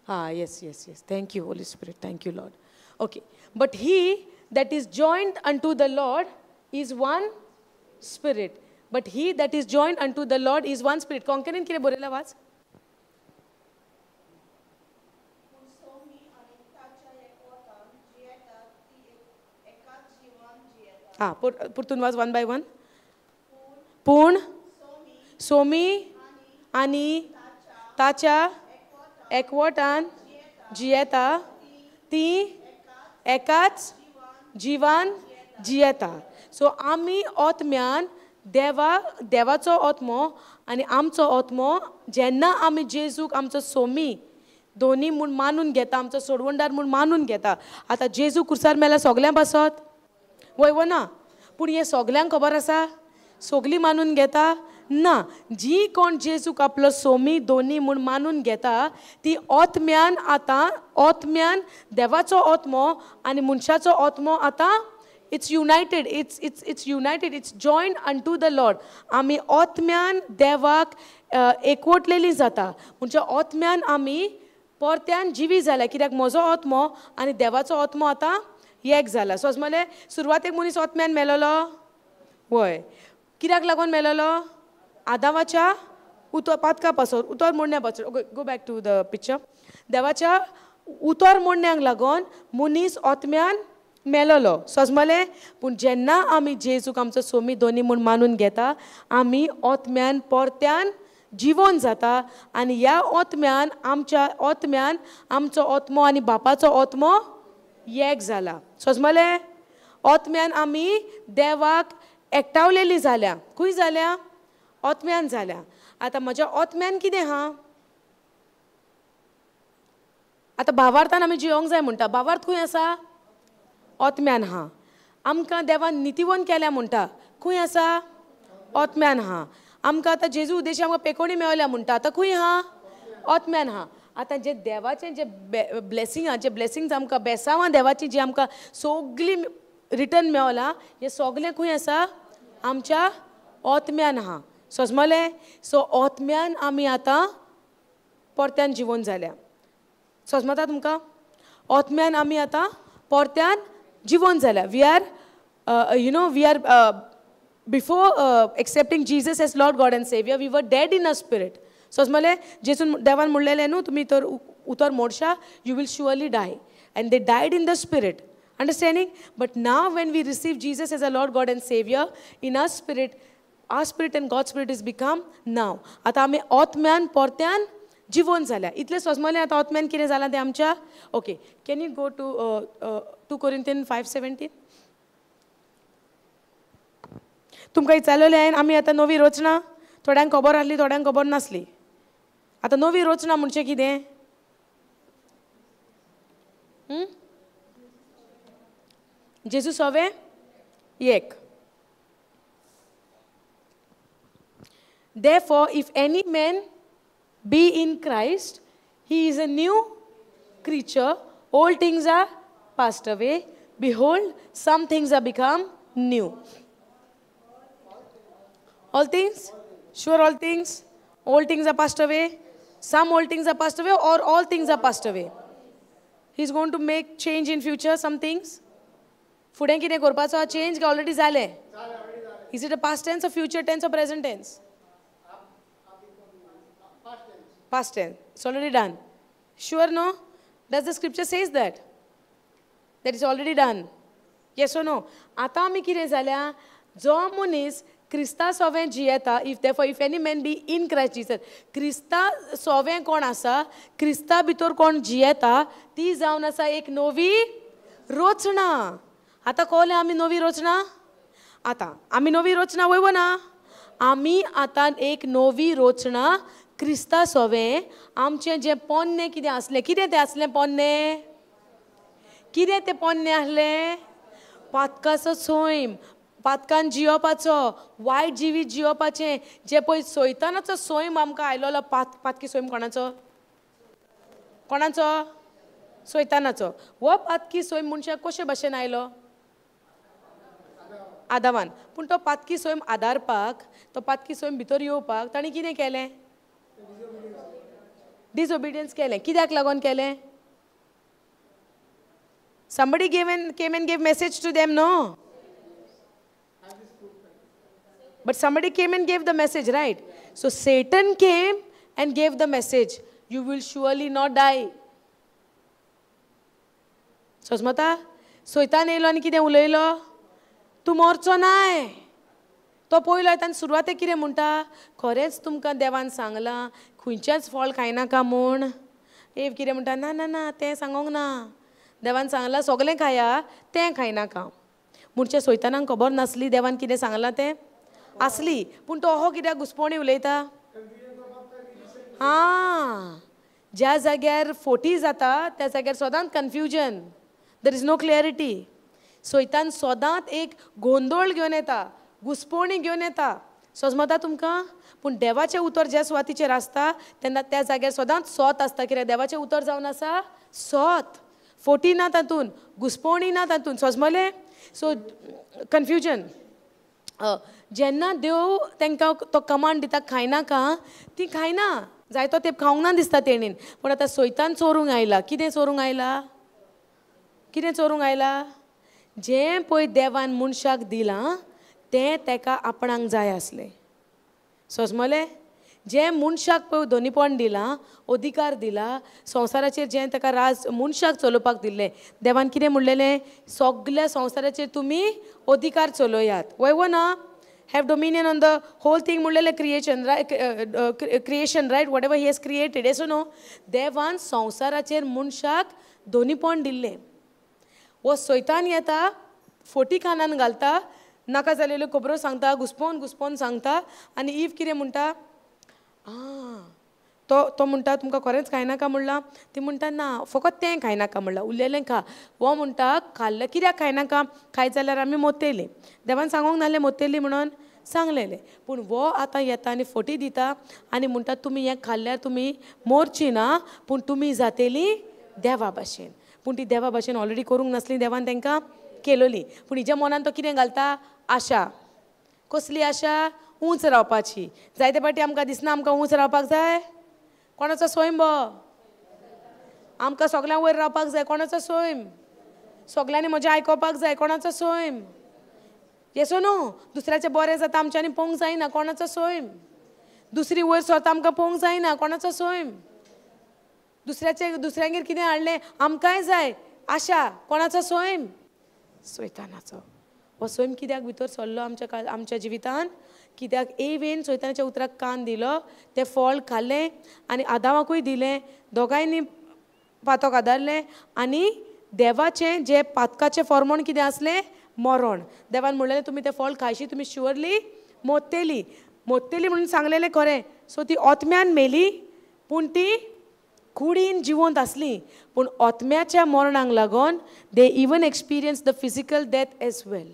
Ah, yes. Thank you, Holy Spirit. Thank you, Lord. Okay. But he that is joined unto the Lord is one spirit. But he that is joined unto the Lord is one spirit. Konkanin kire borela vaas? Ah, पुरतून was 1 by 1. पूण सोमी आनी ताच्या एकवटान जियेता ती एकाच जिवान जियेता. सो आमी ओतम्यान देवाचो ओतमो आनी आमचो ओतमो जेन्ना आमी जेजूक आमचो सोमी दोनी म्हूण मानून घेता, आमचो सोडवणदार म्हूण मानून घेता. आतां जेजू कुर्सार मेला सगळ्यां पासत वय वो ना? पूण हें सगल्यांक खबर आसा? सगळीं मानून घेता ना. जी कोण जेजूक आपलो सोमी दोनी म्हूण मानून घेता ती ओतम्यान आतां ओतम्यान देवाचो ओतमो आनी मनशाचो ओतमो आतां it's united, it's it's it's united, it's joined unto the Lord. आमी ओतम्यान देवाक एकवटलेली जाता. म्हणजे ओतम्यान आमी परत्यान जिवी जाल्या, कित्याक म्हजो ओतमो आनी देवाचो ओतमो आतां एक जाला. सोजमलें? सुरवातेक मनीस ओतम्यान मेलोलो वय. कित्याक लागून मेलोलो? आदावाच्या उतर पातका पासत, उतर मोडण्या पासत. Go back to the picture. देवाच्या उतर मोडण्याक लागून मनीस ओतम्यान मेलोलो. सोजमलें? पूण जेन्ना आमी जेजूक आमचो सोमी दोनी म्हूण मानून घेता आमी ओतम्यान परत्यान जिवन जाता आनी ह्या ओतम्यान आमच्या ओतम्यान आमचो ओतमो आनी बापाचो ओतमो एक जाला. सोजमलें? ओतम्यान आमी देवाक एकटावलेली जाल्या. खंय जाल्या? ओतम्यान जाल्या. आतां म्हज्या ओतम्यान कितें आहा? आतां भावार्थान आमी जियोंक जाय म्हणटा. भावार्थ खंय आसा? ओतम्यान आहा. आमकां देवान नितीवन केल्या म्हणटा. खंय आसा? ओतम्यान आहा. आमकां आतां जेजू उद्देशी आमकां पेकोणी मेवल्या म्हणटा. आतां खंय आहा? ओतम्यान आहा. आतां जे देवाचें जे ब्लेसिंगां, जे ब्लेसिंग्स आमकां बेसांवां देवाची जी आमकां सगळीं रिटर्न मेवलां, हें सगळें खंय आसा? आमच्या ओतम्यान आहा. सोजमलें? सो ओतम्यान आमी आतां परत्यान जिवन जाल्या. सोजमता तुमकां? ओतम्यान आमी आतां परत्यान जिवन जाल्या. We are you know we are before accepting Jesus as Lord God and saviour we were dead in a spirit. सोजमलें? जेजून देवान म्हणलेलें न्हू तुमी तर उतर मोडशा, you will surely die. And they died in the spirit. Understanding? But now when we receive Jesus as a Lord God and saviour in our spirit, our spirit and God spirit is become now. आतां आमी ओतम्यान परत्यान जिवन जाल्या. इतलें सोजमलें? आतां ओतम्यान कितें जालां तें आमच्या? Okay, can you go to 2 Corinthians 5:17? तुमकां विचारलेलें हांवें, आमी आतां नवी रचना, थोड्यांक खबर आसली थोड्यांक खबर नासली. आतां नवी रचना म्हणचें कितें? जेजू सोवे एक. Therefore, if any man be in Christ, he is a new creature. Old things are passed away. Behold, some things are become new. All things? Sure, all things? Old things are passed away? Some old things are passed away, or all things are passed away? He's going to make change in future, some things? फुडें कितें करपाचो change already जालें? Is it a past tense or future tense or present tense? Past tense. It's already done. Sure, no? Does the scripture says that? That is already done. Yes or no? आतां आमी कितें जाल्या, जो मनीस क्रिस्ता सोवें जियेता, if therefore if any man be in Christ Jesus, क्रिस्ता सोवें कोण आसा, क्रिस्ता भितर कोण जियेता, ती जावन आसा एक नवी रचना. आतां कळ्ळें आमी नवी रचना? आतां आमी नवी रचना वय वो ना? आमी आतां एक नवी रचना क्रिस्ता सोवें. आमचें जें पोन्नें कितें आसलें, कितें तें आसलें पोन्नें? कितें तें पोन्नें आसलें? पातकाचो सैम, पातकान जियोवपाचो, वायट जिवीत जियोवपाचें, जें पळय सैतानाचो सैम आमकां आयलोलो. पातकी सैम कोणाचो? कोणाचो? सैतानाचो. हो पातकी सैम मनशाक कशे भाशेन आयलो? आदावान. पूण तो पातकी सैम आदारपाक, तो पातकी सैम भितर येवपाक ताणें कितें केलें? डिसओबिडियन्स केलें. कित्याक लागून केलें? Somebody came and gave message to them, no? But somebody came and gave the message, right? So Satan came and gave the message, you will surely not die. सोजमता? सैतान येयलो आनी कितें उलयलो? तूं मरचो नाय. तो पयलो येता आनी सुरवातेक कितें म्हणटा? खरेंच तुमकां देवान सांगलां खंयचेंच फळ खायनाका म्हूण. एव कितें म्हणटा? ना ना ना, तें सांगोंक ना, देवान सांगलां सगळें खाया, तें खायनाका. म्हणचे सैतानाक खबर नासली देवान कितें सांगलां तें आसली, पूण तो अहो कित्याक घुसपोणी उलयता? आं, ज्या जाग्यार फोटी जाता त्या जाग्यार सदांच confusion, there is no clarity. सैतान सदांच एक गोंदळ घेवन येता, घुसपोणी घेवन येता. सजमता तुमकां? पूण देवाचें उतर ज्या सुवातीचेर आसता तेन्ना त्या जाग्यार सदांच सोत आसता. कित्याक देवाचें उतर जावन आसा सोत, फोटी ना तातूंत, घुसपोणी ना तातूंत. सजमलें? So confusion. जेन्ना देव तांकां तो कमांड दिता खायनाका, ती खायना, जायतो तेंप खावंक ना दिसता तेणेन. पूण आतां सैतान चोरूंक आयला. कितें चोरूंक आयला? कितें चोरूंक आयला? जें पळय देवान मनशाक दिलां तें ताका आपणाक जाय आसलें. सोजमलें? जें मनशाक पळय दोनीपण दिलां, अधिकार दिला, संवसाराचेर जें ताका राज मनशाक चलोवपाक दिल्लें, देवान कितें म्हणलेलें? सगल्या संवसाराचेर तुमी अधिकार चलयात. वय वो ना? Have dominion on the whole thing म्हणलेलें. Creation, creation, right? Whatever he has created. Yes no? देवान संवसाराचेर मनशाक दोनीपण दिल्लें. हो सैतान येता, फोटी कानान घालता, नाका जालेल्यो खबरो सांगता, घुसपोवन घुसपोवन सांगता. आनी if कितें म्हणटा? आं, तो म्हणटा तुमकां खरेंच खायनाका म्हणलां? ती म्हणटा ना, फकत तें खायनाका म्हणलां, उरलेलें खा. हो म्हणटा खाल्लें कित्याक खायनाका? खायत जाल्यार आमी मोत्तेलीं. देवान सांगूंक नासलें मोत्तेलीं म्हणून, सांगलेलें. पूण हो आतां येता आनी फोटी दिता आनी म्हणटा तुमी हें खाल्ल्यार तुमी मोरची ना, पूण तुमी जातेलीं देवा भाशेन. पूण ती देवा भाशेन ऑलरेडी करूंक नासली, देवान तांकां केलोली. पूण हिज्या मनान तो कितें घालता? आशा. कसली आशा? ऊंच रावपाची. जायते फावटी आमकां दिसना आमकां ऊंच रावपाक जाय. कोणाचो सैम? आमकां सगळ्यां वयर रावपाक जाय. कोणाचो सैम? सगळ्यांनी म्हजें आयकोपाक जाय. कोणाचो सैम? येसो न्हू? दुसऱ्याचें बरें जाता आमच्यांनी पळोवंक जायना. कोणाचो सैम? दुसरी वयर सरता आमकां पळोवंक जायना. कोणाचो सैम? दुसऱ्याचे दुसऱ्यांगेर कितें हाडलें आमकांय जाय. आशा. कोणाचो सैम? सैतानाचो. हो सैम कित्याक भितर सरलो आमच्या आमच्या जिवितान? कित्याक एवेन सैतानाच्या उतराक कान दिलो, तें फळ खाल्लें आनी आदामाकूय दिलें, दोगांयनी पातक आदारलें आनी देवाचें जें पातकाचें फॉर्मोण कितें आसलें? मरण. देवान म्हणलें तुमी तें फळ खायशी तुमी शुअरली मोत्तेली. मोत्तेली म्हणून सांगलेलें खरें. सो ती ओतम्यान मेली, पूण ती कुडीन जिवंत आसली. पूण आत्म्याच्या मरणाक लागून they even experience the physical death as well.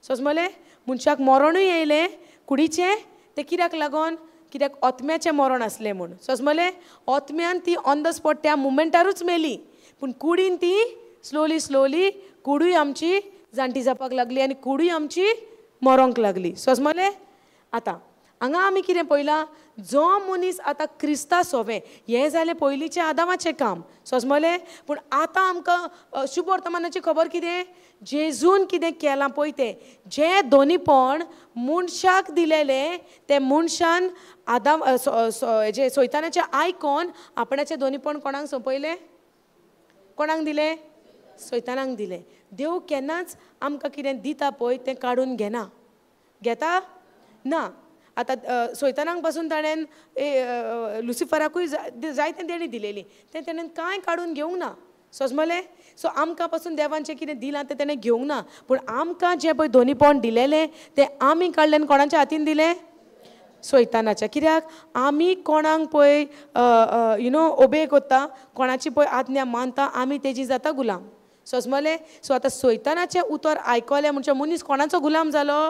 समजलें? मनशाक मरणूय येयलें कुडीचें, तें कित्याक लागून? कित्याक आत्म्याचें मरण आसलें म्हूण. समजलें? आत्म्यान ती ऑन the spot त्या मुमेंटारूच मेली, पूण कुडीन ती स्लोली स्लोली कुडूय आमची जाणटी जावपाक लागली आनी कुडूय आमची मरोंक लागली. समजलें? आतां हांगा आमी कितें पळयलां, जो मनीस आतां क्रिस्ता सोवें, हें जालें पयलींचें आदामाचें काम. समजलें? पूण आतां आमकां शुभ वर्तमानाची खबर कितें, जेजून कितें केलां पळय तें, जें दोनीपण मनशाक दिलेलें तें मनशान आदाम हेजें सैतानाचें आयकोन आपणाचें दोनीपण कोणाक सोंपयलें? कोणाक दिलें? सैतानाक दिलें. देव केन्नाच आमकां कितें दिता पळय तें काडून घेना. घेता ना. आतां सैतानाक पासून ताणें लुसिफराकूय जायतें देणी दिलेली, तें ताणें कांय काडून घेवंक ना. समजलें? सो आमकां पासून देवान जें कितें दिलां तें ताणें घेवंक ना, पूण आमकां जें पळय दोनीपण दिलेलें तें आमी काडलें आनी कोणाच्या हातीन दिलें? सैतानाच्या. कित्याक आमी कोणाक पळय you know obey करता, कोणाची पळय आज्ञा मानता, आमी तेजी जाता गुलाम. समजलें? सो आतां सैतानाचें उतर आयकलें म्हणजे मनीस कोणाचो गुलाम जालो?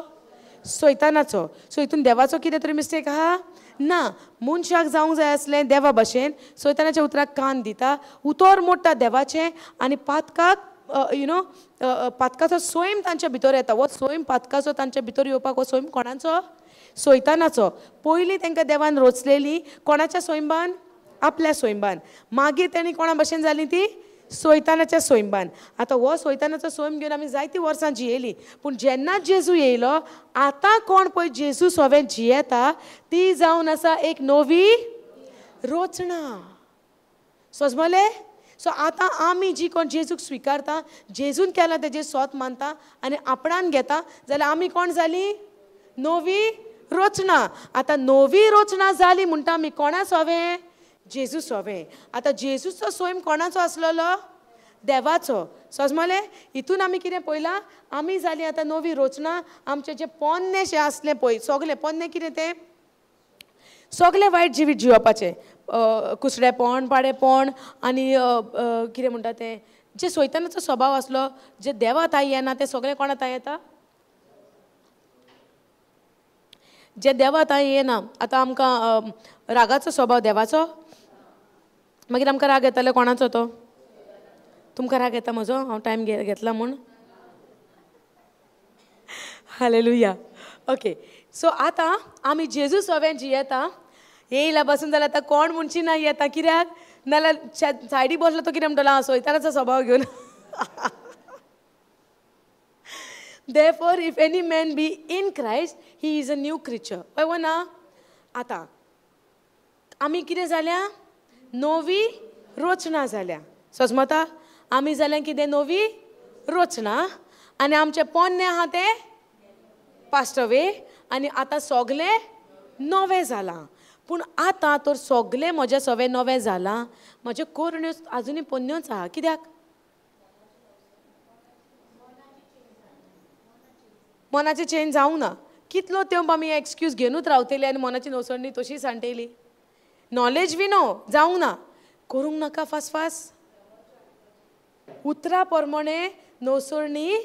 सैतानाचो. सो हितून देवाचो कितें तरी मिस्टेक आहा ना. मनशाक जावंक जाय आसलें देवा भशेन, सैतानाच्या उतराक कान दिता, उतर मोडटा देवाचें आनी पातकाक you know पातकाचो स्वयं तांच्या भितर येता. हो स्वयं पातकाचो तांच्या भितर येवपाक हो स्वयं कोणाचो? सैतानाचो. पयलीं तांकां देवान रोचलेली कोणाच्या स्वयंबान? आपल्या स्वयंबान. मागीर तेणी कोणा भशेन जाली ती? सैतानाच्या स्वयंबान. आतां हो सैतानाचो स्वयं घेवन आमी जायतीं वर्सां जियेलीं, पूण जेन्ना जेजू येयलो आतां कोण पळय जेजू सोवें जियेता ती जावन आसा एक नवी रचना. समजलें? सो आतां आमी जी कोण जेजूक स्विकारता, जेजून केलां तेजें सोत मानता आनी आपणान घेता, जाल्यार आमी कोण जाली? नवी रचना. आतां नवी रचना जाली म्हणटा आमी कोणा सोवें? जेजू सोवें. आतां जेजूचो स्वयं कोणाचो आसलेलो? देवाचो. समजलें? हितून आमी कितें पळयलां, आमी जाली आतां नवी रचना. आमचें जें पोन्नें शें आसलें पळय, सगलें पोन्नें कितें तें सगलें वायट जिवीत जिवपाचें, कुसडेपण, पाडेपण आनी कितें म्हणटा तें, जें सैतानाचो स्वभाव आसलो, जें देवा ताई येना तें सगलें कोणा ताई येता? जें देवा ताई येना. आतां आमकां रागाचो स्वभाव देवाचो, मागीर आमकां राग येतालो कोणाचो तो? तुमकां राग येता म्हजो हांव टायम घेतला म्हूण? हालेलुया. ओके, सो आतां आमी जेजू सोवें जियेता. येयला बसून जाल्यार आतां कोण म्हणची ना येता, कित्याक नाल्यार सायडी बसलो तो कितें म्हणटलो, हांव सैतानाचो स्वभाव घेवन. Therefore, if any man be in Christ, he is a new creature. हय वो ना? आतां आमी कितें जाल्या? नवी रचना जाल्या. समजता? आमी जाल्या कितें? नवी रचना. आनी आमचें पोन्नें आहा तें पास्ट अवे आनी आतां सगलें नवें जालां. पूण आतां तर सगलें म्हजें सगळें नवें जालां, म्हज्यो करण्यो आजुनूय पोन्न्योच आहा. कित्याक? मनाचें चेंज जावंक ना. कितलो तेंप आमी एक्सक्यूज घेवनूच रावतली आनी मनाची नवसरणी तशी सांडटली. नॉलेज बी नो जावंक ना, करूंक नाका फास्ट फास्ट. उतरा प्रमाणे नवसरणी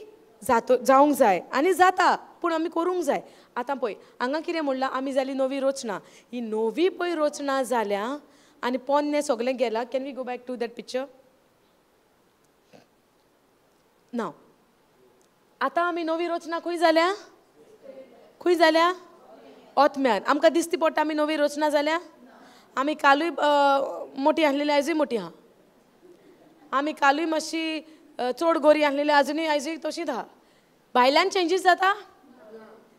जातो जावंक जाय आनी जाता, पूण आमी करूंक जाय. आतां पळय हांगा कितें म्हणलां, आमी जाली नवी रचना. ही नवी पळय रचना जाल्या आनी पोन्नें सगळें गेलां. Can we go back to that picture? Now आतां आमी नवी रचना खंय जाल्या? खंय जाल्या? आत्म्यान. आमकां दिसती पडटा आमी नवी रचना जाल्या? आमी कालूय मोटी आसलेली, आयजूय मोटी आहा. आमी कालूय मातशी चड गोरी आसलेली, आजुनूय आयजूय तशीच आहा. भायल्यान चेंजीस जाता?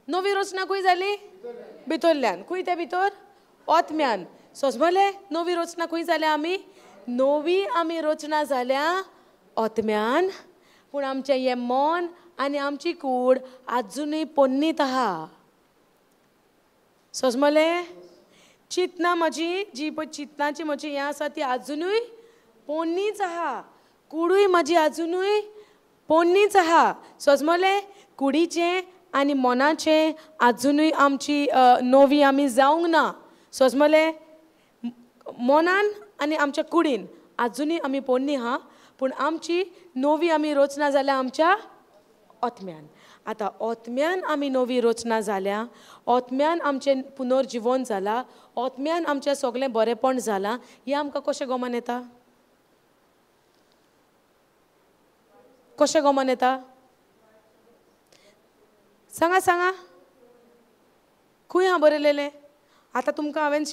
नवी रचना खंय जाली? भितरल्यान. खंय ते भितर? आत्म्यान. समजलें? नवी रचना खंय जाल्या आमी? नवी आमी रचना जाल्या आत्म्यान. पूण आमचें हें मन आनी आमची कूड आजुनूय पोन्नीत आहा. समजलें? चिंतना म्हजी जी पळय चिंतनाची म्हजी हें आसा ती आजुनूय पोन्नीच आहा. कुडूय म्हजी आजुनूय पोन्नीच आहा. समजलें? कुडीचें आनी मनाचें आजुनूय आमची नवी आमी जावंक ना. समजलें? मनान आनी आमच्या कुडीन आजुनूय आमी पोन्नी आहा, पूण आमची नवी आमी रचना जाल्या आमच्या आत्म्यान. आतां आत्म्यान आमी नवी रचना जाल्या, आत्म्यान आमचें पुनर्जिवन जालां, आत्म्यान आमचें सगळें बरेंपण जालां. हें आमकां कशें गोमान येता? कशें गोमान येता? सांगा सांगा, खंय हांव बरयलेलें? आतां तुमकां हांवें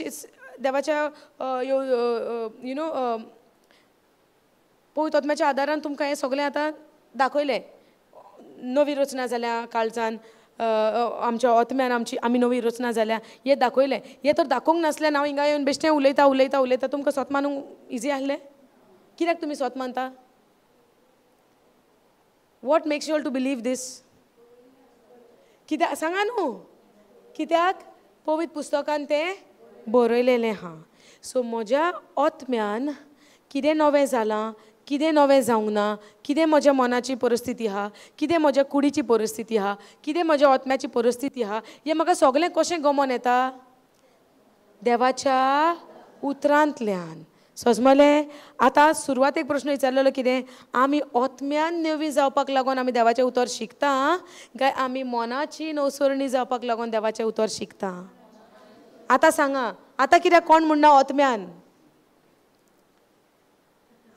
देवाच्या you know पवित्र आत्म्याच्या आदारान तुमकां हें सगळें आतां दाखयलें. नवी रचना जाल्या काळजान, आमच्या आत्म्यान आमची आमी नवी रचना जाल्या हें दाखयलें. हें तर दाखोवंक नासल्यान हांव हिंगा येवन बेश्टें उलयता उलयता उलयता तुमकां सोत मानूंक इजी आसलें? कित्याक तुमी सोत मानता? What makes you all to believe this? कित्याक सांगा न्हू? कित्याक पवित्र पुस्तकान तें बरयलेलें आहा. सो म्हज्या आत्म्यान कितें नवें जालां, कितें नवें जावंक ना, कितें म्हज्या मनाची परिस्थिती आहा, कितें म्हज्या कुडीची परिस्थिती आहा, कितें म्हज्या आत्म्याची परिस्थिती आहा, हें म्हाका सगळें कशें गमोन येता? देवाच्या उतरांतल्यान. सजमलें? आतां सुरवातेक प्रश्न विचारलेलो कितें? आमी आत्म्यान नवी जावपाक लागून आमी देवाचें उतर शिकता काय आमी मनाची नवसरणी जावपाक लागून देवाचें उतर शिकता? आतां सांगा, आतां कित्याक कोण म्हणना आत्म्यान?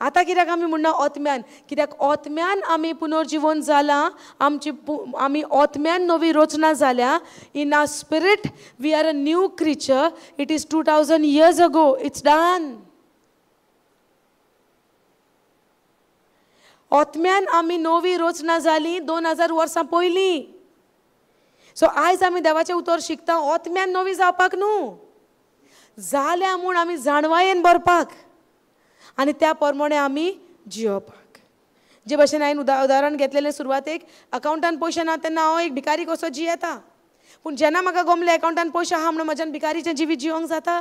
आतां कित्याक आमी म्हणना आत्म्यान? कित्याक आत्म्यान आमी पुनर्जिवन जालां, आमची आमी आत्म्यान नवी रचना जाल्या. In our spirit we are a new creature. It is 2000 years ago, it's done. आत्म्यान आमी नवी रचना जाली 2000 वर्सां पयलीं. सो आयज आमी देवाचें उतर शिकता आत्म्यान नवी जावपाक न्हू, जाल्या म्हूण आमी जाणवायेन भरपाक आनी त्या प्रमाणे आमी जियोवपाक. जे भशेन हांवें उदाहरण घेतलेलें सुरवातेक, अकावंटान पयशे ना तेन्ना हांव एक भिकारी कसो जियेता, पूण जेन्ना म्हाका गमलें अकावंटान पयशे आहा म्हणून म्हज्यान भिकारीचें जिवीत जिवंक जाता.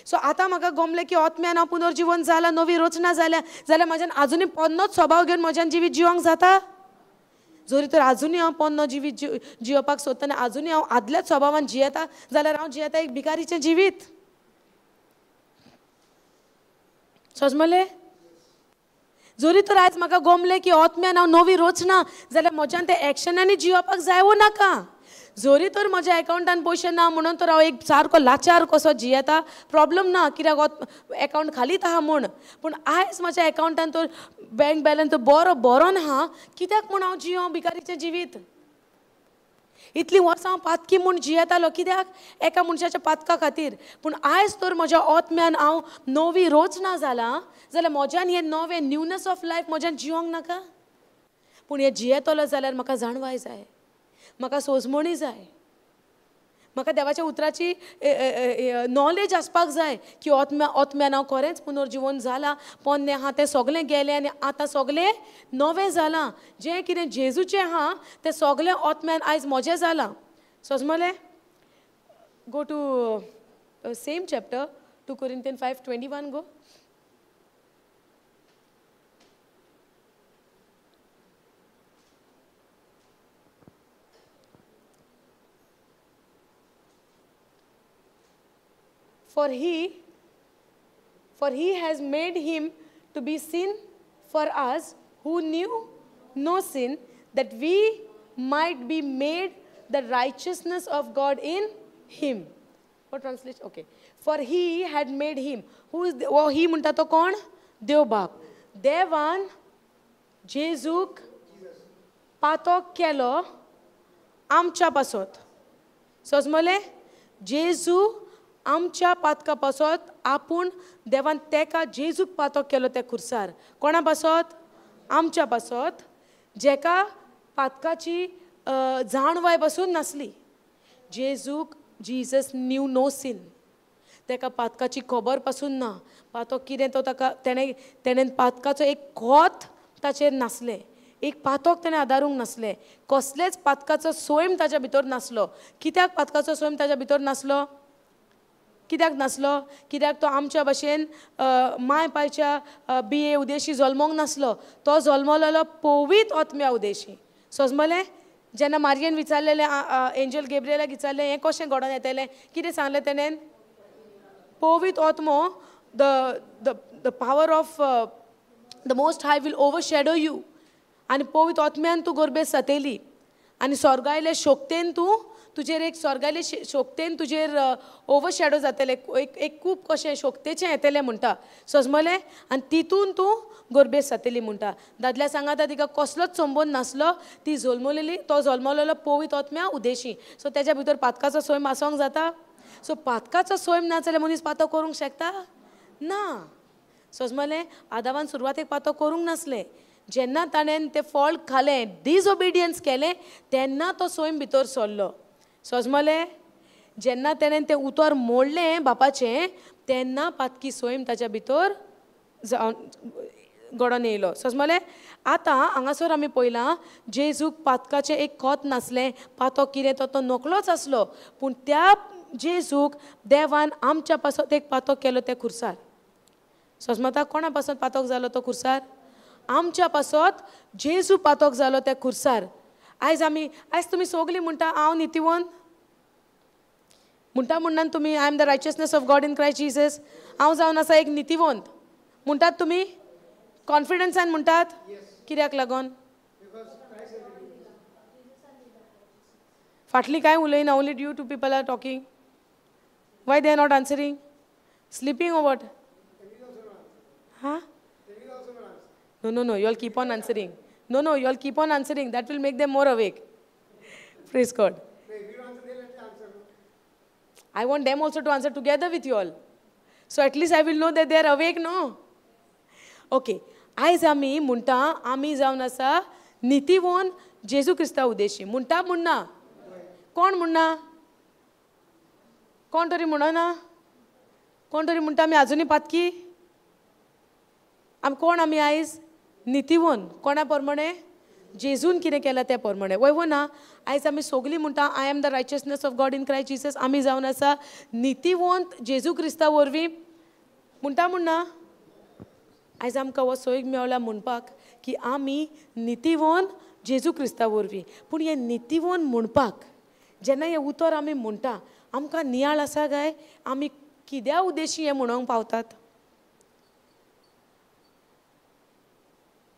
सो आतां म्हाका गमलें की आत्म्यान हांव पुनर्जिवन जालां, नवी रचना जाल्या, जाल्यार म्हज्यान आजुनूय पोन्नोच स्वभाव घेवन म्हज्यान जिवीत जिवंक जाता? जरी तर आजुनूय हांव पोन्नो जिवीत जियोवपाक सोदता आनी आजुनूय हांव आदल्याच स्वभावान जियेता जाल्यार हांव जियेता एक भिकारीचें जिवीत. सजमलें? जरी तर आयज म्हाका गमलें की आत्म्यान हांव नवी रचना जाल्यार म्हज्यान ते एक्शनांनी जियोवपाक जाय वो नाका? जरी तर म्हज्या एकावंटान पयशे ना म्हणून तर हांव एक सारको लाचार कसो जियेता, प्रोब्लम ना, कित्याक एकावंट खालीत आहा म्हूण. पूण आयज म्हज्या एकावंटान तर बँक बॅलन्स तर बरो बरोन आहा, कित्याक म्हूण हांव जियों भिकारीचें जिवीत? इतलीं वर्सां हांव पातकी म्हूण जियेतालो, कित्याक? एका मनशाच्या पातका खातीर. पूण आयज तर म्हज्या आत्म्यान हांव नवी रचना जालां जाल्यार म्हज्यान हें नवें न्यूनस ऑफ लायफ म्हज्यान जिवंक नाका? पूण हें जियेतलो जाल्यार म्हाका जाणवाय जाय, म्हाका सोजमणी जाय, म्हाका देवाच्या उतराची नॉलेज आसपाक जाय की आत्म्यान हांव खरेंच पुनर्जिवन जालां, पोन्नें आहा तें सगळें गेलें आनी आतां सगळें नवें जालां. जें कितें जेजूचें आहा तें सगळें आत्म्यान आयज म्हजें जालां. सजमलें? Go to same chapter 2 Corinthians 5:21 go. For he has made him to be sin for us who knew no sin, that we might be made the righteousness of God in him. What translation? Okay. For he had made him. Who is the, oh, he म्हणटा तो कोण? देव बाप. देवान जेजूक पातक केलो आमच्या पासत. सजमलें? जेजू आमच्या पातका पासत आपूण देवान तेका जेजूक पातक केलो त्या खुर्सार. कोणा पासत? आमच्या पासत, जेका पातकाची जाणवाय पासून नासली. जेजूक, जीजस न्यू नो सिन, तेका पातकाची खबर पासून ना. पातक कितें तो ताका तेणें पातकाचो एक खोत ताचेर नासलें, एक पातक तेणें आदारूंक नासलें, कसलेच पातकाचो स्वयं ताच्या भितर नासलो. कित्याक पातकाचो स्वयं ताच्या भितर नासलो? कित्याक नासलो? कित्याक तो आमच्या भशेन माय पायच्या बिये उदेशी जल्मोंक नासलो, तो जल्मलेलो पवित्र आत्म्या उदेशी. सजमलें? जेन्ना मारयेन विचारलेलें, एंजल गेब्रियलाक विचारलें हें कशें घडोवन येतलें, कितें सांगलें तेणेन? पवित्र आत्मो the the the power of the most high will overshadow you आनी पवित्र आत्म्यान तूं गोरबेस जातली आनी स्वर्गायले शोक्तेन तूं तुजेर एक स्वर्गायले शोक्तेन तुजेर ओवरशॅडो जातलें, एक एक खूब कशें शोक्तेचें येतलें म्हणटा सजमलें आनी तितून तूं गोरबेस जातली म्हणटा. दादल्या सांगाता तिका कसलोच संबंद नासलो, ती जल्मलेली तो जल्मलेलो पवित्र आत्म्या उदेशी. सो तेज्या भितर पातकाचो सोयम आसोंक जाता. सो पातकाचो सोयम ना जाल्यार मनीस पातो करूंक शकता ना. सजमलें आदावान सुरवातेक पातो करूंक नासलें, जेन्ना ताणें तें फळ खालें डिसओबिडियन्स केलें तेन्ना तो सोयम भितर सरलो. सजमलें जेन्ना तेणें तें उतर मोडलें बापाचें तेन्ना पातकी सोयम ताच्या भितर जावन घडोवन येयलो. सजमलें आतां हांगासर आमी पळयलां जेजूक पातकाचें एक कोत नासलें, पातो कितें तो नकलोच आसलो, पूण त्या जेजूक देवान आमच्या पासत एक पातो केलो त्या खुर्सार. सजमता कोणा पासत पातक जालो तो खुर्सार? आमच्या पासत जेजू पातक जालो त्या खुर्सार. आयज आमी आयज तुमी सगलीं म्हणटा हांव नितीवंत म्हणटा, म्हणटात तुमी I am the righteousness of God in Christ Jesus, हांव जावन आसा एक नितीवंत म्हणटात तुमी कॉन्फिडन्सान म्हणटात. कित्याक लागून? फाटली कांय उलयना, only due to people are talking. Why they are not answering? Sleeping or what? हा, no no no, you all keep on answering. No no, you all keep on answering, that will make them more awake. Praise God. I want them also to answer together with you all. So at least I will know that they are awake, no? Okay. आयज आमी म्हणटा आमी जावन आसा नितीवोन जेजू क्रिस्ता उदेशी म्हणटा. म्हणना कोण म्हणना? कोण तरी म्हणना? कोण तरी म्हणटा आमी आजुनूय पातकी? आमी कोण आमी आयज नितीवोन कोणा प्रमाणे? जेजून कितें केलां त्या प्रमाणे. वय वो ना? आयज आमी सगलीं म्हणटा I am the righteousness of God in Christ Jesus, आमी जावन आसा नितीवंत जेजू क्रिस्ता वरवीं म्हणटा. म्हणना आयज आमकां हो सोय मेवला म्हणपाक की आमी नितीवंत जेजू क्रिस्ता वरवीं. पूण हें नितीवंत म्हणपाक जेन्ना हें उतर आमी म्हणटा आमकां नियाळ आसा काय आमी कित्या उद्देशी हें म्हणूंक पावतात?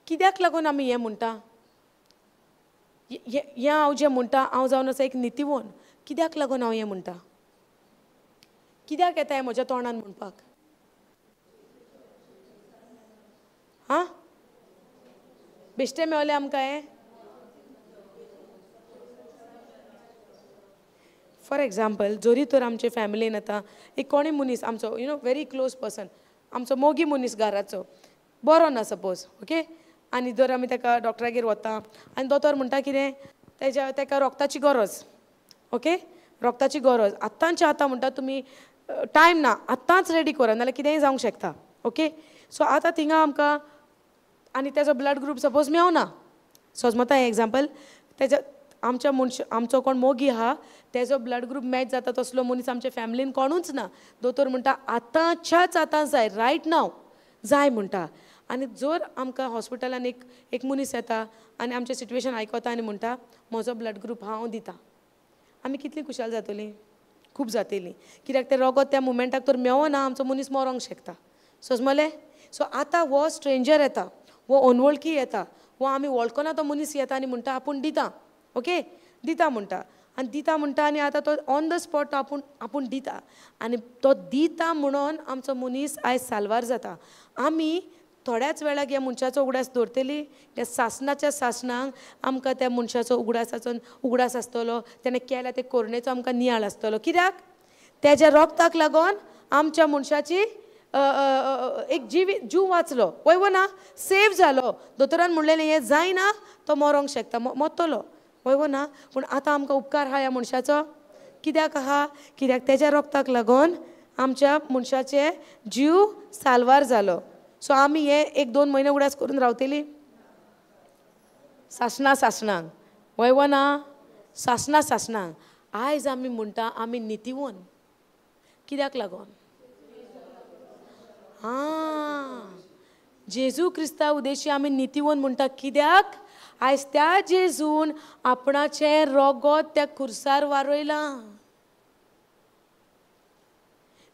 कित्याक लागून आमी हें म्हणटा? हें हांव जें म्हणटा हांव जावन आसा एक नितीवंत, कित्याक लागून हांव हें म्हणटा? कित्याक येता हें म्हज्या तोंडान म्हणपाक? आं, बेश्टें मेवलें आमकां हें? फॉर एग्जाम्पल जरी तर आमचे फॅमिलीन आतां एक कोणूय मनीस आमचो you know very close person, आमचो मोगी मनीस घराचो बरो ना सपोज, ओके, आनी जर आमी ताका डॉक्टरागेर वता आनी दोतोर म्हणटा कितें तेज्या ताका रोगताची गरज, ओके, रोगताची गरज आतांच्या आतां म्हणटा तुमी टायम ना आतांच रेडी करा नाल्यार कितेंय जावंक शकता. ओके, सो आतां थिंगा आमकां आनी तेजो ब्लड ग्रूप सपोज मेवना, सजमता हें एग्जाम्पल, तेज्या आमच्या मनश आमचो कोण मोगी आहा तेजो ब्लड ग्रूप मॅच जाता तसलो मनीस आमच्या फॅमिलीन कोणूच ना, दोतोर म्हणटा आतांच्याच आतां जाय, रायट नाव जाय म्हणटा. आनी जर आमकां हॉस्पिटलान एक एक मनीस येता आनी आमचें सिट्युएशन आयकता आनी म्हणटा म्हजो ब्लड ग्रूप हांव दिता, आमी कितली खुशाल जातली? खूब जातली. कित्याक तें रोगत त्या मुमेंटाक तर मेवना, आमचो मनीस मरोंक शकता. सजमलें? सो आतां हो स्ट्रेंजर येता, हो अनवळखी येता, हो आमी वळखना तो मनीस येता आनी म्हणटा आपूण दिता, ओके, दिता म्हणटा आनी दिता म्हणटा आनी आतां तो ऑन the spot तो आपूण आपूण दिता आनी तो दिता म्हणून आमचो मनीस आयज साल्वार जाता. आमी थोड्याच वेळाक ह्या मनशाचो उगडास दवरतली, त्या सासणाच्या सासणाक आमकां त्या मनशाचो उगडासाचो उगडास आसतलो, तेणें केल्या ते कोरणेचो आमकां नियाळ आसतलो. कित्याक? तेज्या रोगताक लागून आमच्या मनशाची एक जीव वाचलो, वय वो ना, सेव जालो. दोतोरान म्हणलें हें जायना, तो मरोंक शकता, मरतलो, वय वो ना. पूण आतां आमकां उपकार आहा ह्या मनशाचो. कित्याक आहा? कित्याक तेज्या रोगताक लागून आमच्या मनशाचे जीव साल्वार जालो. सो आमी हे एक दोन म्हयने उगडास करून रावतली सासणा सासणाक, वय वो ना, सासणा सासणाक. आयज आमी म्हणटा आमी नितीवंत, कित्याक लागून? आं, जेजू क्रिस्ता उदेशी आमी नितीवंत म्हणटा. कित्याक? आयज त्या जेजून आपणाचें रोगत त्या खुर्सार वारयलां.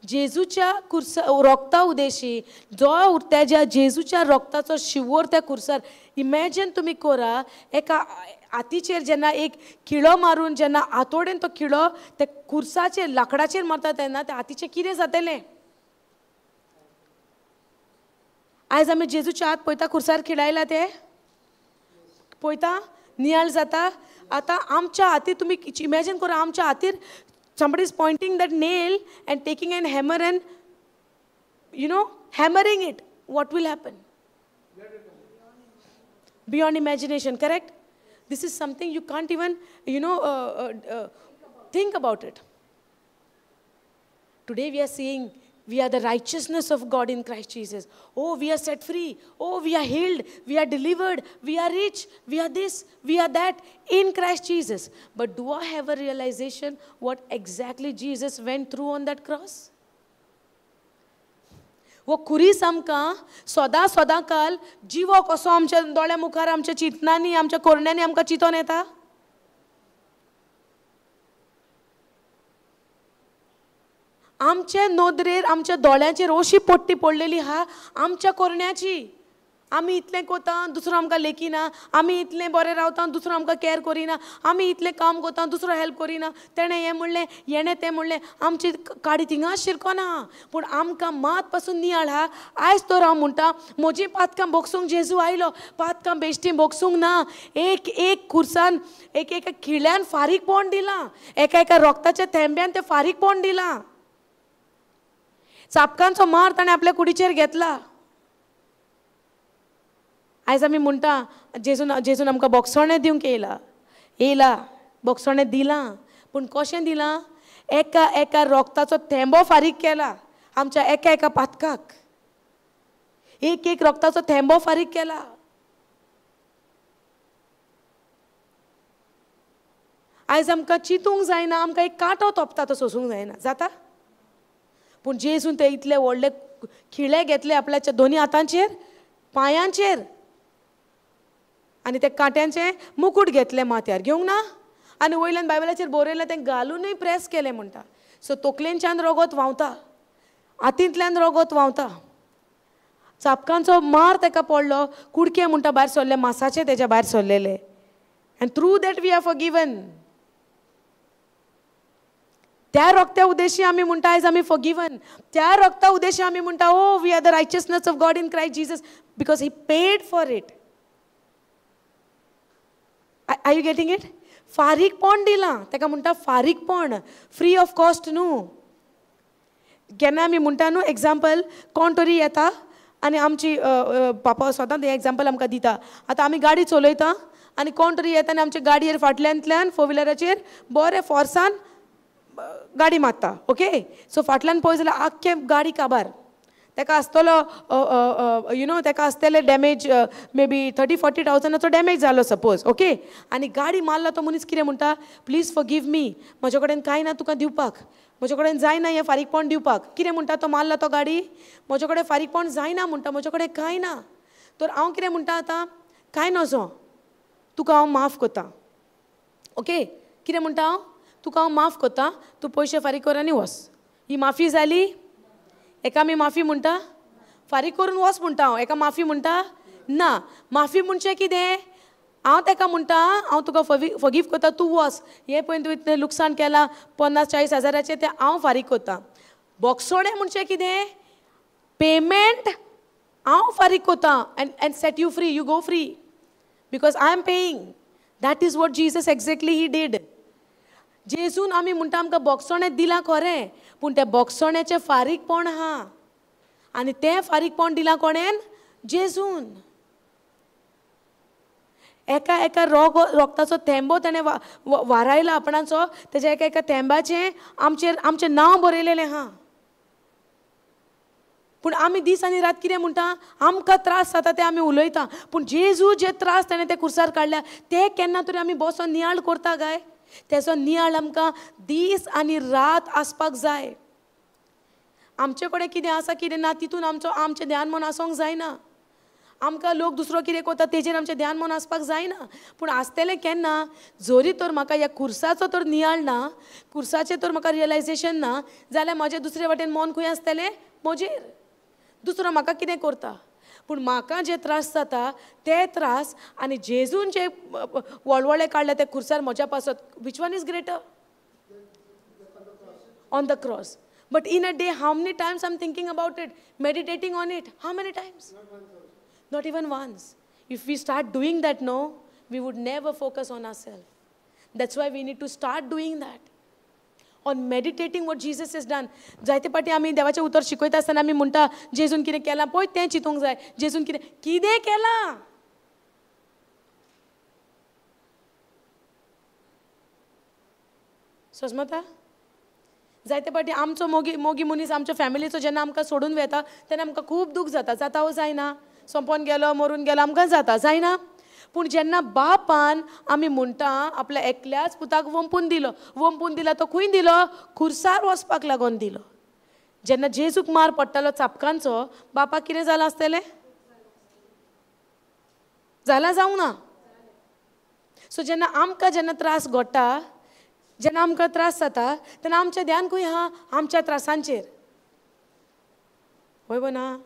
जेजूच्या कुर्सा रोगता उदेशी जो तेज्या जेजूच्या रोगताचो शिवोर त्या कुर्सार. इमॅजीन तुमी कोरा, एका हातीचेर जेन्ना एक खिळो मारून जेन्ना आतोडेन तो खिळो त्या कुर्साचेर लांकडाचेर मारता तेन्ना त्या हातीचें कितें जातलें? आयज आमी जेजूच्या हात पळयता कुर्सार खिळायला ते पळयता, नियाळ जाता. आतां आमच्या हातीर तुमी इमॅजीन करा, आमच्या हातीर somebody is pointing that nail and taking an hammer and, you know, hammering it. What will happen? Beyond imagination, correct? This is something you can't even, you know, think about it. Today we are seeing we are the righteousness of God in Christ Jesus. Oh, we are set free. Oh, we are healed. We are delivered. We are rich. We are this. We are that in Christ Jesus. But do I have a realization what exactly Jesus went through on that cross? वो खुरीस आमकां सदां सदां काल जिवो कसो आमच्या दोळ्या मुखार, आमच्या चिंतनांनी, आमच्या कोरण्यांनी आमकां चिंतोन येता. आमचे नदरेर, आमच्या दोळ्यांचेर अशी पट्टी पडलेली आहा आमच्या कोरण्याची. आमी इतलें कोता, दुसरो आमकां लेखिना, आमी इतलें बरें रावता, दुसरो आमकां कॅर करिना, आमी इतलें काम कोता, दुसरो हेल्प करिना, तेणें हें म्हणलें, हेणें तें म्हणलें, आमची काडी थिंगा शिरकोना. पूण आमकां मात पासून नियाळ आहा. आयज तर हांव म्हणटा म्हजी पातकां भोगसूंक जेजू आयलो, पातकां बेश्टी भोगसूंक ना. एक एक खुर्सान, एक एका खिळ्यान फारीकपण दिलां, एका एका रोगताच्या थेंब्यान तें फारीकपण दिलां. चापकांचो मार ताणें आपल्या कुडीचेर घेतला. आयज आमी म्हणटा जेजून जेजून आमकां बोगसणें दिवंक येयला, येयला बोगसणें दिलां, पूण कशें दिलां? एका एका रोगताचो थेंबो फारीक केला आमच्या एका एका पातकाक, एक एक रोगताचो थेंबो फारीक केला. आयज आमकां चिंतूंक जायना, आमकां एक कांटो तोपता तो सोसूंक जायना, जाता? पूण जेजून ते इतले व्हडले खिळे घेतले आपल्याच्या दोनी हातांचेर, पांयांचेर, आनी ते कांट्यांचें मुकूट घेतलें माथ्यार, घेवंक ना? आनी वयल्यान बायबलाचेर बरयलां तें घालुनूय प्रेस केलें म्हणटा. सो तोकलेनच्यान रोगोत व्हांवता, हातींतल्यान रोगोत व्हांवता, चापकांचो मार ताका पडलो, कुडके म्हणटा भायर सरले, मासाचे तेज्या भायर सरलेले. And through that we are forgiven. त्या रोगत्या उद्देशी आमी म्हणटा आयज आमी फॉरगिवन. त्या रोगता उद्देशी आमी म्हणटा oh we are the righteousness of God in Christ Jesus because he paid for it. Are you getting it? फारीकपण दिलां ताका म्हणटा, फारीकपण, फ्री ऑफ कॉस्ट न्हू. केन्ना आमी म्हणटा न्हू, एग्जाम्पल कोण तरी येता आनी आमची पापा सदांच हें एग्जाम्पल आमकां दिता. आतां आमी गाडी चलयता आनी कोण तरी येता आनी आमच्या गाडयेर फाटल्यांतल्यान फोर व्हिलराचेर बरें फोर्सान गाडी मारता. ओके, सो फाटल्यान पळय जाल्यार आख्खें गाडी काबार. ताका आसतलो you know, ताका आसतलें डॅमेज मे बी 30-40 थावजंडाचो डॅमेज जालो सपोज. ओके, आनी गाडी मारला तो मनीस कितें म्हणटा, प्लीज फॉरगीव मी, म्हजे कडेन कांय ना तुका दिवपाक, म्हजे कडेन जायना हें फारीकपण दिवपाक. कितें म्हणटा तो मारला तो गाडी, म्हजे कडेन फारीकपण जायना म्हणटा, म्हजे कडेन कांय ना. तर हांव कितें म्हणटा आतां, कांय नजो, तुका हांव माफ करता. ओके, कितें म्हणटा हांव, तुका हांव माफ करता, तूं पयशे फारीक कर आनी वच. ही माफी जाली? एका आमी माफी म्हणटा, फारीक करून वच म्हणटा हांव, एका माफी म्हणटा ना. माफी म्हणचें कितें? हांव ताका म्हणटा हांव तुका फॉरगीव करता, तूं वच, हें पळय तुवें इतलें लुकसाण केलां 50-40 हजाराचें, तें हांव फारीक करता. बोगसोणें म्हणचें कितें? पेमेंट हांव फारीक करता and set you free, you go free because I am paying. That is what Jesus exactly he did. जेजून आमी म्हणटा आमकां बोगसोणें दिलां खरें, पूण तें बोगसोण्याचें फारीकपण आहा, आनी तें फारीकपण दिलां कोणेन? जेजून. एका एका रोगताचो थेंबो ताणें वारायला आपणाचो, तेज्या एका एका थेंबाचें आमचेर आमचें नांव बरयलेलें आहा. पूण आमी दीस आनी रात कितें म्हणटा, आमकां त्रास जाता ते आमी उलयता, पूण जेजू जे त्रास ताणें ते कुर्सार काडल्या ते केन्ना तरी आमी बसोन नियाळ करता काय? तेजो नियाळ आमकां दीस आनी रात आसपाक जाय. आमचे कडेन कितें आसा कितें ना तितून आमचो आमचें ध्यान मन आसूंक जायना. आमकां लोक दुसरो कितें कोता तेजेर आमचें ध्यान मन आसपाक जायना. पूण आसतलें केन्ना, जरी तर म्हाका ह्या कुर्साचो तर नियाळ ना, कुर्साचें तर म्हाका रियलायजेशन ना, जाल्यार म्हजें दुसरे वाटेन मन खंय आसतलें? म्हजेर. दुसरो म्हाका कितें करता, पूण म्हाका जे त्रास जाता ते त्रास आनी जेजून जे वळवळे काडले ते खुर्सार म्हज्या पासत, which one is greater? On the cross. But in a day how many times I am thinking about it, meditating on it? How many times? Not even once. If we start doing that, no, we would never focus on ourselves. That's why we need to start doing that, on meditating what Jesus has done. जायते पाटी आमी देवाचें उतर शिकयता आसतना आमी म्हणटा जेजून कितें केलां पळय तें चिंतूंक जाय, जेजून कितें कितें केलां. सजमता? जायते पाटी आमचो मोगी मोगी मनीस आमच्या फॅमिलीचो जेन्ना आमकां सोडून वता तेन्ना आमकां खूब दूख जाता. जाता वो जायना? सोंपोन गेलो, मरून गेलो, आमकां जाता जायना. पूण जेन्ना बापान आमी म्हणटा आपल्या एकल्याच पुताक वंपून दिलो, वंपून दिला तो खंय दिलो? खुर्सार वचपाक लागून दिलो. जेन्ना जेजूक मार पडटालो चापकांचो, बापाक कितें जालां आसतलें? जालां जावंक ना? सो जेन्ना आमकां जेन्ना त्रास घडटा, जेन्ना आमकां त्रास जाता, तेन्ना आमचें ध्यान खंय आहा? आमच्या त्रासांचेर. हय गो ना?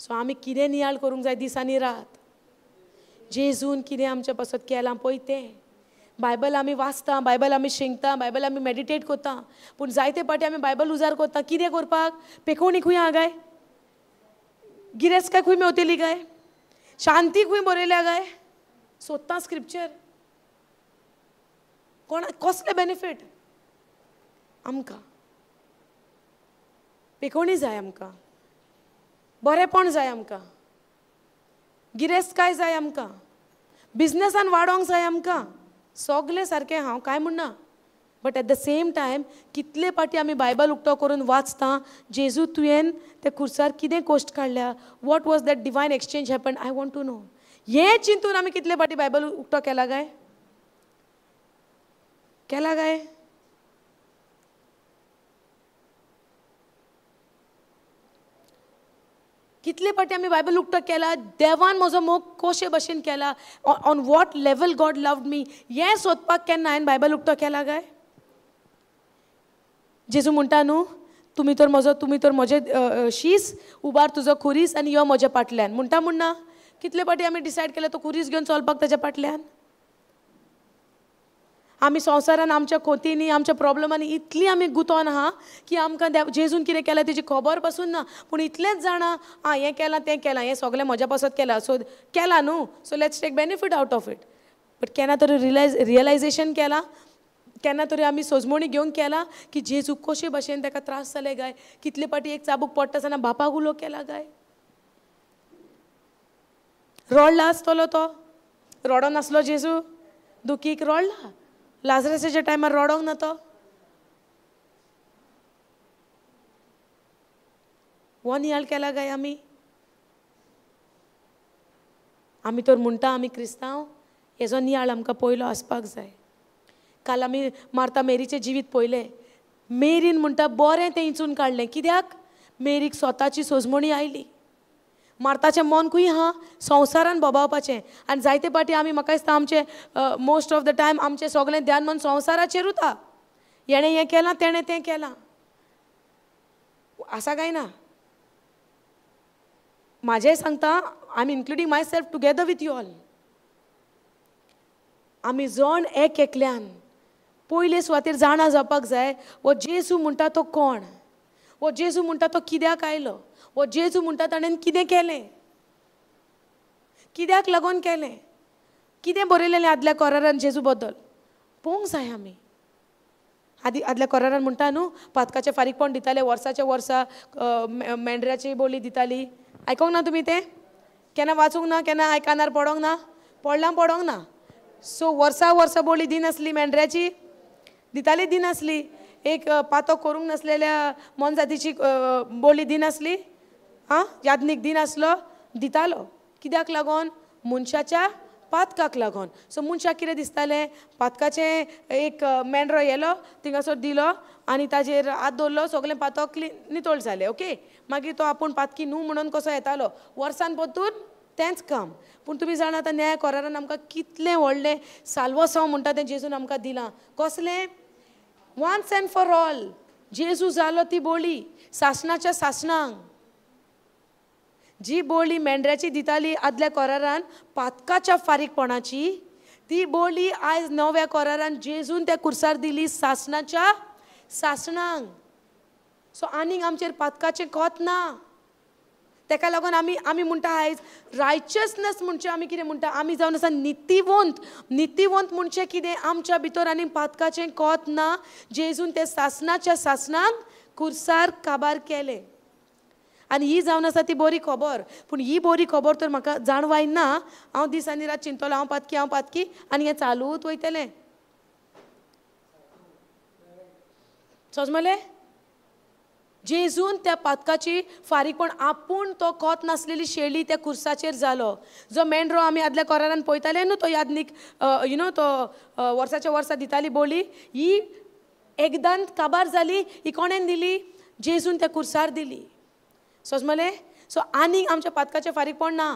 सो आमी कितें नियाळ करूंक जाय दिसांनी रात? जेजून कितें आमच्या पासत केलां पळय तें. बायबल आमी वाचता, बायबल आमी शिंकता, बायबल आमी मेडिटेट करता, पूण जायते पाटी आमी बायबल उजार करता कितें करपाक? पेकोवणी खंय आहा काय? गिरेस्तकाय खंय मेवतली काय? शांती खंय बरयल्या काय? सोदता स्क्रिप्चर. कोणा कसले बेनिफीट आमकां? पेकोवणी जाय आमकां, बरेंपण जाय आमकां, गिरेस्तकाय जाय आमकां, बिजनसान वाडोवंक जाय आमकां, सगलें सारकें हांव कांय म्हणना. But at the same time कितले पाटी आमी बायबल उक्तो करून वाचता, जेजू तुवें ते खुर्सार कितें कोश्ट काडल्या, what was that divine exchange happen, I want to know. हें चिंतून आमी कितले पाटी बायबल उक्तो केला काय? केला काय? कितले पाटी आमी बायबल उक्तो केला, देवान म्हजो मोग कशे भशेन केला, on what level God loved me, हें सोदपाक केन्ना हांवें बायबल उक्तो केला काय? जेजू म्हणटा न्हू, तुमी तर म्हजो, तुमी तर म्हजे शीस, उबार तुजो खुरीस आनी यो म्हज्या फाटल्यान म्हणटा. म्हणना कितले पाटी आमी डिसायड केलें तो खुरीस घेवन चलपाक ताच्या फाटल्यान? आमी संवसारान आमच्या खोतींनी, आमच्या प्रॉब्लमांनी इतली आमी गुंतोन आहा की आमकां जेजून कितें केलां तेजी खबर पासून ना, पूण इतलेंच जाणा आं हें केलां तें केलां, हें सगळें म्हज्या पासत केलां, सो केलां न्हू, so let's take benefit out of it. But केन्ना तरी रियलायजेशन केलां, केन्ना तरी आमी सोजमणी घेवंक केलां की जेजू कशे भशेन ताका त्रास जाले काय, कितले पाटी एक चाबूक पडटा आसतना बापाक उलो केला काय? रडला आसतलो तो? रडो नासलो जेजू? दुखीक रडला. लाजरसाच्या टायमार रडोंक ना तो? हो नियाळ केला काय आमी? आमी तर म्हणटा आमी क्रिस्तांव, हेजो नियाळ आमकां पयलो आसपाक जाय. काल आमी मार्ता मेरीचें जिवीत पळयलें. मेरीन म्हणटा बरें तें इंचून काडलें. कित्याक? मेरीक स्वताची सोजमणी आयली. मार्ताचें मन खंय आहा? संवसारान बोबावपाचें. आनी जायते पाटी आमी म्हाका दिसता आमचें मोस्ट ऑफ the time आमचें सगळें ध्यान मन संवसाराचेर उरता. हेणें हें केलां, तेणें तें केलां, आसा काय ना? म्हाजें सांगता, I am including myself together with you all. आमी जण एक एकल्यान पयले सुवातेर जाणा जावपाक जाय, हो जेजू म्हणटा तो कोण, हो जेजू म्हणटा तो कित्याक आयलो, हो जेजू म्हणटा ताणें कितें केलें, कित्याक लागून केलें, कितें बरयलेलें आदल्या कोरारान जेजू बद्दल पळोवंक जाय आमी. आदी आदल्या कोरारान म्हणटा न्हू, पातकाचें फारीकपण दिताले, वर्साच्या वर्सा मेंढऱ्याची बोली दिताली. आयकोंक ना तुमी तें? केन्ना वाचूंक ना? केन्ना कानार पडोंक ना? पडलां पडोंक ना. सो वर्सा वर्सा बोली दिनासली, मेंढऱ्याची दिताली दिनासली, एक पातो करूंक नासलेल्या मोनजातीची बोली दिनासली, आं याज्ञीक दिनासलो, दितालो. कित्याक लागून? मनशाच्या पातकाक लागून. सो मनशाक कितें दिसतालें, पातकाचें एक मेंढरो येलो, थिंगासर दिलो आनी ताजेर हात दवरलो, सगळें पातक क्लीन नितळ जालें. ओके, मागीर तो आपूण पातकी न्हू म्हणून कसो येतालो, वर्सान परतून तेंच काम. पूण तुमी जाणा आतां न्याय करारान आमकां कितलें व्हडलें साल्वसांव म्हणटा तें जेजून आमकां दिलां. कसलें? वन्स एंड फॉर ऑल जेजू जालो ती बोली सासणाच्या सासणांक. जी बोली मेंढऱ्याची दिताली आदल्या करारान पातकाच्या फारीकपणाची, ती बोली आयज नव्या करारान जेजून त्या कुर्सार दिली सासणाच्या सासणांक. सो आनीक आमचेर पातकाचें कोत ना. तेका लागून आमी आमी म्हणटा आयज रायचसनस म्हणजे आमी कितें म्हणटा, आमी जावन आसा नितीवंत. नितीवंत म्हणजे कितें? आमच्या भितर आनी पातकाचें कोत ना. जेजून ते सासणाच्या सासणांक कुर्सार काबार केलें. आनी ही जावन आसा ती बरी खबर. पूण ही बरी खबर तर म्हाका जाणवाय ना. हांव दीस आनी रात चिंतलो हांव पातकी, हांव पातकी, आनी हें चालूच वयतलें. समजलें? जेजून त्या पातकाची फारीकपण आपूण तो कोत नासलेली शेळी त्या कुर्साचेर जालो. जो मेंढरो आमी आदल्या करारान पळयताले न्हू, तो यादनीक you know तो वर्साच्या वर्सा दिताली बोली, ही एकदां काबार जाली. ही कोणेन दिली? जेजून त्या कुर्सार दिली. समजलें? सो आनीक आमच्या पातकाचें फारीकपण ना,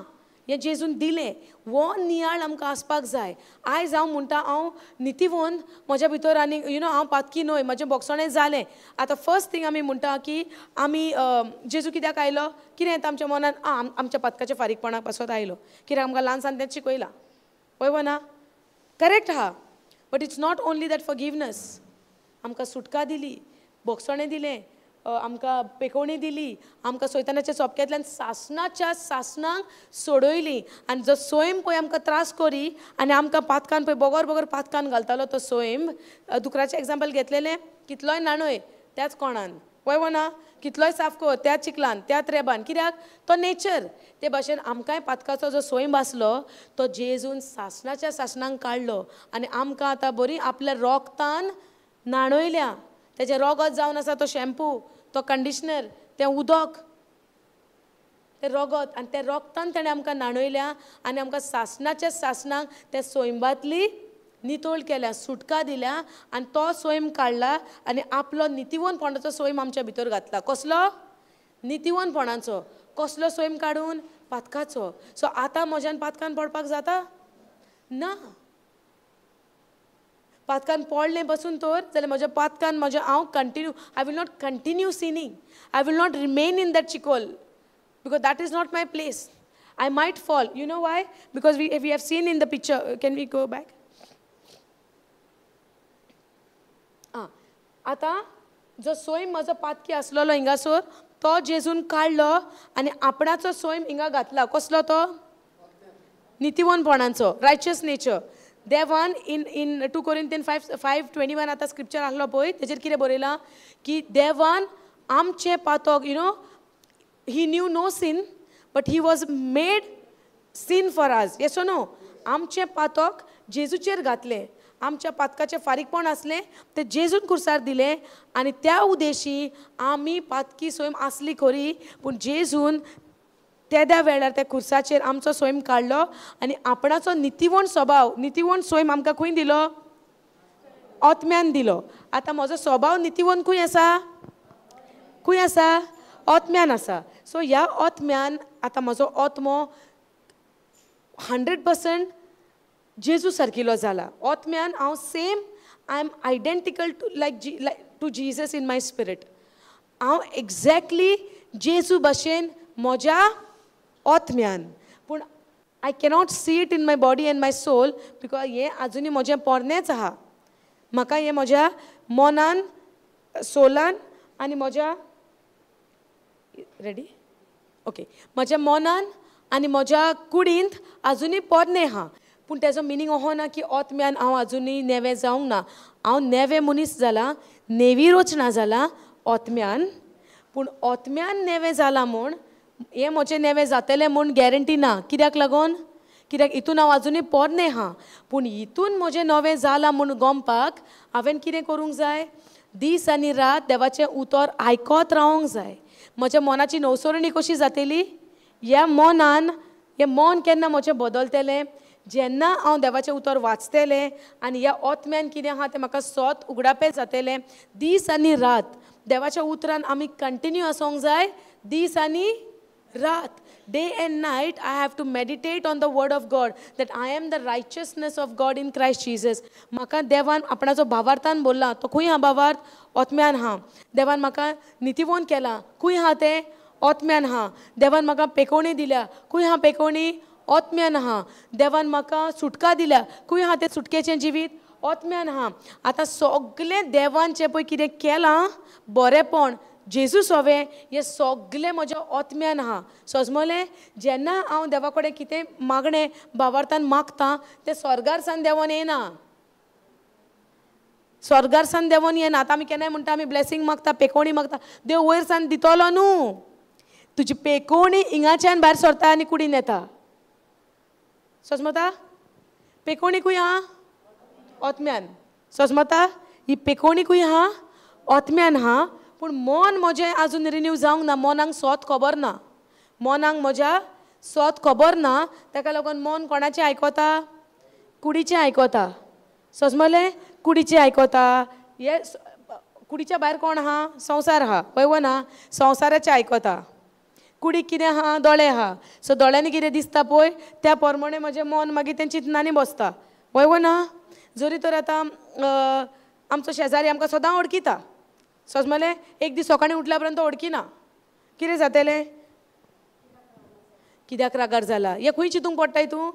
हें जेजून दिलें. हो नियाळ आमकां आसपाक जाय. आयज हांव म्हणटा हांव नितीवंत, म्हज्या भितर आनी you know हांव पातकी न्हय, म्हजें बोगसणें जालें. आतां फर्स्ट थींग आमी म्हणटा की आमी जेजू कित्याक आयलो? कितें येता आमच्या मनान? आं, आमच्या पातकाच्या फारीकपणा पासत आयलो. कित्याक आमकां ल्हान सान तेंच शिकयलां, पळय वो ना? करेक्ट आहा, but it's not only that forgiveness. आमकां सुटका दिली, बोगसणें दिलें, आमकां पेकोवणी दिली, आमकां सैतानाच्या चोपक्यांतल्यान सासणाच्या सासणांक सोडयली. आनी जो स्वयं पळय आमकां त्रास करी आनी आमकां पातकान पळय बगर बगर पातकान घालतालो तो स्वयं. दुकराचें एग्जाम्पल घेतलेलें, कितलोय न्हाणय त्याच कोणान, पळय वो ना? कितलोय साफ कर त्याच चिखलान, त्याच रेबान, कित्याक तो नेचर. ते भाशेन आमकांय पातकाचो जो स्वयं आसलो तो जेजून सासणाच्या सासणांक काडलो आनी आमकां आतां बरी आपल्या रोगतान न्हाणयल्या. तेजें रोगत जावन आसा तो शॅम्पू, तो कंडिशनर, तें उदक, तें रोगत, आनी त्या रोगतान तेणें आमकां न्हाणयल्या आनी आमकां सासणाच्या सासणांक त्या स्वयंबातली नितळ केल्या, सुटका दिल्या. आनी तो स्वयं काडला आनी आपलो नितीवंतपणाचो स्वयं आमच्या भितर घातला. कसलो? नितीवंतपणाचो. कसलो स्वयं काडून? पातकाचो. सो आतां म्हज्यान पातकान पडपाक जाता ना. पातकान पडलें बसून तर जाल्यार म्हज्या पातकान म्हज्या हांव continue, I will not continue sinning, I will not remain in that चिकोल, because that is not my place. I might fall. You know why? Because we have seen in the picture. Can we go back? आं, आतां जो स्वयं म्हजो पातकी आसलेलो हिंगासर तो जेजून काडलो आनी आपणाचो स्वयं हिंगा घातला. कसलो तो? नितीवंतपणाचो, रायचस नेचर. देवान इन इन 2 Corinthians 5:21 आतां स्क्रिप्चर आहलो पळय, तेजेर कितें बरयलां की देवान आमचें पातक, you know he knew no sin but he was made sin for us. Yes or no? आमचें पातक जेजूचेर घातलें, आमच्या पातकाचें फारीकपण आसलें तें जेजून कुर्सार दिलें आनी त्या उदेशी आमी पातकी स्वयं आसली खरी, पूण जेजून तेद्या वेळार त्या कुर्साचेर आमचो स्वयं काडलो आनी आपणाचो नितीवंत स्वभाव, नितीवंत स्वयं आमकां खंय दिलो? आत्म्यान दिलो. आतां म्हजो स्वभाव नितीवंत खंय आसा? खंय आसा? आत्म्यान आसा. सो ह्या आत्म्यान आतां म्हजो आत्मो 100% जेजू सारकिलो जाला. आत्म्यान हांव same, I am identical to like to Jesus in my spirit. हांव एक्झॅक्टली जेजू भशेन म्हज्या आत्म्यान, पूण I cannot see it in my body and my soul, because हें आजुनूय म्हजें पोरणेंच आहा. म्हाका हें म्हज्या मनान, सोलान आनी म्हज्या रेडी ओके म्हज्या मनान आनी म्हज्या कुडींत आजुनूय पोरणें आहा. पूण तेजो मिनींग अहो ना की आत्म्यान हांव आजुनूय नेवें जावंक ना. हांव नेवें मनीस जाला, नेवी रचना जाला आत्म्यान, पूण आत्म्यान नेवें जालां म्हूण हें म्हजें नेवें जातलें म्हूण गॅरंटी ना. कित्याक लागून? कित्याक हितून हांव आजुनूय पोरणें आहा. पूण हितून म्हजें नवें जालां म्हूण गमपाक हांवें कितें करूंक जाय? दीस आनी रात देवाचें उतर आयकत रावंक जाय. म्हज्या मनाची नवसरणी कशी जातली? ह्या मनान, हें मन केन्ना म्हजें बदलतलें? जेन्ना हांव देवाचें उतर वाचतलें आनी ह्या ओत्म्यान कितें आहा तें म्हाका सोत उगडापें जातलें. दीस आनी रात देवाच्या उतरान आमी कंटिन्यू आसोंक जाय. दीस आनी रात, day and night, I have to meditate on the word of God, that I am the righteousness of God in Christ Jesus. म्हाका देवान आपणाचो भावार्थान बोल्ला, तो खंय आहा भावार्थ? ओत्म्यान आहा. देवान म्हाका नितीवोन केला, खंय आहा तें? ओत्म्यान आहा. देवान म्हाका पेकोवणी दिल्या, खंय आहा पेकोवणी? ओत्म्यान आहा. देवान म्हाका सुटका दिल्या, खंय आहा तें सुटकेचें जिवीत? ओत्म्यान आहा. आतां सगलें देवान जें पळय कितें केलां बरेंपण जेजू सोवें, हें सगलें म्हज्या ओत्म्यान आहा. सजमलें? जेन्ना हांव देवा कडेन कितें मागणें भावार्थान मागता तें स्वर्गार सान देंवोन येना, स्वर्गार सान देंवोन येना. आतां आमी केन्नाय म्हणटा आमी ब्लेसींग मागता, पेकोवणी मागता, देव वयर सान दितलो न्हू. तुजी पेकोवणी हिंगाच्यान भायर सरता आनी कुडीन येता. सजमता? पेकोवणी खंय आहा? ओत्म्यान. सजमता? ही पेकोवणी खंय आहा? ओत्म्यान आहा. पूण मन म्हजें आजून रिन्यू जावंक ना, मनाक सोत खबर ना, मनाक म्हज्या सोत खबर ना. ताका लागून मन कोणाचें आयकता? कुडीचें आयकता. सजमलें? कुडीचें आयकता. हे कुडीच्या भायर कोण आहा? संवसार आहा, पळय वो ना, संवसाराचें आयकता. कुडीक कितें आहा? दोळे आहा. सो दोळ्यांनी कितें दिसता पळय त्या प्रमाणे म्हजें मन मागीर तें चिंतनांनी बसता, वय वो ना. जरी तर आतां आमचो शेजारी आमकां सदां वळखिता, सजमलें? एक दीस सकाळीं उठल्या उपरांत तो वळखिना, कितें जातलें? कित्याक रागार जाला? हें खंय चिंतूंक पडटाय तूं?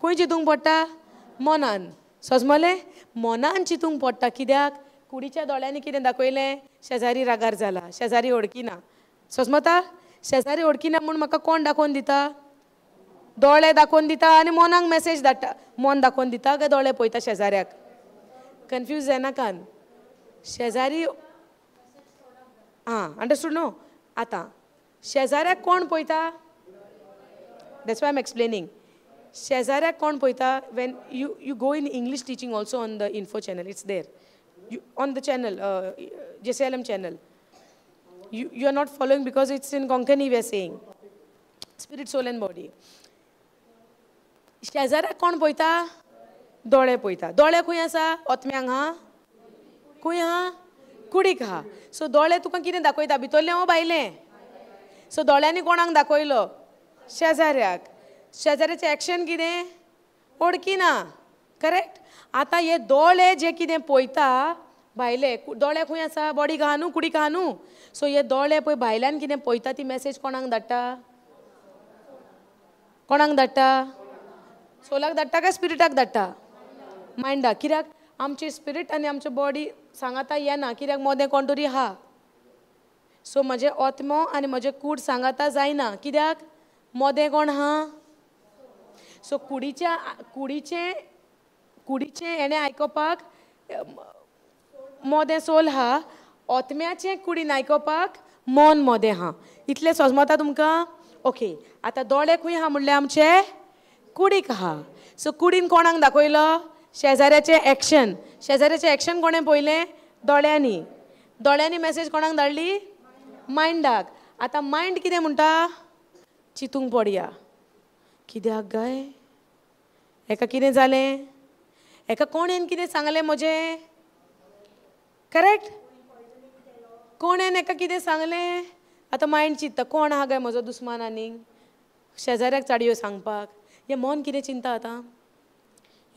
खंय चिंतूंक पडटा? मनान. सजमलें? मनान चिंतूंक पडटा. कित्याक? कुडीच्या दोळ्यांनी कितें दाखयलें? शेजारी रागार जाला, शेजारी वळखिना. सजमता? शेजारी वळखिना म्हूण म्हाका कोण दाखोवन दिता? दोळे दाखोवन दिता आनी मनाक मॅसेज धाडटा. मन दाखोवन दिता काय दोळे पळयता शेजाऱ्याक? कन्फ्यूज जायनाकात. शेजारी आं, अंडरस्टूड न्हू? आतां शेजाऱ्याक कोण पळयता? That's why I am explaining. शेजाऱ्याक कोण पळयता? When you you go in English teaching also on the info channel, it's there, you on the channel JCLM channel. You are not following because it's in Konkani we are saying spirit, soul and body. शेजाऱ्याक कोण पळयता? दोळे पळयता. दोळे खंय आसा? ओत्म्यांक आहा? खंय आहा? कुडीक आहा. सो दोळे तुका कितें दाखयता? भितरलें वो भायलें? सो दोळ्यांनी कोणाक दाखयलो? शेजाऱ्याक. शेजाऱ्याचें एक्शन कितें? वळखिना. करेक्ट? आतां हे दोळे जे कितें पळयता भायले, दोळे खंय आसा? बॉडीक आहा न्हू, कुडीक आहा न्हू. सो हे दोळे पळय भायल्यान कितें पळयता ती मॅसेज कोणाक धाडटा? कोणाक धाडटा? सोलाक धाडटा काय स्पिरिटाक धाडटा? मायंडाक. कित्याक? आमची स्पिरीट आनी आमची बॉडी सांगाता येना, कित्याक मोदें कोण तरी आहा. सो म्हजें ओत्मो आनी म्हजें कूड सांगाता जायना, कित्याक मोदें कोण आहा. सो कुडीच्या कुडीचें कुडीचें हेणें आयकोपाक मोदें सोल आहा, ओत्म्याचें कुडीन आयकोपाक मन मोदें आहा. इतलें सजमता तुमकां? ओके. आतां दोळे खंय आहा म्हणल्यार आमचे कुडीक आहा. सो कुडीन कोणाक दाखयलो? शेजाऱ्याचें एक्शन. शेजाऱ्याचें एक्शन कोणें पळयलें? दोळ्यांनी. दोळ्यांनी मॅसेज कोणाक धाडली? मायंडाक. आतां मायंड कितें म्हणटा? चिंतूंक पडया, कित्याक गाय हेका कितें जालें, हेका कोणेन कितें सांगलें म्हजें? करेक्ट? कोणेन हेका कितें सांगलें? आतां मायंड चिंत्ता कोण आहा काय म्हजो दुस्मान आनीक शेजाऱ्याक चाडयो सांगपाक. हें मन कितें चिंता आतां?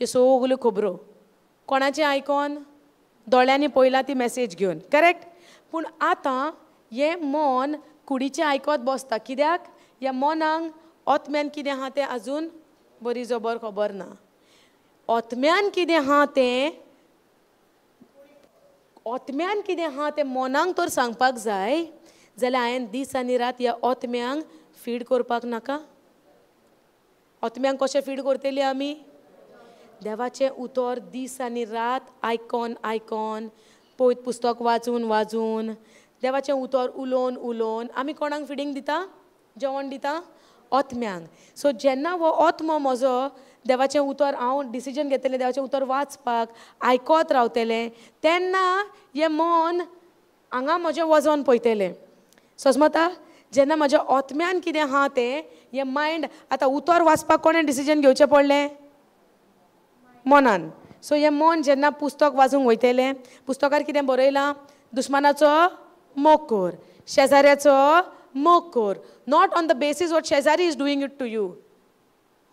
ह्यो सगल्यो खबरो कोणाचें आयकोन? दोळ्यांनी पळयला ती मॅसेज घेवन. करेक्ट? पूण आतां हें मन कुडीचें आयकत बसता, कित्याक ह्या मनाक ओत्म्यान कितें आहा तें आजून बरी जबर खबर ना. ओत्म्यान कितें आहा तें, ओत्म्यान कितें आहा तें मनाक तर सांगपाक जाय जाल्यार हांवें दीस आनी रात ह्या ओत्म्यांक फीड करपाक नाका? ओत्म्यांक कशें फीड करतली आमी? देवाचें उतर दीस आनी रात आयकोन आयकोन, पवित्र पुस्तक वाचून वाचून, देवाचें उतर उलोवन उलोवन आमी कोणाक फिडींग दिता? जेवण दिता? ओत्म्यांक. सो जेन्ना हो ओत्मो म्हजो देवाचें उतर हांव डिसिजन घेतलें देवाचें उतर वाचपाक आयकत रावतलें तेन्ना हें मन हांगा म्हजें वजन पळयतलें. सजमता? जेन्ना म्हज्या आत्म्यान कितें आहा तें हें मायंड आतां उतर वाचपाक कोणें डिसिजन घेवचें पडलें? मनान. सो हें मन जेन्ना पुस्तक वाचूंक वयतलें, पुस्तकार कितें बरयलां? दुस्मानाचो मोग कर, शेजाऱ्याचो मोग कर. Not on the basis what शेजारी is doing it to you,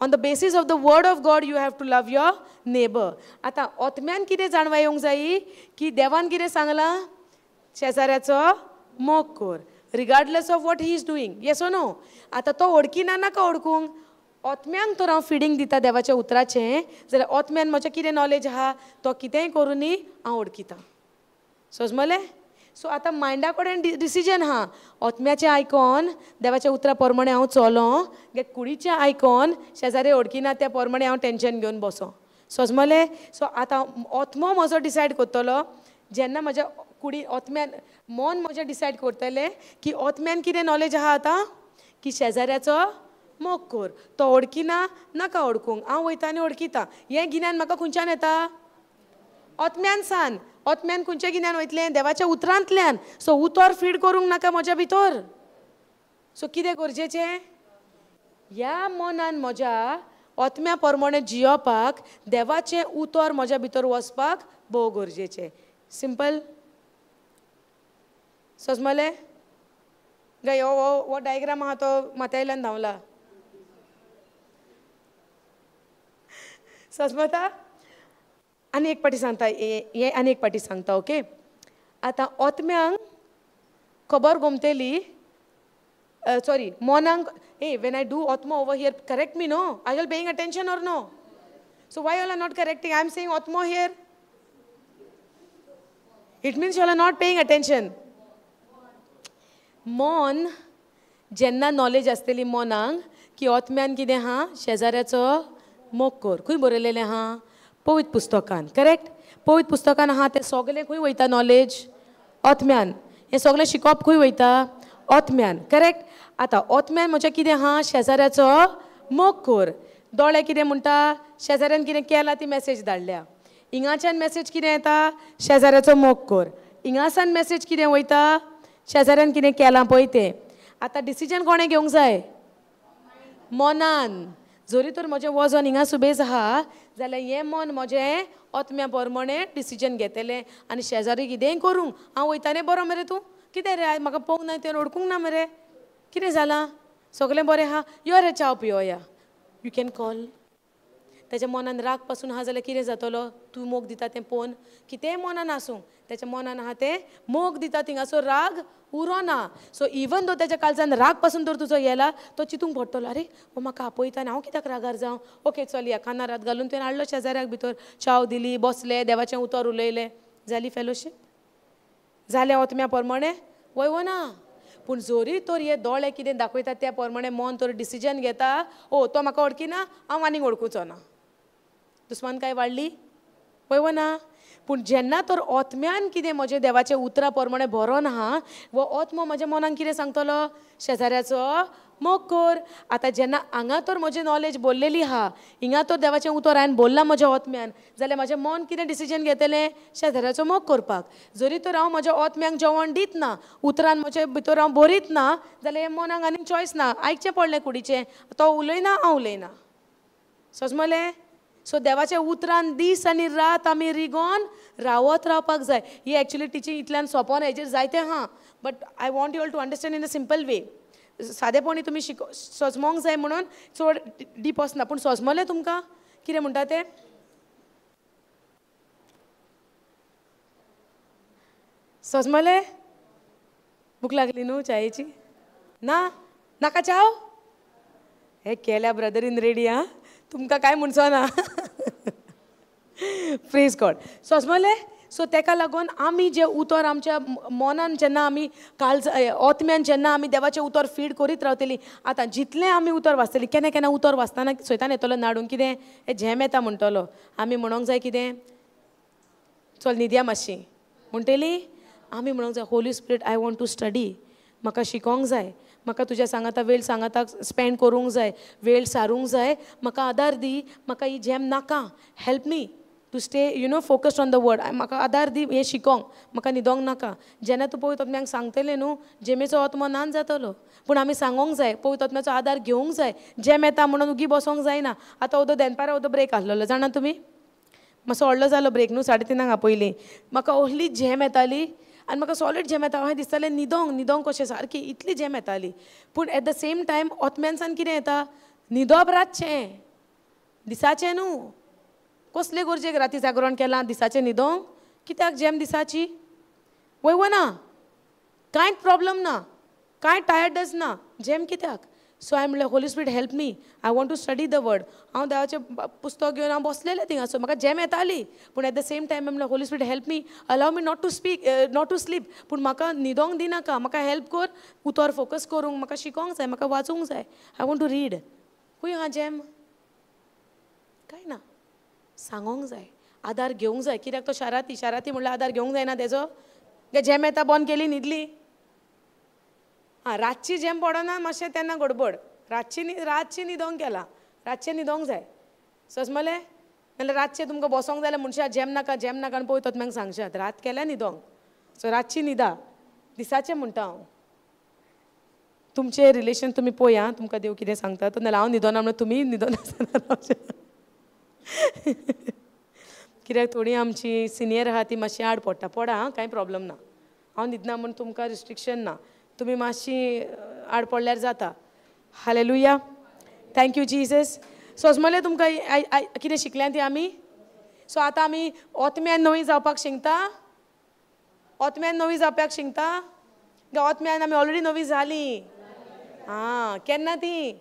on the basis of the word of God you have to love your neighbour. आतां आत्म्यान कितें जाणवाय येवंक जायी की देवान कितें सांगलां? शेजाऱ्याचो मोग कर, regardless of what he is doing. Yes or no? आतां तो वळखिना, नाका वळखूंक. आत्म्यांक तर हांव फिडींग दिता देवाच्या उतराचें, जाल्यार आत्म्यान म्हजें कितें नॉलेज आहा तो कितेंय करूनी हांव वळखिता. समजलें? सो आतां मायंडा कडेन डिसिजन आहा. आत्म्याचें आयकोन देवाच्या उतरा प्रमाणे हांव चलो, गे कुडीचें आयकोन शेजारी वळखिना त्या प्रमाणे हांव टेंशन घेवन बसो. समजलें? सो आतां आत्मो म्हजो डिसायड करतलो जेन्ना म्हज्या कुडी आत्म्यान मन म्हजें डिसायड करतलें की आत्म्यान कितें नॉलेज आहा आतां की शेजाऱ्याचो मोग कर, तो वळखिना नाका वळखूंक, हांव वयता आनी वळखिता. हें गिन्यान म्हाका खंयच्यान येता? आत्म्यान सान. आत्म्यान खंयचें गिन्यान वयतलें? देवाच्या उतरांतल्यान. सो उतर फीड करूंक नाका म्हज्या भितर. सो कितें गरजेचें? ह्या मनान म्हज्या आत्म्या प्रमाणे जियोपाक देवाचें उतर म्हज्या भितर वचपाक भोव गरजेचें. सिंपल. समजलें? गाय हो हो डायग्राम आहा तो माथ्या वयल्यान धांवला. समजता? आनी एक पाटी सांगता हें, आनी एक पाटी सांगता. ओके, आतां आत्म्यांक खबर गोमतेली, सॉरी मनांक. ए when I do आत्मो over here, correct me no? I all paying attention or no? So why all are not correcting? I am saying आत्मो here, it means you are not paying attention. मन जेन्ना नॉलेज आसतली मनांक की आत्म्यान कितें आहा, शेजाऱ्याचो मोग कर, खंय बरयलेलें आहा? पवित्र पुस्तकान. करेक्ट? पवित्र पुस्तकान आहा तें सगलें खंय वयता नॉलेज? आत्म्यान. हें सगलें शिकोवप खंय वयता? आत्म्यान. करेक्ट? आतां आत्म्यान म्हजें कितें आहा? शेजाऱ्याचो मोग कर. दोळे कितें म्हणटा? शेजाऱ्यान कितें केलां ती मॅसेज धाडल्या. हिंगाच्यान मॅसेज कितें येता? शेजाऱ्याचो मोग कर. हिंगासान मॅसेज कितें वयता? शेजाऱ्यान कितें केलां पळय तें. आतां डिसिजन कोणें घेवंक जाय? मनान. जरी तर म्हजें वजन हिंगा सुबेज आहा जाल्यार हें मन म्हजें आत्म्या प्रमाणे डिसिजन घेतलें आनी शेजारी कितेंय करूंक हांव वयता न्ही. बरो मरे तूं, कितें रे म्हाका पळोवंक ना, तें वळखूंक ना मरे, कितें जालां? सगळें बरें आहा, यो रे च्याव पियोया. You can call. ताच्या मनान राग पासून आहा जाल्यार कितें जातलो? तूं मोग दिता तें पळोवन कितेंय मनान आसूं, ताच्या मनान आहा तें मोग दिता, थिंगासो राग उरोना. सो इवन दो ताच्या काळजान राग पासून तर तुजो येला, तो चितूंक पडटलो, अरे हो म्हाका आपयता आनी हांव कित्याक रागार जावं? ओके चल या. कानार हात घालून तुवें हाडलो शेजाऱ्याक भितर, च्याव दिली, बसले, देवाचें उतर उलयलें, जाली फेलोशीप. जालें आत्म्या प्रमाणे? वय वो ना? पूण जरी तर हे दोळे कितें दाखयता त्या प्रमाणे मन तर डिसिजन घेता, ओ तो म्हाका वळखिना, हांव आनीक वळखुचो ना, दुस्मान काय वाडली? वय वो ना? पूण जेन्ना तर आत्म्यान कितें म्हजें देवाचें उतरा प्रमाणे बरोवन आहा, वो आत्मो म्हज्या मनान कितें सांगतलो? शेजाऱ्याचो मोग कर. आतां जेन्ना हांगा तर म्हजें नॉलेज बोल्लेली आहा, हिंगा तर देवाचें उतर हांवें बोल्लां म्हज्या आत्म्यान, जाल्यार म्हजें मन कितें डिसिजन घेतलें? शेजाऱ्याचो मोग करपाक. जरी तर हांव म्हज्या आत्म्यांक जेवण दीत ना, उतरान म्हजे भितर हांव बरीत ना, जाल्यार हें मनाक आनीक चॉयस ना, आयकचें पडलें कुडीचें. तो उलयना, हांव उलयना. समजलें? सो देवाच्या उतरान दीस आनी रात आमी रिगोन रावत रावपाक जाय. ही एक्चुली टिचींग इतल्यान सोंपोना, हेजेर जायतें आहा, but I want you all to understand in a simple way. सादेपणी तुमी शिको सजमोंक जाय म्हणून चड डीप वचना, पूण सजमलें तुमकां कितें म्हणटा तें? सजमलें? भूक लागली न्हू च्यायेची? ना? नाका च्याव? हे केल्या ब्रदरीन रेडी आं, तुमकां कांय म्हणचो ना. Praise God. सजमलें? सो तेका लागून आमी जें उतर आमच्या मनान जेन्ना आमी काळज आत्म्यान जेन्ना आमी देवाचें उतर फीड करीत रावतलीं, आतां जितलें आमी उतर वाचतलीं, केन्ना केन्ना उतर वाचतना सैतान येतलो नाडून कितें हें झेम येता म्हणटलो, आमी म्हणोंक जाय कितें, चल न्हिदया मातशी म्हणटली. आमी म्हणोंक जाय, Holy Spirit I want to study, म्हाका शिकोंक जाय, म्हाका तुज्या सांगाता वेळ सांगाता स्पेंड करूंक जाय, वेळ सारूंक जाय, म्हाका आदार दी, म्हाका ही झेम नाका, help me. To stay you know focused on the word. म्हाका आदार दी हें शिकोंक, म्हाका न्हिदोंक नाका. जेन्ना तूं पवित्र आत्म्याक सांगतलें न्हू, जेमेचो आत्मो नान जातलो. पूण आमी सांगोंक जाय, पवित्र आत्म्याचो आदार घेवंक जाय. जेम येता म्हणून उगी बसोंक जायना. आतां ओदो दनपारां ओदो ब्रेक आसलेलो जाणा तुमी, मातसो व्हडलो जालो ब्रेक न्हू, 3:30 आपयली. म्हाका ओहली झेम येताली आनी म्हाका सॉलीड झेम येता. हांवें दिसतालें न्हिदोंक न्हिदोंक कशें, सारकी इतली झेम येताली. पूण एट the same time ओतम्यानसान कितें येता, न्हिदप रातचें, दिसाचें न्हू. कसले गरजेक राती जागरण केलां, दिसाचें न्हिदोंक कित्याक झेम दिसाची? वय वना, कांयच प्रॉब्लम ना, कांय टायर्डच ना, झेम कित्याक? सो हांवें म्हणलें Holy Spirit help me, I want to study the word. हांव देवाचें पुस्तक घेवन हांव बसलेलें थिंगा. सो म्हाका झेम येताली, पूण एट the same time म्हणलें Holy Spirit help me, allow me not to speak, not to sleep. पूण म्हाका न्हिदोंक दिनाका, म्हाका हेल्प कर उतर फोकस करूंक, म्हाका शिकोंक जाय, म्हाका वाचूंक जाय, I want to read. खूंय आहा झेम? कांय ना. सांगोंक जाय, आदार घेवंक जाय. कित्याक तो शाराती, शाराती म्हणल्यार आदार घेवंक जायना तेजो. झेम येता बंद केली न्हिदली. आं, रातची झेम पडना मातशें तेन्ना गडबड. रातची रातची न्हिदोंक केलां, रातचें न्हिदोंक जाय. सजमलें? नाल्यार रातचें तुमकां बसोंक जाय जाल्यार मनशां झेम नाका झेम नाका आनी पळय तोतम्यांक सांगशात रात केल्या न्हिदोंक. सो रातची न्हिदा, दिसाचें म्हणटा हांव. तुमचें रिलेशन तुमी पळया, तुमकां देव कितें सांगता. नाल्यार हांव न्हिदोना म्हणून तुमी न्हिदोनासतना रावचें. कित्याक थोडीं आमची सिनियर आहा ती मातशी आड पडटा. पडा आं, कांय प्रॉब्लम ना. हांव न्हिदना म्हूण तुमकां रिस्ट्रिक्शन ना, तुमी मातशी आड पडल्यार जाता. Hallelujah, thank you Jesus. सजमलें तुमकां कितें शिकल्यां ती आमी? सो आतां आमी ओतम्यान नवी जावपाक शिकता, ओतम्यान नवी जावपाक शिकता. ओतम्यान आमी ऑलरेडी नवी जाली. आं, केन्ना ती?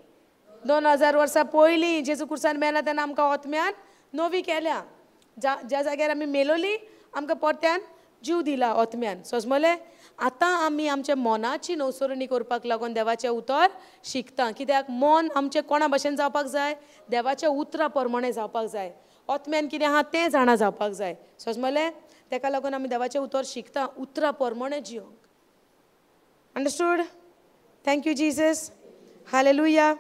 2000 वर्सां पयलीं जेजू कुर्सान मेला तेन्ना आमकां ओतम्यान नवी केल्या. ज्या जाग्यार आमी मेलोली आमकां परत्यान जीव दिला ओतम्यान. सजमलें? आतां आमी आमच्या मनाची नवसरणी करपाक लागून देवाचें उतर शिकता. कित्याक मन आमचें कोणा भशेन जावपाक जाय? देवाच्या उतरा प्रमाणे जावपाक जाय. ओतम्यान कितें आहा तें जाणा जावपाक जाय. सजमलें? तेका लागून आमी देवाचें उतर शिकता, उतरा प्रमाणे जिवंक. Understood? Thank you Jesus. Hallelujah.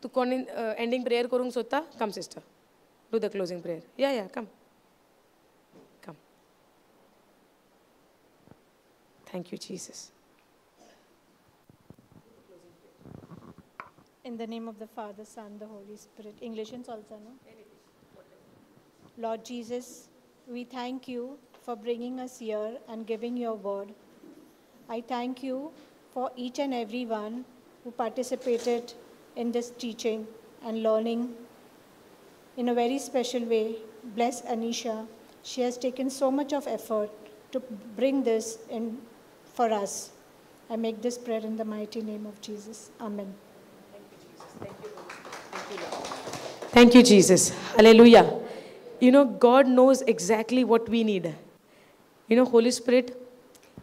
तूं कोणी एंडींग प्रेयर करूंक सोदता? Come sister, do the closing prayer. Yeah yeah, come come. Thank you Jesus.
In the name of the Father, Son, the Holy Spirit. English and also, no? Lord Jesus, we thank you for bringing us here and giving your word. I thank you for each and every one who participated in this teaching and learning in a very special way. Bless Anisha. She has taken so much of effort to bring this in for us. I make this prayer in the mighty name of Jesus. Amen.
Thank you, Jesus. Thank you, Lord. Thank you, Lord. Thank you, Jesus. Hallelujah. You know, God knows exactly what we need. You know, Holy Spirit,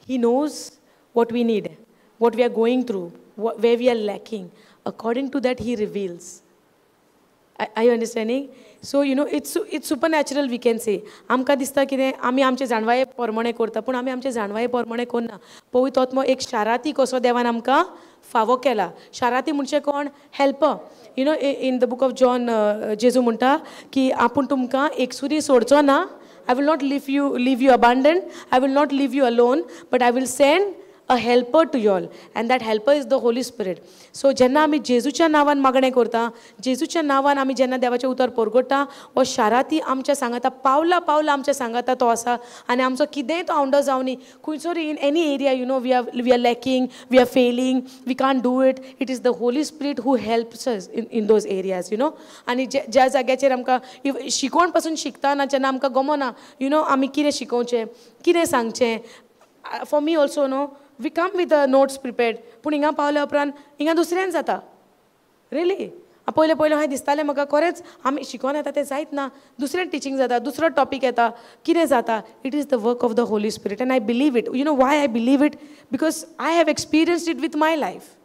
He knows what we need, what we are going through, where we are lacking. According to that, He reveals. Are you understanding? So, you know, it's supernatural, we can say. आमकां दिसता कितें आमी आमचे जाणवाये प्रमाणे करता, पूण आमी आमचे जाणवाये प्रमाणे करना. पवित्र आत्मो एक शाराती कसो देवान आमकां फावो केला. शाराती म्हणजे कोण? Helper. You know, in the book of John, जेजू म्हणटा की आपूण तुमकां एकसुरी सोडचो ना. I will not leave you abandoned. I will not leave you alone, but I will send a helper to you all, and that helper is the Holy Spirit. So जेन्ना आमी जेजूच्या नांवान मागणें करता, जेजूच्या नांवान आमी जेन्ना देवाचें उतर परगट्टा, हो शाराती आमच्या सांगाता, पावला पावला आमच्या सांगाता तो आसा. आनी आमचो कितेंय तो आवंडो जावनी खंयसर, in any area, you know, we are lacking, we are failing, we can't do it. It is the Holy Spirit who helps us in those areas, you know. आनी ज्या जाग्याचेर आमकां शिकोवन पासून शिकतना जेन्ना आमकां गमना, you know, आमी कितें शिकोवचें, कितें सांगचें. For me also, no, we come with the notes prepared, पूण हिंगा पावल्या उपरांत हिंगा दुसऱ्यान जाता. रियली पयलें पयलें हांवें दिसतालें म्हाका खरेंच आमी शिकोन येता तें जायत ना, दुसरें टिचींग जाता, दुसरो टॉपीक येता, कितें जाता. It is the work of the Holy Spirit and I believe it. You know why I believe it? Because I have experienced it with my life.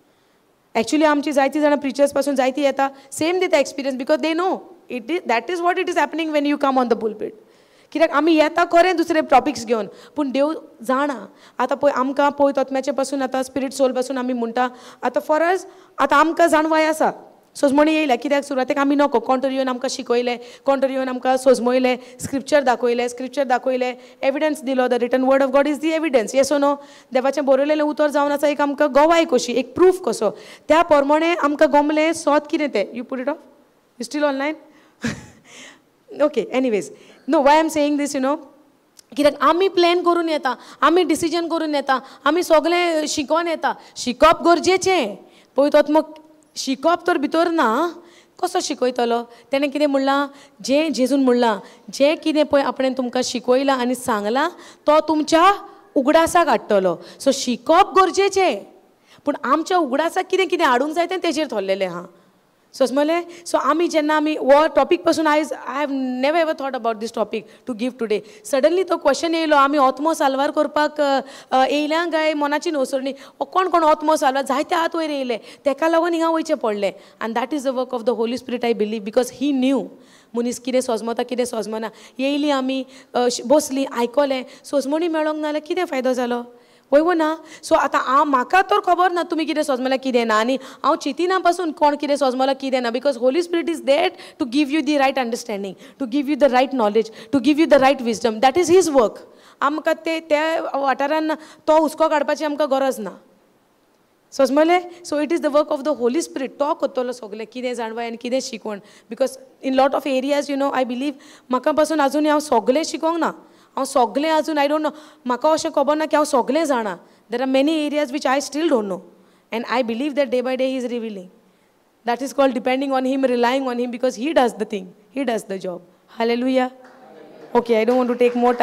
Actually आमची जायतीं जाणां प्रिचर्स पासून जायतीं येता, सेम दिता experience, because they know it is, that is what it is happening when you come on the pulpit. कित्याक आमी येता खरें दुसरे टॉपिक्स घेवन, पूण देव जाणा. आतां पळय आमकां पळय तोतम्याचे पासून आतां स्पिरीट सोल पासून आमी म्हणटा, आतां फॉर अस आतां आमकां जाणवाय आसा. सोजमणी येयल्या कित्याक सुरवातेक आमी नको कोण तरी येवन आमकां शिकयलें, कोण तरी येवन आमकां सोजमयलें, स्क्रिप्चर दाखयलें, स्क्रिप्चर दाखयलें, एविडन्स दिलो. The written word of God is the evidence. Yes or no? देवाचें बरयलेलें उतर जावन आसा एक आमकां गवाय कशी, एक प्रूफ कसो. त्या प्रमाणे आमकां गमलें सोद कितें तें. You put it off? You still online? Okay, anyways, no, why am saying this, you know, कित्याक आमी प्लॅन करून येता, आमी डिसिजन करून येता, आमी सगळें शिकोन येता. शिकप गरजेचें, पळय तो मग शिकप तर भितर ना, कसो शिकयतलो? तेणें कितें म्हणलां, जें जेजून म्हणलां, जें कितें पळय आपणें तुमकां शिकयलां आनी सांगलां तो तुमच्या उगडासाक हाडटलो. सो शिकप गरजेचें, पूण आमच्या उगडासाक कितें कितें हाडूंक जाय तें तेजेर थरलेलें आहा. समजलें? सो आमी जेन्ना आमी हो टॉपीक पासून आयज I have never ever thought about this topic to give today. Suddenly तो क्वेश्चन येयलो, आमी आत्मो साल्वार करपाक येयल्या काय मनाची नवसरणी? कोण कोण आत्मो साल्वार जायते हात वयर येयले, तेका लागून हिंगा वयचें पडलें. And that is the work of the Holy Spirit, I believe, because he knew मनीस कितें सोजमता कितें सोजमना. येयली आमी, बसली, आयकलें, सोजमणी मेळोंक ना जाल्यार कितें फायदो जालो? वय वो ना? सो आतां हांव म्हाका तर खबर ना तुमी कितें सोजमला कितें ना, आनी हांव चिंतिना पासून कोण कितें सोजमला कितें ना, because Holy Spirit is there to give you the right understanding, to give you the right knowledge, to give you the right wisdom. That is his work. आमकां ते त्या वाठारान तो हुस्को काडपाची आमकां गरज ना. समजलें? So it is the work of the Holy Spirit. तो करतलो सगलें कितें जाणवाय आनी कितें शिकवण. Because in lot of areas, you know, I believe म्हाका पासून आजून हांव सगलें शिकोंक ना, हांव सगलें आजून I don't know, म्हाका अशें खबर ना की हांव सगलें जाणा. There are many areas which I still don't know, and I believe that day by day he is revealing. That is called depending on him, relying on him, because he does the thing, he does the job. Hallelujah. Okay, I don't want to take more time.